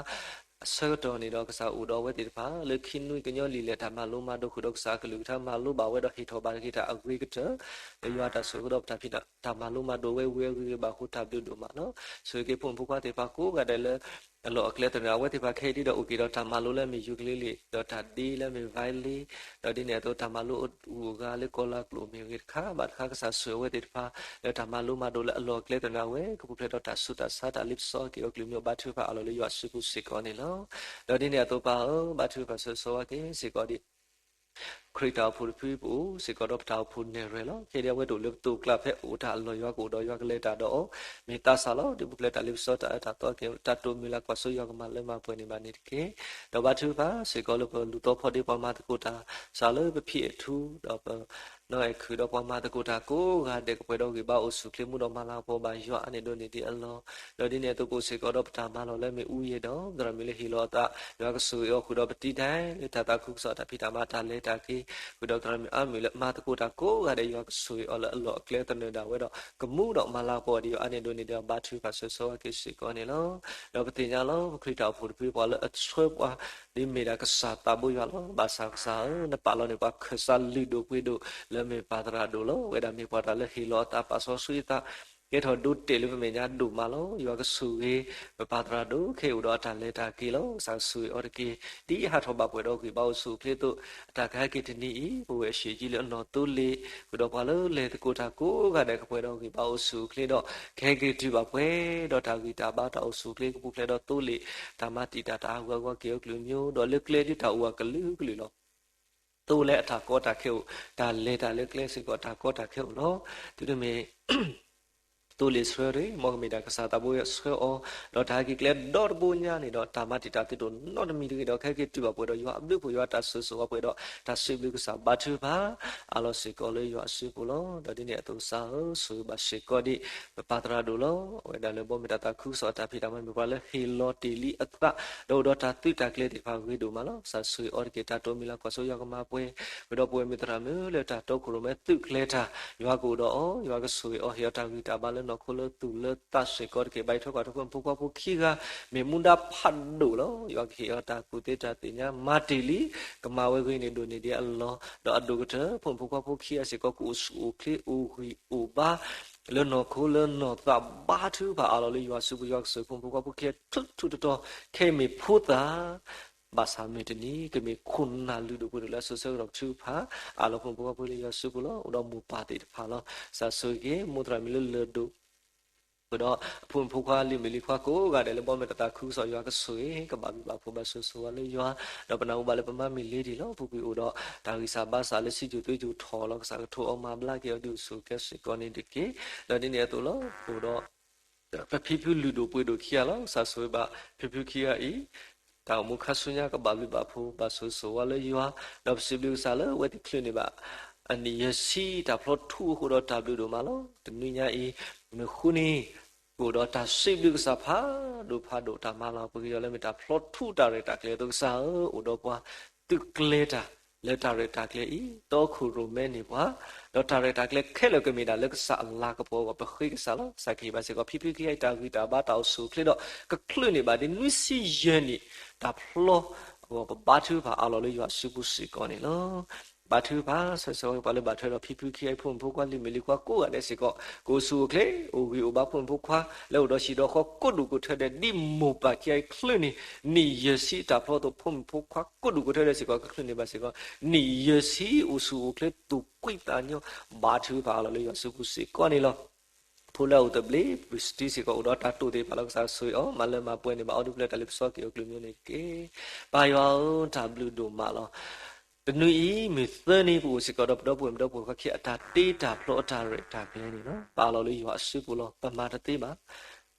အဆၢကတီၢ်န့ၣ်ဒီး ကစၢ်အိၣ်ဒီးအဝဲသ့ၣ်တဖၣ် လၢခံနွံကညီလံာ်လဲၣ် တၢ်မၤလိမၤဒိးဃုာ်ဒီးကစၢ်အကလုၢ်ကထါ မၤလိဘၣ်ဝဲဒီးဟ့ၣ်ထီၣ်ဘၣ်က့ၤတၢ်အဂ့ၤကတၢၢ် လၢယွၤတၢ်ဆိၣ်ဂ့ၤဒီးပတၢ်ဖံးတၢ်မၤလိမၤဒိးဝဲဝံၤအဂ့ၤဂ့ၤဘၣ်အဃိ တၢ်ဘျုးဒိၣ်မးလီၤ. ဆိၣ်ဂ့ၤက့ၤဖိမုၣ်ဖိခွါသ့ၣ်တဖၣ်ကိးဂၤဒဲးလၢ အလီၢ်အကျဲသနၢၣ် အဝဲသ့ၣ်တဖၣ်ခဲအံၤဒုးဒီးအိၣ်က့ၤဒီးတၢ်မၤလိလၢအမ့ၢ် ukulele ဒီးတၢ်ဒ့လၢအမ့ၢ် violin ဒီးဒ်န့ၣ်အသိးတၢ်မၤလိအဂုၤအဂၤလၢကီၤလၤကျိာ်မ့ၢ်ဂ့ၤတခါဘၣ်တခါ ကစၢ်ဆိၣ်ဂ့ၤအဝဲသ့ၣ်တဖၣ် လၢတၢ်မၤလိမၤဒိးလၢအလီၢ်အကျဲသနၢၣ်ဝဲ ကပူၤဖျဲးဒီးတၢ်ဆူးတၢ်ဆါ တၢ်လ့ပစီက့ၤအီၤကလုာ်မံၤ ဘါထုကဖၣ်အလီၢ်လၢယွၤအစုပူၤစ့ၢ်ကီးန့ၣ်လီၤ. ဒီးဒ်န့ၣ်အသိးပၢ်ဧၢ ဘါထုကဖၣ်ဆိၣ်ဂ့ၤဆိၣ်ဝါက့ၤစ့ၢ်ကီးဒံး ခရံာ်တၢ်အိၣ်ဖှိၣ်တဖုပအိၣ်စ့ၢ်ကီးဒီးပတၢ်အိၣ်ဖှိၣ်နဲၣ်ရွဲၣ်လီၤ. ခဲဒံးအဝဲတအိၣ်လၢပသိးကျါဖဲအိၣ်တၢ်အလီၢ် ယွၤကအိၣ်ဒီးယွၤကလဲၤတၢ်ဒီးအီၤ, မ့ၢ်သးစၢ်လီၤ. ဒုးပူၤဖျဲးတၢ်လ့ပစီတၢ်အၢတၢ်သီက့ၤ တၢ်တိာ်မုၢ်လၢ်ကွၢ်စိယွၤကမၤလၢမၤပှဲၤန့ၢ်ဘၣ်န့ၣ်တက့ၢ်. ဒီးဘါထုကဖၣ်စ့ၢ်ကီးလၢပလူၤသီဖီဒ့ပှၤမၤသကိးတၢ် စးလၢပဖံးအထူဒီးပ နီၢ်အဲၣ်ခုၣ်ဒီးပှၤမၤသကိးတၢ်ကိးဂၤဒဲး ကပှဲၤဒီးဂံၢ်ဘါအိၣ်ဆူၣ်ချ့ မူဒီးမၤလၤကပီၤဘၣ်ယွၤအါန့ၢ်ဒိၣ်န့ၢ်ဒံးအလီၢ်, ဒီးဒ်န့ၣ်အသိးပအိၣ်စ့ၢ်ကီးဒီးပတၢ်မၤလီၢ်လၢမ့ၣ်အူယဲၢ်ဒီး သရၣ်မုၣ်လၢဟ့ၣ်လီၤအသး ယွၤကဆိၣ်ဂ့ၤအီၤဃုာ်ဒီးပတံၤဒဲး လၢတၢ်သးခုကစီၣ်တၢ်ဖံးတၢ်မၤတၢ်လဲၤတၢ်က့ၤ ဃုာ်ဒီးသရၣ်မုၣ်အါမုၣ်လၢမၤသကိးတၢ်ကိးဂၤဒဲး ယွၤကဆိၣ်ဂ့ၤအီၤလၢအလီၢ်အကျဲသနၢၣ်ဒၣ်ဝဲဒီး ကမူဒီးမၤလၤကပီၤဒံးယွၤအါန့ၢ်ဒိၣ်န့ၢ်ဒံး ဘါထုကဖၣ်ဆိၣ်ဂ့ၤက့ၤစ့ၢ်ကီးန့ၣ်လီၤ. ဒီးပသ့ၣ်ညါလီၤ ပခရံာ်တၢ်အိၣ်ဖှိၣ်တဖုပှၤလၢအဆှၢပှၤ ဒ်မ့ၢ်ဒၣ်ကစၢ်သးဘိယွၤလီၤ. ဘၣ်ဆၣ်ကစၢ်ဧၢ, နပာ်လီၤန့ၢ်ပှၤခၢၣ်စးလုၢ်ဒိၣ်ပှ့ၤဒိၣ်လၢမ့ၢ်ပၢ်သရၣ်ဒိၣ်လီၤ. ဝဲဒၣ်မ့ၢ်ပှၤတၢ်လၢဟ့ၣ်လီၤအသးပာ်စီဆှံအသး ကဲထီၣ်ဒိတဲာ်လၢပမဲာ်ညါဒိၣ်မးလီၤ. ယွၤကဆိၣ်ဂ့ၤ ပပၢ်သရၣ်ဒိၣ် ခဲအံၤအိၣ်ဒီးအတၢ်လဲၤတၢ်က့ၤလီၤ. ကစၢ်ကဆိၣ်ဂ့ၤအီၤတက့ၢ်. ဒ်အဟးထီၣ်ဘၣ်ပှဲၤဒီးဂံၢ်ဘါအိၣ်ဆူၣ်အိၣ်ချ့အသိး အတၢ်ကဟဲက့ၤတနံၤအံၤ ပဝဲၢ်အရှံၣ်ကၠံလၢအနီၢ်သိလ့ၣ် ဃုာ်ဒီးပှၤလၢလဲၤသကိးတၢ်ကိးဂၤဒဲး ကပှဲၤဒီးဂံၢ်ဘါအိၣ်ဆူၣ်အိၣ်ချ့ဒီး ကဟဲက့ၤတုၤဘၣ်ပှဲၤဒီးတၢ်ဂံၢ်တၢ်ဘါ တၢ်အိၣ်ဆူၣ်အိၣ်ချ့ကပူၤဖျဲးဒီးသိလ့ၣ် တၢ်မၤတံာ်တာ်တၢ်ဟးဂူာ်ဟးဂီၤက့ၤအီၤကလုာ်ကလုာ် ဒီးလၢကျဲဒ်တၢ်အိၣ်အကလုာ်ကလုာ်လီၤ. သိလ့ၣ်အတၢ်ကီတၢ်ခဲအိၣ်, တၢ်လဲၤတၢ်လၢကျဲစ့ၢ်ကီး တၢ်ကီတၢ်ခဲအိၣ်လီၤ. တုၤမ့ၢ် သိလ့ၣ်ဆှၢတဂ့ၤ, မ်ကမ့ၢ်ဒၣ်ကစၢ်သးဘိယွၤဆှၢအီၤ, ဒီးတၢ်ဟဲက့ၤကျဲဒီတဘိညါန့ၣ်ဒီး တၢ်မၤတံာ်တာ်သုတအိၣ်နီတမံၤတဂ့ၤဒီး ကဟဲက့ၤတုၤဘၣ်ပှဲၤဒီးယွၤအဘျုးအဖှိၣ် ယွၤတၢ်ဆိၣ်ဂ့ၤဆိၣ်ဝါပှဲၤဒီး တၢ်စံးဘျုးကစၢ်ဘါထုကဖၣ် အးလီၤစ့ၢ်ကီးလၢယွၤအစုပူၤလီၤ. ဒီးဒ်န့ၣ်အသိးကစၢ်ဧၢ, ဆိၣ်ဂ့ၤဘၣ်စ့ၢ်ကီးဒံး ပပၢ်သရၣ်ဒိၣ်လီၤ. အဝဲဒၣ်လၢဘီမုၢ်တၢ်သးခုကစီၣ်အတၢ်ဖံးတၢ်မၤ မ့ၢ်ပှၤလၢဟ့ၣ်လီၤတ့ၢ်လံအသး ဒီးအိၣ်ဒီးတၢ်သုးတၢ်ကျဲၤသ့ၣ်တဖၣ်ဂ့ၤဒိၣ်မးလီၤ. ကစၢ်ဆိၣ်ဂ့ၤအီၤတက့ၢ်. တၢ်တိာ်မုၢ်လၢ်ကွၢ်စိယွၤကမၤပှဲၤ ဃုာ်ဒီးပဝဲၢ်မုၢ်သရၣ်မုၣ်လၢတၢ်တီခိၣ်ရိၣ်မဲသုးကျဲၤတၢ် ယွၤကအိၣ်ဒီးအီၤ, ယွၤကဆိၣ်ဂ့ၤအီၤ ဟ့ၣ်အီၤတၢ်ဂံၢ်တၢ်ဘါလၢနီၢ်ခိလၢသူၣ်လၢသးစ့ၢ်ကီးတက့ၢ်. ဘၣ်ယိၣ်ထီၣ်ကွၢ်ထီၣ်ဖိမုၣ်ဖိခွါဖိခံဂၤ မ့ၢ်မူဒါဖးဒိၣ်လီၤ. ယွၤကဟ့ၣ်အီၤတၢ်ကူၣ်သ့တၢ်သ့ၣ်ညါ မၤတ့ၢ်လံ, ကမၤဝဲဂ့ၤန့ၢ်ဒိၣ်န့ၢ်ဒံးအလီၢ်, ဒီးအဒိၣ်ကတၢၢ် ဖိမုၣ်ဖိခွါဖိခံဂၤစ့ၢ်ကီး ကအိၣ်ဆူၣ်အိၣ်ချ့အိၣ်ဂံၢ်အိၣ်ဘါ လၢနီၢ်ခိလၢနီၢ်သး ဘါထုကဖၣ်အးလီၤလၢယွၤအစုပူၤ, ယွၤကဆိၣ်ဂ့ၤဖိမုၣ်ဖိခွါဖိခံဂၤ ထူထူတီတီ ခဲအံၤမ့ၢ်ဖိသၣ် ဘၣ်ဆၣ်မုၢ်တနံၤ ကမ့ၢ်ခိၣ်နၢ်လုၢ်ဒိၣ်ပှ့ၤဒိၣ်လၢအစိၤဆၢကတီၢ်ထုကဖၣ် အးလီၤဖိမုၣ်ဖိခွါဖိလၢယွၤစုပူၤလီၤ. အိၣ်ဒီးမိၢ်ပၢ်သ့ၣ်တဖၣ်လီၤ. ကစၢ်ဆိၣ်ဂ့ၤက့ၤ မိၢ်သရၣ်မုၣ်လၢလၢၢ်ဒိၣ် ဃုာ်ဒီး ဖိမုၣ်ဖိခွါလံၤမုၣ်လံၤခွါကိးဂၤဒဲးလၢဘီမုၢ်တၢ်သးခုကစီၣ် ယွၤကဆိၣ်ဂ့ၤ ကဘၣ်ဘျုးဘၣ်ဖှိၣ်ဘၣ်ဆိၣ်ဂ့ၤဆိၣ်ဝါလၢယွၤ, ဒီးပနၢ်ဟူဘၣ်လၢပမၤမ့ၢ်လ့ၤဒံးလီၤ. ပူၤကွံာ်အိၣ်ဒီး တၢ်ဂံၢ်စၢ်ဘါစၢ်လၢစံၣ်စိၤသွ့ၣ်စိၤထီၣ်လီၤ. ကစၢ်ကထိအီၤမၤဘျါက့ၤအီၤဒုးအိၣ်ဆူၣ်အိၣ်ချ့စ့ၢ်ကီးန့ၣ်တက့ၢ်. ဒီးဒ်န့ၣ်အသိးလီၤ. အိၣ်ဒီး ပဖံဖုလုၢ်ဒိၣ်ပှ့ၤဒိၣ်ခံဂၤလီၤ. ကစၢ်ဆိၣ်ဂ့ၤဘၣ်ဖံဖုခံဂၤအံၤ တၢ်အိၣ်မူခါဆူညါကဘၣ်ဘျုးဘၣ်ဖှိၣ် ဘၣ်ဆိၣ်ဂ့ၤဆိၣ်ဝါလၢယွၤ, ဒီးပစံးဘျုးကစၢ်လၢအဝဲသ့ၣ်ချုးန့ၢ်ဘၣ် အနံၣ်ယဲၢ်ဆံတၢ်ဖျီထူအဃိဒီးတၢ်ဘျုးဒိၣ်မးလီၤ. တနွံညါအံၤ မုၢ်ဃုနံၤ ကအိၣ်ဒီးတၢ်စံးဘျုးကစၢ်ဖးဒိၣ်ဖးဒိၣ် တၢ်မၤလၤကပီၤပှၤကညီလၢမ့ၢ်တၢ်ဖျီထူတၢ်ရဲၣ်တၢ်ကျဲၤအသိးကစၢ်ဧၢ, အိၣ်ဒီးပှၤသုးကျဲၤတၢ် လၢတၢ်ရဲၣ်တၢ်ကျဲၤအံၤ တီခိၣ်ရိၣ်မဲန့ၢ်ပှၤ, ဒီးတၢ်ရဲၣ်တၢ်ကျဲၤခဲလၢာ်ကမ့ၢ်ဒၣ်လၢကစၢ်အလၤကပီၤအဂီၢ် ပဃ့ကစၢ်လီၤ. ကစၢ်ကဟ့ၣ်ဘၣ်စ့ၢ်ကီး ဖံဖုခံဂၤအံၤတၢ်ဂံၢ်တၢ်ဘါတၢ်အိၣ်ဆူၣ်အိၣ်ချ့ဒီး ကချုးန့ၢ်ဘၣ်ဒ်နွံဆံယဲၢ်နံၣ် တၢ်ဖျီအဂီၢ် ပဘါထုကဖၣ်အးလီၤလၢယွၤအစုပူၤစ့ၢ်ကီးန့ၣ်လီၤ. ဘါထုကဖၣ်ဆိၣ်ဂ့ၤဆိၣ်ဝါပှၤလၢဘၣ်ထွဲဒီးဖံဖုခံဂၤအံၤ ဖိမုၣ်ဖိခွါလံၤမုၣ်လံၤခွါကိးဂၤဒဲးစ့ၢ်ကီး ကအိၣ်ဆူၣ်အိၣ်ချ့ အိၣ်ဂံၢ်အိၣ်ဘါ ဖိမုၣ်ဖိခွါလၢအိၣ်ဒီးဟံၣ်ဒီးဃီကိးဒူၣ်ကိးထၢဒဲး ဒ်မိၢ်ပၢ်ခံဂၤအံၤချုးန့ၢ် နံၣ်ယဲၢ်ဆံတၢ်ဖျီအသိး ဖိမုၣ်ဖိခွါကိးဒူၣ်ကိးထၢဒဲးစ့ၢ်ကီး ကချုးန့ၢ်ဘၣ်စ့ၢ်ကီး နံၣ်ယဲၢ်ဆံအိၣ်ဆူၣ်အိၣ်ချ့သူၣ်ကွံာ်သးညီ ဘါထုကဖၣ်အးလီၤလၢယွၤအစုပူၤစ့ၢ်ကီးန့ၣ်လီၤ. ဖိလၢအအိၣ်သဘျ့ ပစတံစ့ၢ်ကီး အိၣ်ဒီးတၢ်တိာ်သ့ၣ်တဖၣ်လီၤ. ကစၢ်ဆိၣ်ဂ့ၤအီၤ မၤလၢမၤပှဲၤန့ၢ်ဘၣ်အီၤ ဒုးပျဲတၢ်လ့ပစီက့ၤအီၤကလုာ်ကလုာ်န့ၣ်တက့ၢ်. ပၢ်ယွၤဧၢ တၢ်ဘျုးဒိၣ်မးလီၤ. တနွံအံၤ မုၢ်သၢနံၤ ပအိၣ်စ့ၢ်ကီးဒီးပဒီပုၢ်ဝဲၢ်မုၣ်ဒီပုၢ်ဝဲၢ်ခွါခံဂၤ အတၢ်တ့တၢ်ဖျီအတၢ်ရဲၣ်တၢ်ကျဲၤန့ၣ်လီၤ. ပအးလီၤလၢယွၤအစုပူၤလီၤ. ပမၤတသ့ဘၣ်.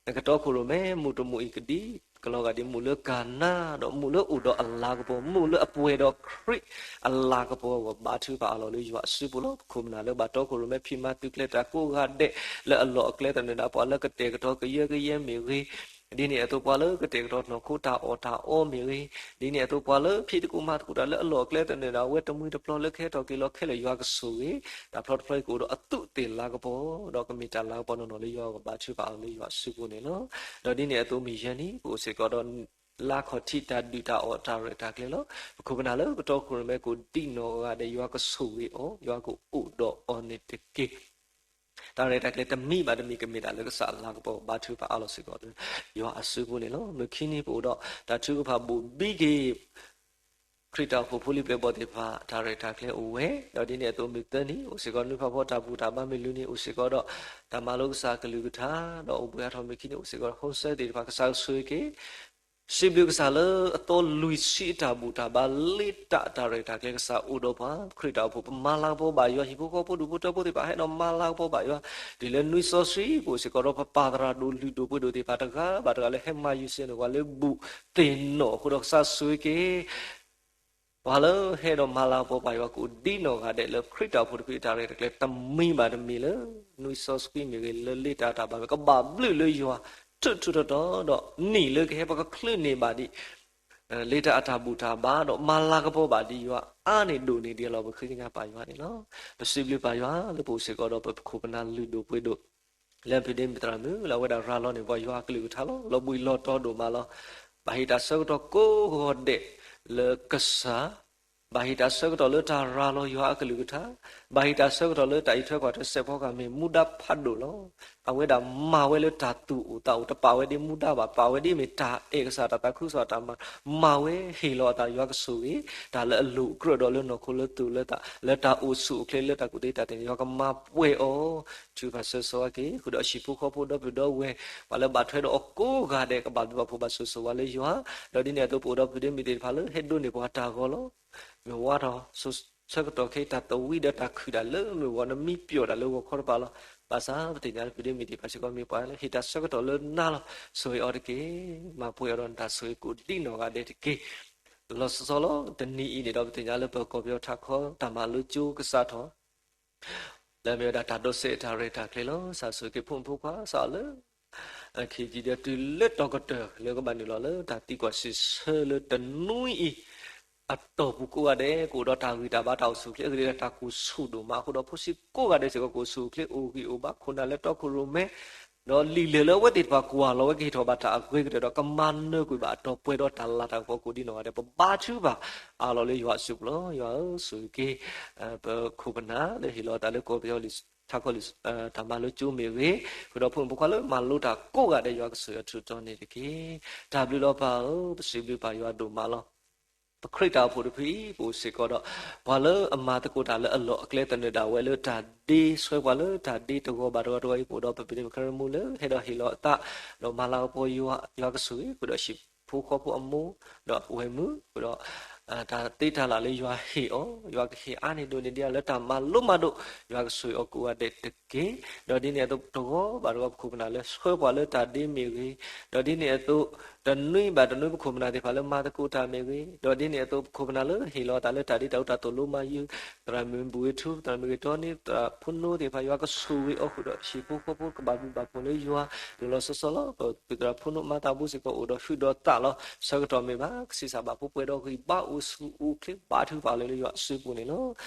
နကတီခိၣ်ရိၣ်မဲ မုၢ်တမုၢ်အံၤကဒံ ကလီၤဂာ်ဒ်မုၢ်လၢကၤနါ ဒီးမုၢ်လၢအိၣ်ဒီးအလၤကပီၤ မုၢ်လၢအပှဲၤဒီးခရံာ်အလၤကပီၤအဂီၢ် ဘါထုကဖၣ်အးလီၤလၢယွၤအစုပူၤလီၤ. ပခိၣ်ပနၢ်လၢဘၣ်တီခိၣ်ရိၣ်မဲ ဖံးမၤသုးကျဲၤတၢ်ကိးဂၤဒဲး လၢအလီၢ်အကျဲသနၢၣ်ဒၣ် ပှၤလၢကတဲာ်ကတီၤကယၢကယဲမ့ၢ်ဂ့ၤ ဒ်န့ၣ်အသိး ပှၤလၢကတဲာ်ကတီၤနီၢ်ခိတၢ်အီၣ်တၢ်အီမ့ၢ်ဂ့ၤ, ဒ်န့ၣ်အသိး ပှၤလၢဖံးသကိးမၤသကိးတၢ်လၢအလီၢ်အကျဲသနၢၣ်ဒၣ် အဝဲတမှံၤတပျီၤလၢကဟဲထီၣ်က့ၤလီၤခဲလၢာ် ယွၤကဆိၣ်ဂ့ၤ, တၢ်ဖျီတဖျီအံၤကအိၣ်ဒီးအသူးအသ့ၣ်လၤကပီၤ, ဒီးကမ့ၢ်တၢ်လၤကပီၤနီၢ်နီၢ်လၢယွၤအဂီၢ် ဘါထုကဖၣ်အီၤလၢယွၤအစုပူၤန့ၣ်လီၤ. ဒီးဒ်န့ၣ်အသိး မုၢ်ယဲၢ်နံၤ ပအိၣ်စ့ၢ်ကီးဒီး လါခီၣ်ထံးတၢ်ဒုးတၢ်အီၣ်တၢ်ရဲၣ်တၢ်ကျဲၤလီၤ. ပခိၣ်ပနၢ်လၢပတီခိၣ်ရိၣ်မဲ ကဒံနီၢ်ဂၤဒဲး ယွၤကဆိၣ်ဂ့ၤအီၤ, ယွၤကအိၣ်ဒီးအီၤန့ၣ်တက့ၢ်. တၢ်ရဲၣ်တၢ်ကျဲၤတမံၤဘၣ်တမံၤ ကမ့ၢ်ဒၣ်လၢကစၢ်အလၤကပီၤ ဘါထုကဖၣ်အးလီၤစ့ၢ်ကီးလၢ ယွၤအစုပူၤန့ၣ်လီၤ. မုၢ်ခံနံၤ ပအိၣ်ဒီးတၢ်ထုကဖၣ်ဘိၣ်ဘံက့ၤ ခရံာ်တၢ်အိၣ်ဖှိၣ်ဖိလံၤပျဲၢ်ဘီၣ်သ့ၣ်တဖၣ် တၢ်ရဲၣ်တၢ်ကျဲၤအိၣ်ဝဲ, ဒီးဒ်န့ၣ်အသိး မုၢ်သၢနံၤ အိၣ်စ့ၢ်ကီး နွံဖးဖီတၢ်ဘူၣ်တၢ်ဘါ မုၢ်လွံၢ်နံၤ အိၣ်စ့ၢ်ကီးဒီး တၢ်မၤလိကစၢ်အကလုၢ်ကထါ, ဒီးအိၣ်ဘှံးအါထီၣ် မုၢ်ခံနံၤ အိၣ်စ့ၢ်ကီး ဟိစဲသ့ၣ်တဖၣ် ကစၢ်ဆိၣ်ဂ့ၤက့ၤ စံးဘျုးကစၢ်လၢအသီလွံၢ်ဆံအတၢ်ဘူၣ်တၢ်ဘါ လ့တၢ်အတၢ်ရဲၣ်တၢ်ကျဲၤ ကစၢ်အိၣ်ဒီးပှၤ ခရံာ်တၢ်အိၣ်ဖှိၣ် ပမၤလၤကပီၤဘၣ်ယွၤ ဟံၣ်ဖိဃီဖိဒူၣ်ဖိထၢဖိသ့ၣ်တဖၣ် ဟဲဒီးမၤလၤကပီၤဘၣ်ယွၤ တုၤလၢနွံစီဆှံပူၤစ့ၢ်ကီးဒီး ပပၢ်သရၣ်ဒိၣ်လုၢ်ဒိၣ်ပှ့ၤဒိၣ်သ့ၣ်တဖၣ်တဂၤဘၣ်တဂၤလၢဟဲမၤယုၤစ့ၢ်န့ၢ်ပှၤလၢဘူၣ်သ့ၣ်နီၣ်အဃိဒီး ကစၢ်ဆိၣ်ဂ့ၤက့ၤ ပှၤလၢဟဲဒီးမၤလၤကပီၤဘၣ်ယွၤ ကအိၣ်ဒံးနီၢ်ဂၤဒဲးလၢခရံာ်တၢ်အိၣ်ဖှိၣ်တဖုအတၢ်ရဲၣ်တၢ်ကျဲၤ တမံၤဘၣ်တမံၤလၢ နွံစီဆှံမ့ၢ်ဂ့ၤ လၢလ့တၢ်အတၢ်ဘါမ့ၢ် ကဘၣ်ဘျုးလၢယွၤ ထူးထူးတီၤတီၤဒီး နံၣ်လၢကဟဲပကချုးန့ၢ်ဘၣ်ဒံး လ့တၢ်အတၢ်ဘူၣ်တၢ်ဘါဒီး မၤလၤကပီၤဘၣ်ဒံးယွၤ အါန့ၢ်ဒိၣ်န့ၢ်ဒံးအလီၢ် ပဃ့ကညးပၢ်ယွၤန့ၣ်လီၤ. ပစံးဘျုးပၢ်ယွၤလၢပအိၣ်စ့ၢ်ကီးဒီး ပခိၣ်ပနၢ်လုၢ်ဒိၣ်ပှ့ၤဒိၣ် လၢဖံဒ့မုၢ်သရၣ်မုၣ် လၢအဝဲဒၣ်ရၤလီၤန့ၢ်ပှၤယွၤအကလုၢ်ကထါလီၤ. လီၤဘှံးလီၤတီၤဒိၣ်မးလီၤ. ဘၣ်ဟ့ၣ်တၢ်ဆၢကတီၢ်ကိးဂီၤဒဲးလၢကစၢ်, ဘၣ်ဟ့ၣ်တၢ်ဆၢကတီၢ်လၢတၢ်ရၤလီၤယွၤအကလုၢ်ကထါ, ဘၣ်ဟ့ၣ်တၢ်ဆၢကတီၢ်လၢတၢ်အံးထွဲကွၢ်ထွဲစဲးဖီကဟၣ်မ့ၢ်မူဒါဖးဒိၣ်လီၤ. အဝဲဒၣ်မၤဝဲလၢတၢ်သူၣ်အိၣ်သးအိၣ် တပာ်ဝဲဒ်မူဒါဘၣ်, ပာ်ဝဲဒ်မ့ၢ်တၢ်အဲၣ်ကစၢ်တၢ်သးခုကစီၣ်တၢ်မၤ, မၤဝဲဟ့ၣ်လီၤအသးယွၤကဆိၣ်ဂ့ၤ, တၢ်လၢအလိၣ်အကြၢးဒီးလၢနီၢ်ခိလၢသူၣ်လၢသး လၢတၢ်အိၣ်ဆူၣ်အိၣ်ချ့လၢတၢ်ကူၣ်သ့တၢ်သ့န့ၣ် ယွၤကမၤပှဲၤအီၤ ထုးဖးဆၢဂ့ၤက့ၤ ဃုာ်ဒီးဟံၣ်ဖိဃီဖိဒီပုၢ်ဒီဝဲၢ် ပှၤလၢဘၣ်ထွဲဒီးအကိးဂၤဒဲး ကဘၣ်ဘျုးဘၣ်ဖှိၣ်ဘၣ်ဆိၣ်ဂ့ၤဆိၣ်ဝါလၢယွၤ, ဒီးဒ်န့ၣ်အသိးပအိၣ်ဒီးပဒ့မုၣ်သ့ၣ်တဖၣ်လၢဟဲဒိးန့ၢ်ပှၤတၢ်ဂီၤလီၤ. မ့ၢ်ဝါထီၣ်ဆၢကတီၢ်ခဲအံၤ တၢ်သဝံဒီးတၢ်ခုၣ်တၢ်လၢမ့ၢ်ဂီၤ နမံပျီၣ်တၢ်လၢဂီၤခီတပၤလီၤ. ဘၣ်ဆၣ်ပသ့ၣ်ညါလၢပဒ့မုၣ်သ့ၣ်တဖၣ်စ့ၢ်ကီးမ့ၢ်ပှၤလၢဟ့ၣ်တၢ်ဆၢကတီၢ်လၢနၤလီၤ. ဆိၣ်ဂ့ၤအီၤတက့ၢ်. မၤပှဲၤအီၤဒီးနတၢ်ဆိၣ်ဂ့ၤကိးဒံးနီၢ်ဂၤဒဲးတက့ၢ်. လီၤဆီဆီလီၤ. တနံၤအံၤန့ၣ်ဒီး ပသ့ၣ်ညါလၢပကီၢ်ပယီၤထးခီတၢ်မၤလိကၠိကစးထီၣ် လၢအမ့ၢ်ဝဲဒၣ်တၢ်ဒိးစဲးတၢ်ရဲၣ်တၢ်ကျဲၤလီၤ. ကစၢ်ဆိၣ်ဂ့ၤက့ၤဖိမုၣ်ဖိခွါစးလၢ ခ့ကံဒီးတုၤလၢတီၤကတၢၢ်လၢကဘၣ်နုာ်လီၤလၢတၢ်သံကွၢ်စံးဆၢလၢတနွံအံၤ အတီၢ်ပူၤကိးဂၤဒဲး ကအိၣ်ဒီးတၢ်ဂံၢ်တၢ်ဘါတၢ်အိၣ်ဆူၣ်အိၣ်ချ့ အဂ့ၢ်ဒ်အံၤ တၢ်ကိၢ်ဆူၣ်ဒိၣ်မးအဃိဒီး ဖိဆံးကိးဂၤဒဲးစ့ၢ်ကီး ကိၢ်ဆူၣ်အိၣ်ချ့ အိၣ်ဂံၢ်အိၣ်ဘါ ခိၣ်နၢ်လၢတီခိၣ်ရိၣ်မဲ ဒီးလံာ်လဲၢ်လၢအဝဲသ့ၣ်တဖၣ်ကွၢ်လီၤဝဲကဟ့ၣ်ထီၣ်ဘၣ်တၢ်အဂ့ၤကတၢၢ်ဒီး ကမၤနၢၤကွံာ်ဘၣ်အတီၢ်ပှဲၤဒီးတၢ်လၤတၢ်ကပီၤကိးဒံးနီၢ်ဂၤဒဲး ပဘါထုကဖၣ်အးလီၤလၢယွၤအစုပူၤလီၤ. ယွၤဧၢ, ဆိၣ်ဂ့ၤက့ၤ ပခိၣ်ပနၢ်လၢဟ့ၣ်လီၤအသးလၢကီၢ်ပယီၤလံာ်ထးခီလံာ် တၢ်မၤလိကၠိမ့ၢ်ဂ့ၤ, ဃုာ်ဒီးဖိမုၣ်ဖိခွါလၢမၤလိတၢ်ကိးဂၤဒဲး ယွၤကဆိၣ်ဂ့ၤအီၤထူးတီၤန့ၣ်တက့ၢ်. တၢ်ဘျုးလီၤပၢ်ဧၢ, ပစံးဘျုးပၢ်ယွၤဒိၣ်မးလီၤ. ပခရံာ်တၢ်အိၣ်ဖှိၣ်တဖုအံၤ ပအိၣ်စ့ၢ်ကီးဒီး ပှၤလၢအမၤသကိးတၢ်လၢအလီၢ်အကျဲ သနၢၣ်ဒၣ်ဝဲလၢတၢ်ဒ့ ဆှၢပှၤလၢတၢ်ဒ့တဂီၤဘၣ်တဂီၤတဂီၤအံၤ ပအိၣ်ဒီးပပဒ့မုၣ်ကရၢမိၢ်လၢဟဲဒီးဟ့ၣ်လီၤအသး ဒီးမၤလၤကပီၤယွၤကဆိၣ်ဂ့ၤ ဃုာ်ဒီးဟံၣ်ဖိဃီဖိအမိၢ် ဒီးဝဲၢ်မုၣ် ဃုာ်ဒီး တၢ်သ့တၢ်လၢ်လၢယွၤဟ့ၣ်အီၤ ယွၤကဟ့ၣ်အါန့ၢ်ဒိၣ်န့ၢ်ဒံးလၢတၢ်မၤလိမၤဒိး ယွၤကဆိၣ်ဂ့ၤအီၤကိးဂၤဒဲးတက့ၢ်. ဒီးဒ်န့ၣ်အသိးတဂီၤဘၣ်တဂီၤ ပခိၣ်ပနၢ်လၢဆှၢပှၤလၢတၢ်ဒ့မ့ၢ်ဂ့ၤ, ဒီးဒ်န့ၣ်အသိး တနွံဘၣ်တနွံ ပခိၣ်ပနၢ်သ့ၣ်တဖၣ်လၢမၤသကိးတၢ်မ့ၢ်ဂ့ၤ, ဒီးဒ်န့ၣ်အသိး ပခိၣ်ပနၢ်လၢဟ့ၣ်လီၤအသးလၢတၢ်ဒ့တၢ်အူတၢ်သိၣ်လိမၤယုၤ သရၣ်မုၣ်ဘူၣ်ဝ့ထူ သရၣ်မုၣ်ဂ့ၤတီနံ သရၣ်ဖိနိသ့ၣ်တဖၣ် ယွၤကဆိၣ်ဂ့ၤအီၤဃုာ်ဒီး ဟံၣ်ဖိဃီဖိကဘၣ်ဘျုးဘၣ်ဖှိၣ်လၢယွၤ ဒိၣ်လီၤစီစီလီၤ. ပပုၢ်သရၣ်ဖိနိမၤသးဘူးစ့ၢ်ကီး အိၣ်ဒီးဟုးဒီးသးလီၤ. ဆၢကတီၢ်မ့ၢ်ဘၣ် ကဆံးစၢ်ဘၣ်ဖိပှဲၤဒီးဂံၢ်ဘါအိၣ်ဆူၣ်အိၣ်ချ့ ဘါထုကဖၣ်အီၤလၢယွၤအစုပူၤန့ၣ်လီၤ.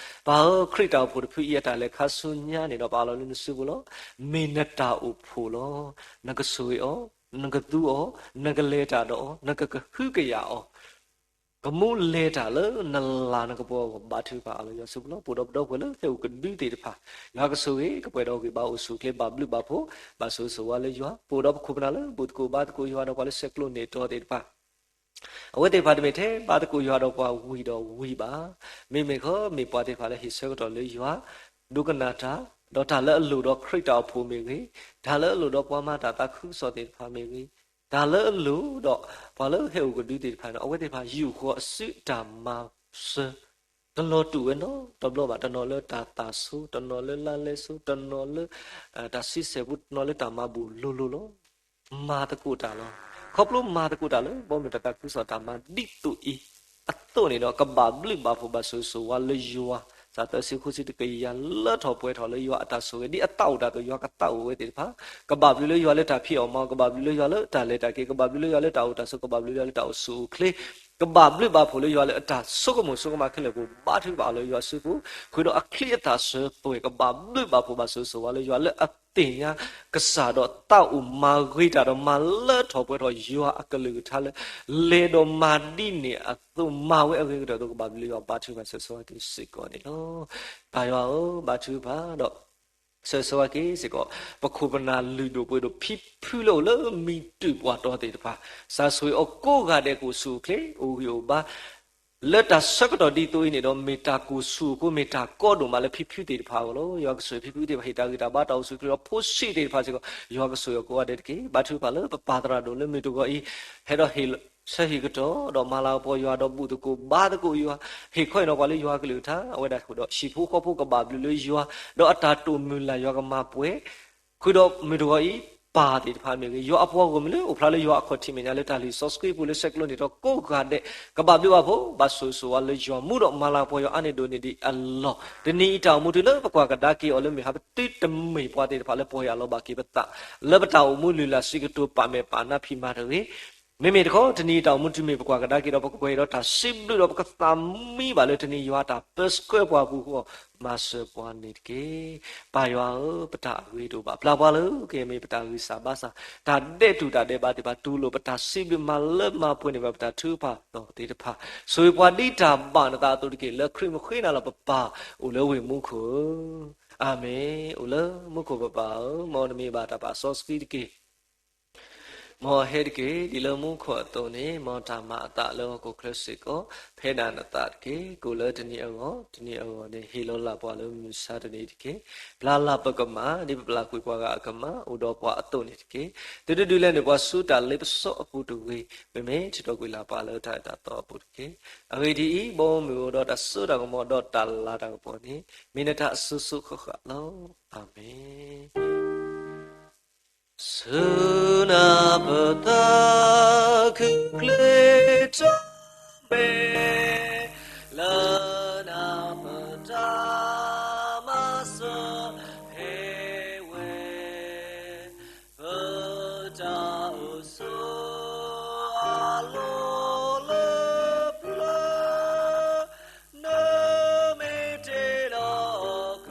ပၢ်ဧၢ, ခရံာ်တၢ်အိၣ်ဖှိၣ်တဖုအံၤအတၢ်လဲၤခါဆူညါန့ၣ်ဒီး ပအးလီၤလၢနစုပူၤလီၤ. မ့ၢ်နတၢ်အိၣ်ဖှိၣ်လီၤ. နကဆိၣ်ဂ့ၤအီၤ, နကသူအီၤ, နကလဲၤတၢ်ဒီးအီၤ, နကကဟုကယာ်အီၤ ကမူလဲၤတၢ်လၢနလၤနကပီၤအဂီၢ် ဘါထုကဖၣ်အီၤလၢယွၤစုပူၤလီၤ. ပအိၣ်ဒီးပဒီပုၢ်ဝဲၢ်လၢဟဲအိၣ်ကဒုသ့ၣ်တဖၣ် ယွၤကဆိၣ်ဂ့ၤ ကပှဲၤဒီးဂံၢ်ဘါအိၣ်ဆူၣ်အိၣ်ချ့ ဘၣ်ဘျုးဘၣ်ဖှိၣ် ဘၣ်ဆိၣ်ဂ့ၤဆိၣ်ဝါလၢယွၤ, ပအိၣ်ဒီးပခိၣ်ပနၢ်လၢဘူၣ်သကိးဘါသကိးယွၤဒီး ပှၤလၢဆဲးကျိးန့ၢ်တီသ့ၣ်တဖၣ် အဝဲသ့ၣ်တဖၣ်တမ့ၢ်ထဲဘါသကိးယွၤဒီးပှၤဝံၤဒီးဝံၤဘၣ်. မ့မ့ၢ်ခီ မ့ၢ်ပှၤသ့ၣ်တဖၣ်လၢဟ့ၣ်ဆၢကတီၢ်လၢယွၤ, ဒိကနၣ်တၢ်, ဒီးတၢ်လၢအလိၣ်ဒီးခရံာ်တၢ်အိၣ်ဖှိၣ်မ့ၢ်ဂ့ၤ, တၢ်လၢအလိၣ်ဒီးပှၤမၤတၢ်သးခုကစီၣ်သ့ၣ်တဖၣ်မ့ၢ်ဂ့ၤ, တၢ်လၢအလိၣ်ဒီးပှၤလၢဟဲအိၣ်ကဒုသ့ၣ်တဖၣ်န့ၣ် အဝဲသ့ၣ်တဖၣ်ယူာ်ဃီၤအစုတၢ်မၤစၢၤ တလီၤတူာ်ဝဲနီတဘျီဘၣ်, တနီၤလၢတၢ်သၣ်ဆိ, တနီၤလၢလါလဲဆိ, တနီၤလၢ တၢ်ဆံဆဲၣ်ပူ, တနီၤလၢတၢ်မၤဘူၣ်လိၤလိၤလီၤ. မၤသကိးတၢ်လီၤ. ခီဖျိမၤသကိးတၢ်လၢ ဘီမုၢ်တၢ်သးခုကစီၣ်တၢ်မၤဒ်သိးအံၤအသိးန့ၣ်ဒီး ကဘၣ်ဘျုးဘၣ်ဖှိၣ်ဘၣ်ဆိၣ်ဂ့ၤဆိၣ်ဝါလၢယွၤ, စးသၢဆံဃုဆံတကယၤလၢထီၣ်ပှဲၤထီၣ်လၢယွၤအတၢ်ဆိၣ်ဂ့ၤ ဒ်အသးအိၣ်တၢ်သိး ယွၤကသးအိၣ်ဝဲသ့ၣ်တဖၣ်, ကဘၣ်ဘျုးလၢယွၤလၢတၢ်ဖံးအီၣ်မၤအီၣ်, ကဘၣ်ဘျုးလၢယွၤလၢတၢ်လဲၤတၢ်က့ၤ, ကဘၣ်ဘျုးလၢယွၤလၢတၢ်အိၣ်တၢ်ဆိး, ကဘၣ်ဘျုးလၢယွၤလၢတၢ်အိၣ်ဆူၣ်အိၣ်ချ့, ကဘၣ်ဘျုးဘၣ်ဖှိၣ်လၢယွၤလၢအတၢ်ဆိကမိၣ်ဆိကမးခဲလၢာ်ပူၤ ဘါထုကဖၣ်အီၤလၢယွၤစုပူၤ, ဃုာ်ဒီးအချံအသၣ်စၢၤသွဲၣ် ကဘၣ်ဘျုးဘၣ်ဖှိၣ်ဘၣ်ဆိၣ်ဂ့ၤဆိၣ်ဝါလၢယွၤလၢအသ့ၣ်ညါကစၢ်ဒီးသးအိၣ်မၤဂ့ၤတၢ်ဒီး မၤလၢထီၣ်ပှဲၤထီၣ်ယွၤအကလုၢ်ကထါလၢ လဲၤဒီးမၤဒ်န့ၣ်အသိး မၤဝဲအဂ့ၤကတၢၢ်အသိး ကဘၣ်ဘျုးလၢယွၤ ဘါထုကဖၣ်ဆိၣ်ဂ့ၤဆိၣ်ဝါက့ၤစ့ၢ်ကီးန့ၣ်လီၤ. ပၢ်ယွၤဧၢ, ဘါထုကဖၣ်ဒီး ဆိၣ်ဂ့ၤဆိၣ်ဝါက့ၤစ့ၢ်ကီး ပခိၣ်ပနၢ်လုၢ်ဒိၣ်ပှ့ၤဒိၣ်ဖံဖုလၢအိၣ်လၢမံၤတုၤပှၤတီၤသ့ၣ်တဖၣ်, စးဆိၣ်ဂ့ၤအီၤကိးဂၤဒဲး ကအိၣ်ဆူၣ်အိၣ်ချ့ အိၣ်ဂံၢ်အိၣ်ဘါ လၢတၢ်ဆၢကတီၢ်ဒ်သိးအံၤန့ၣ်ဒီး မ့ၢ်တၢ်ကိၢ်ဆူၣ်အဃိ မ့ၢ်တၢ်ကီဒိၣ်မးလၢဖံဖုသ့ၣ်တဖၣ်အဂီၢ်လီၤ. ယွၤကဆိၣ်ဂ့ၤဖံဖုသ့ၣ်တဖၣ် ဟ့ၣ်တၢ်ဂံၢ်တၢ်ဘါတၢ်အိၣ်ဆူၣ်အိၣ်ချ့ဒီး ဖိဆံးသ့ၣ်တဖၣ်စ့ၢ်ကီး ယွၤကဆိၣ်ဂ့ၤအီၤကိးဂၤဒဲးတက့ၢ်. ဘါထုကဖၣ်လၢပပၢ်သရၣ်ဒိၣ်လၢမုၢ်တဂီၤအံၤ ဟဲဒီးဟ့ၣ် ဆၢဟ့ၣ်ကတီၢ် ဒီးမၤလၤကပီၤယွၤ ဒီးဘူၣ်သကိးဘါသကိးယွၤ, ဟ့ၣ်ခီဟ့ၣ်နီၤပှၤလၢယွၤကလုၢ်ကထါ, အဝဲဒၣ်ဃုာ်ဒီး ဟံၣ်ဖိဃီဖိကဘၣ်ဘျုးလၢယွၤ, ဒီးအတၢ်တိာ်မုၢ်လၢ်ယွၤကမၤပှဲၤ, ဃုာ်ဒီးမုၢ်တဂီၤအံၤ ပၢ်သ့ၣ်တဖၣ်မ့ၢ်ဂ့ၤ, ယွၤအပှၤဂီၢ်မုၢ်လၢအိၣ်ဖျါလၢယွၤအခီၣ်ထံးမဲာ်ညါလၢတၢ်လုၢ်စီဆှံပူၤလၢဆဲးကျိးန့ၢ်ဒီးကိးဂၤဒဲး ကဘၣ်ဘျုးဘၣ်ဖှိၣ် ဘၣ်ဆိၣ်ဂ့ၤဆိၣ်ဝါလၢယွၤမူဒီး မၤလၤကပီၤယွၤအါန့ၢ်ဒိၣ်န့ၢ်ဒံးအလီၢ်, တနံၤအံၤတၢ်အိၣ်မူတုၤလၢပကွၢ်ကဒါက့ၤအီၤလၢမုၢ်ဟါ ပသုတမ့ၢ်ပှၤသ့ၣ်တဖၣ်လၢပှဲၤအလီၤဘၣ်က့ၤပသး လၢပတၢ်အိၣ်မူလုၢ်လၢ်ဆံးကတိၤ ပာ်မဲာ်ပာ်နါဖံးမၤတဂ့ၤ မ့မ့ၢ်တခီ တနံၤအံၤတၢ်အိၣ်မူတုၤမ့ၢ်ပကွၢ်ကဒါက့ၤဒီး ပကပှဲၤဒီးတၢ်စံးဘျုးဒီး ပကသးမံဘၣ်လၢတနံၤယွၤအတၢ်ပၢဆှၢပှၤအပူၤအဃိ မၤစၢၤပှၤန့ၣ်တက့ၢ်. ပၢ်ယွၤဧၢ, ပတၢ်အဂ့ၤတအိၣ်ဘၣ်ဖျါပှၤလၢ ကမ့ၢ်ပတၢ်ဂံၢ်စၢ်ဘါစၢ်, တၢ်ဒဲးတူၢ်တၢ်ဒဲးဘးသ့ၣ်တဖၣ် တူၢ်လိာ်ပတၢ်စံးဘျုး မၤလၢမၤပှဲၤန့ၢ်ဘၣ်ပတၢ်ထုကဖၣ်ဒီးသ့ၣ်တဖၣ်, ဆိၣ်ဂ့ၤပှၤဒ်တၢ်ဘၣ်နသးအသိးတက့ၢ်. လၢခရံာ်မုၢ်ဃ့နၤလီၤပပၢ်အိၣ်လၢဝ့ၢ်မူခိၣ်ဧၢ, အၤမ့ၣ်. အိၣ်လၢမူခိၣ်ပပၢ်ဧၢ, မ်နမံဘၣ်တၢ်ပာ်စီဆှံတက့ၢ်. မ်ဟဲတက့ၢ်. ဒ်လၢမူခိၣ်အသိးန့ၣ် မ်တၢ်မၤအသးလၢဟီၣ်ခိၣ်ချၢစ့ၢ်ကီး ဖဲဒၣ်နသးတက့ၢ်. ကိၣ်လၢတနံၤအဂီၢ် တနံၤအဂီၢ်န့ၣ် ဟ့ၣ်လီၤလၢ်ပှၤလၢမုၢ်ဆါတနံၤတက့ၢ်. ပျၢ်လၢ်ပကမၢ် ဒ်ပပျၢ်ကွံာ်ပှၤဂၤအကမၢ် အိၣ်ဒီးပှၤအသိးန့ၣ်တက့ၢ်. သုတဒုးလဲန့ၢ်ပှၤဆူတၢ်လ့ပစီအပူၤတဂ့ၤ, မ့မ့ၢ်ထုးထီၣ်ကွံာ်လၢ်ပှၤလၢတၢ်အၢတၢ်သီအပူၤတက့ၢ်. အဂ့ၢ်ဒ်အံၤ, ဘီမုၢ်အိၣ်ဒီးတၢ်စိတၢ်ကမီၤဒီးတၢ်လၤတၢ်ကပီၤန့ၣ် မ့ၢ်နတၢ်အစိၤစိၤဃၣ်ဃၣ်လီၤ. အၤမ့ၣ်. ဆူနၤပသး ခုၣ်ချ့ထီၣ်မ့ၢ် လၢနၤပတၢ်မၤစၢၤဟ့ၣ်ဝဲ ပတၢ်အိၣ်ဆိးအလီၢ်လၢပျၢၤ နမ့ၢ်တ့လီၤက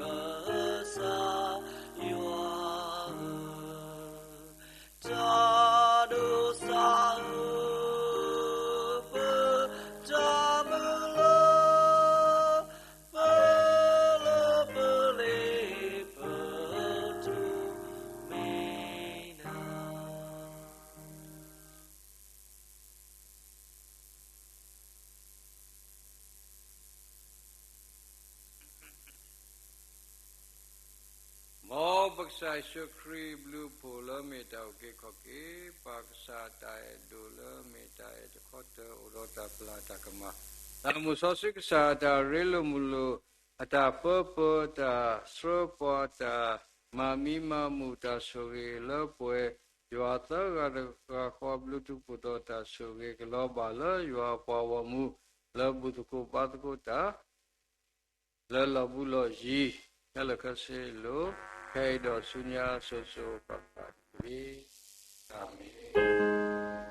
စၢ်ယွၤဧၢ, တၢ်ဒိးစၢ်ဧၢ, ပတၢ်မုၢ်လၢ် ပလၢပလ့ပတိၢ် မ့ၢ်နၤ မ်ပကစၢ်ယ့ၣ်ၡူးခရံာ်ဘျုးဖှိၣ်လၢမ့ၢ်တၢ်အုၣ်က့ၤခီၣ်က့ၤ, ပၢ်ကစၢ်တၢ်အဲၣ်ဒိၣ်လၢမ့ၢ်တၢ်အဲၣ်တခီတၢၤ အိၣ်ဒီးတၢ်ပျၢ်တၢ်ကမၣ်, တၢ်မုၢ်စီဆှံကစၢ် တၢ်ရ့လိာ်မုာ်လိာ်, အတၢ်ပၢပၢၤ, တၢ်ဆှၢပှၤ, တၢ်မၤမံမၤမုာ်, တၢ်ဆိၣ်ဂ့ၤလၢပှဲၤ, ယွၤသၢဂၤတဂၤဃီ ဘျုးထူးဖှိၣ်ဒီးတၢ်ဆိၣ်ဂ့ၤကလီၤဘၣ်လၢယွၤအပှၤဂီၢ်မုၢ် လၢဘူၣ်သကိးဘါသကိးတၢ် လၢလီၢ်ဘူးလီၢ်ယံၤ ခဲလၢာ်ခဲဆ့လိၤ ခဲအံၤဒီးဆူညါစိၤစိၤဃၣ်ဃၣ်တက့ၢ်. အၤမ့ၣ်.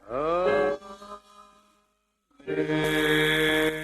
အၤမ့ၣ်, အၤမ့ၣ်, အၤမ့ၣ်.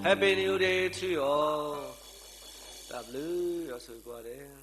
Happy New Day to you all. တၢ်ဘျုး, ယွၤဆိၣ်ဂ့ၤကိးဂၤဒဲး.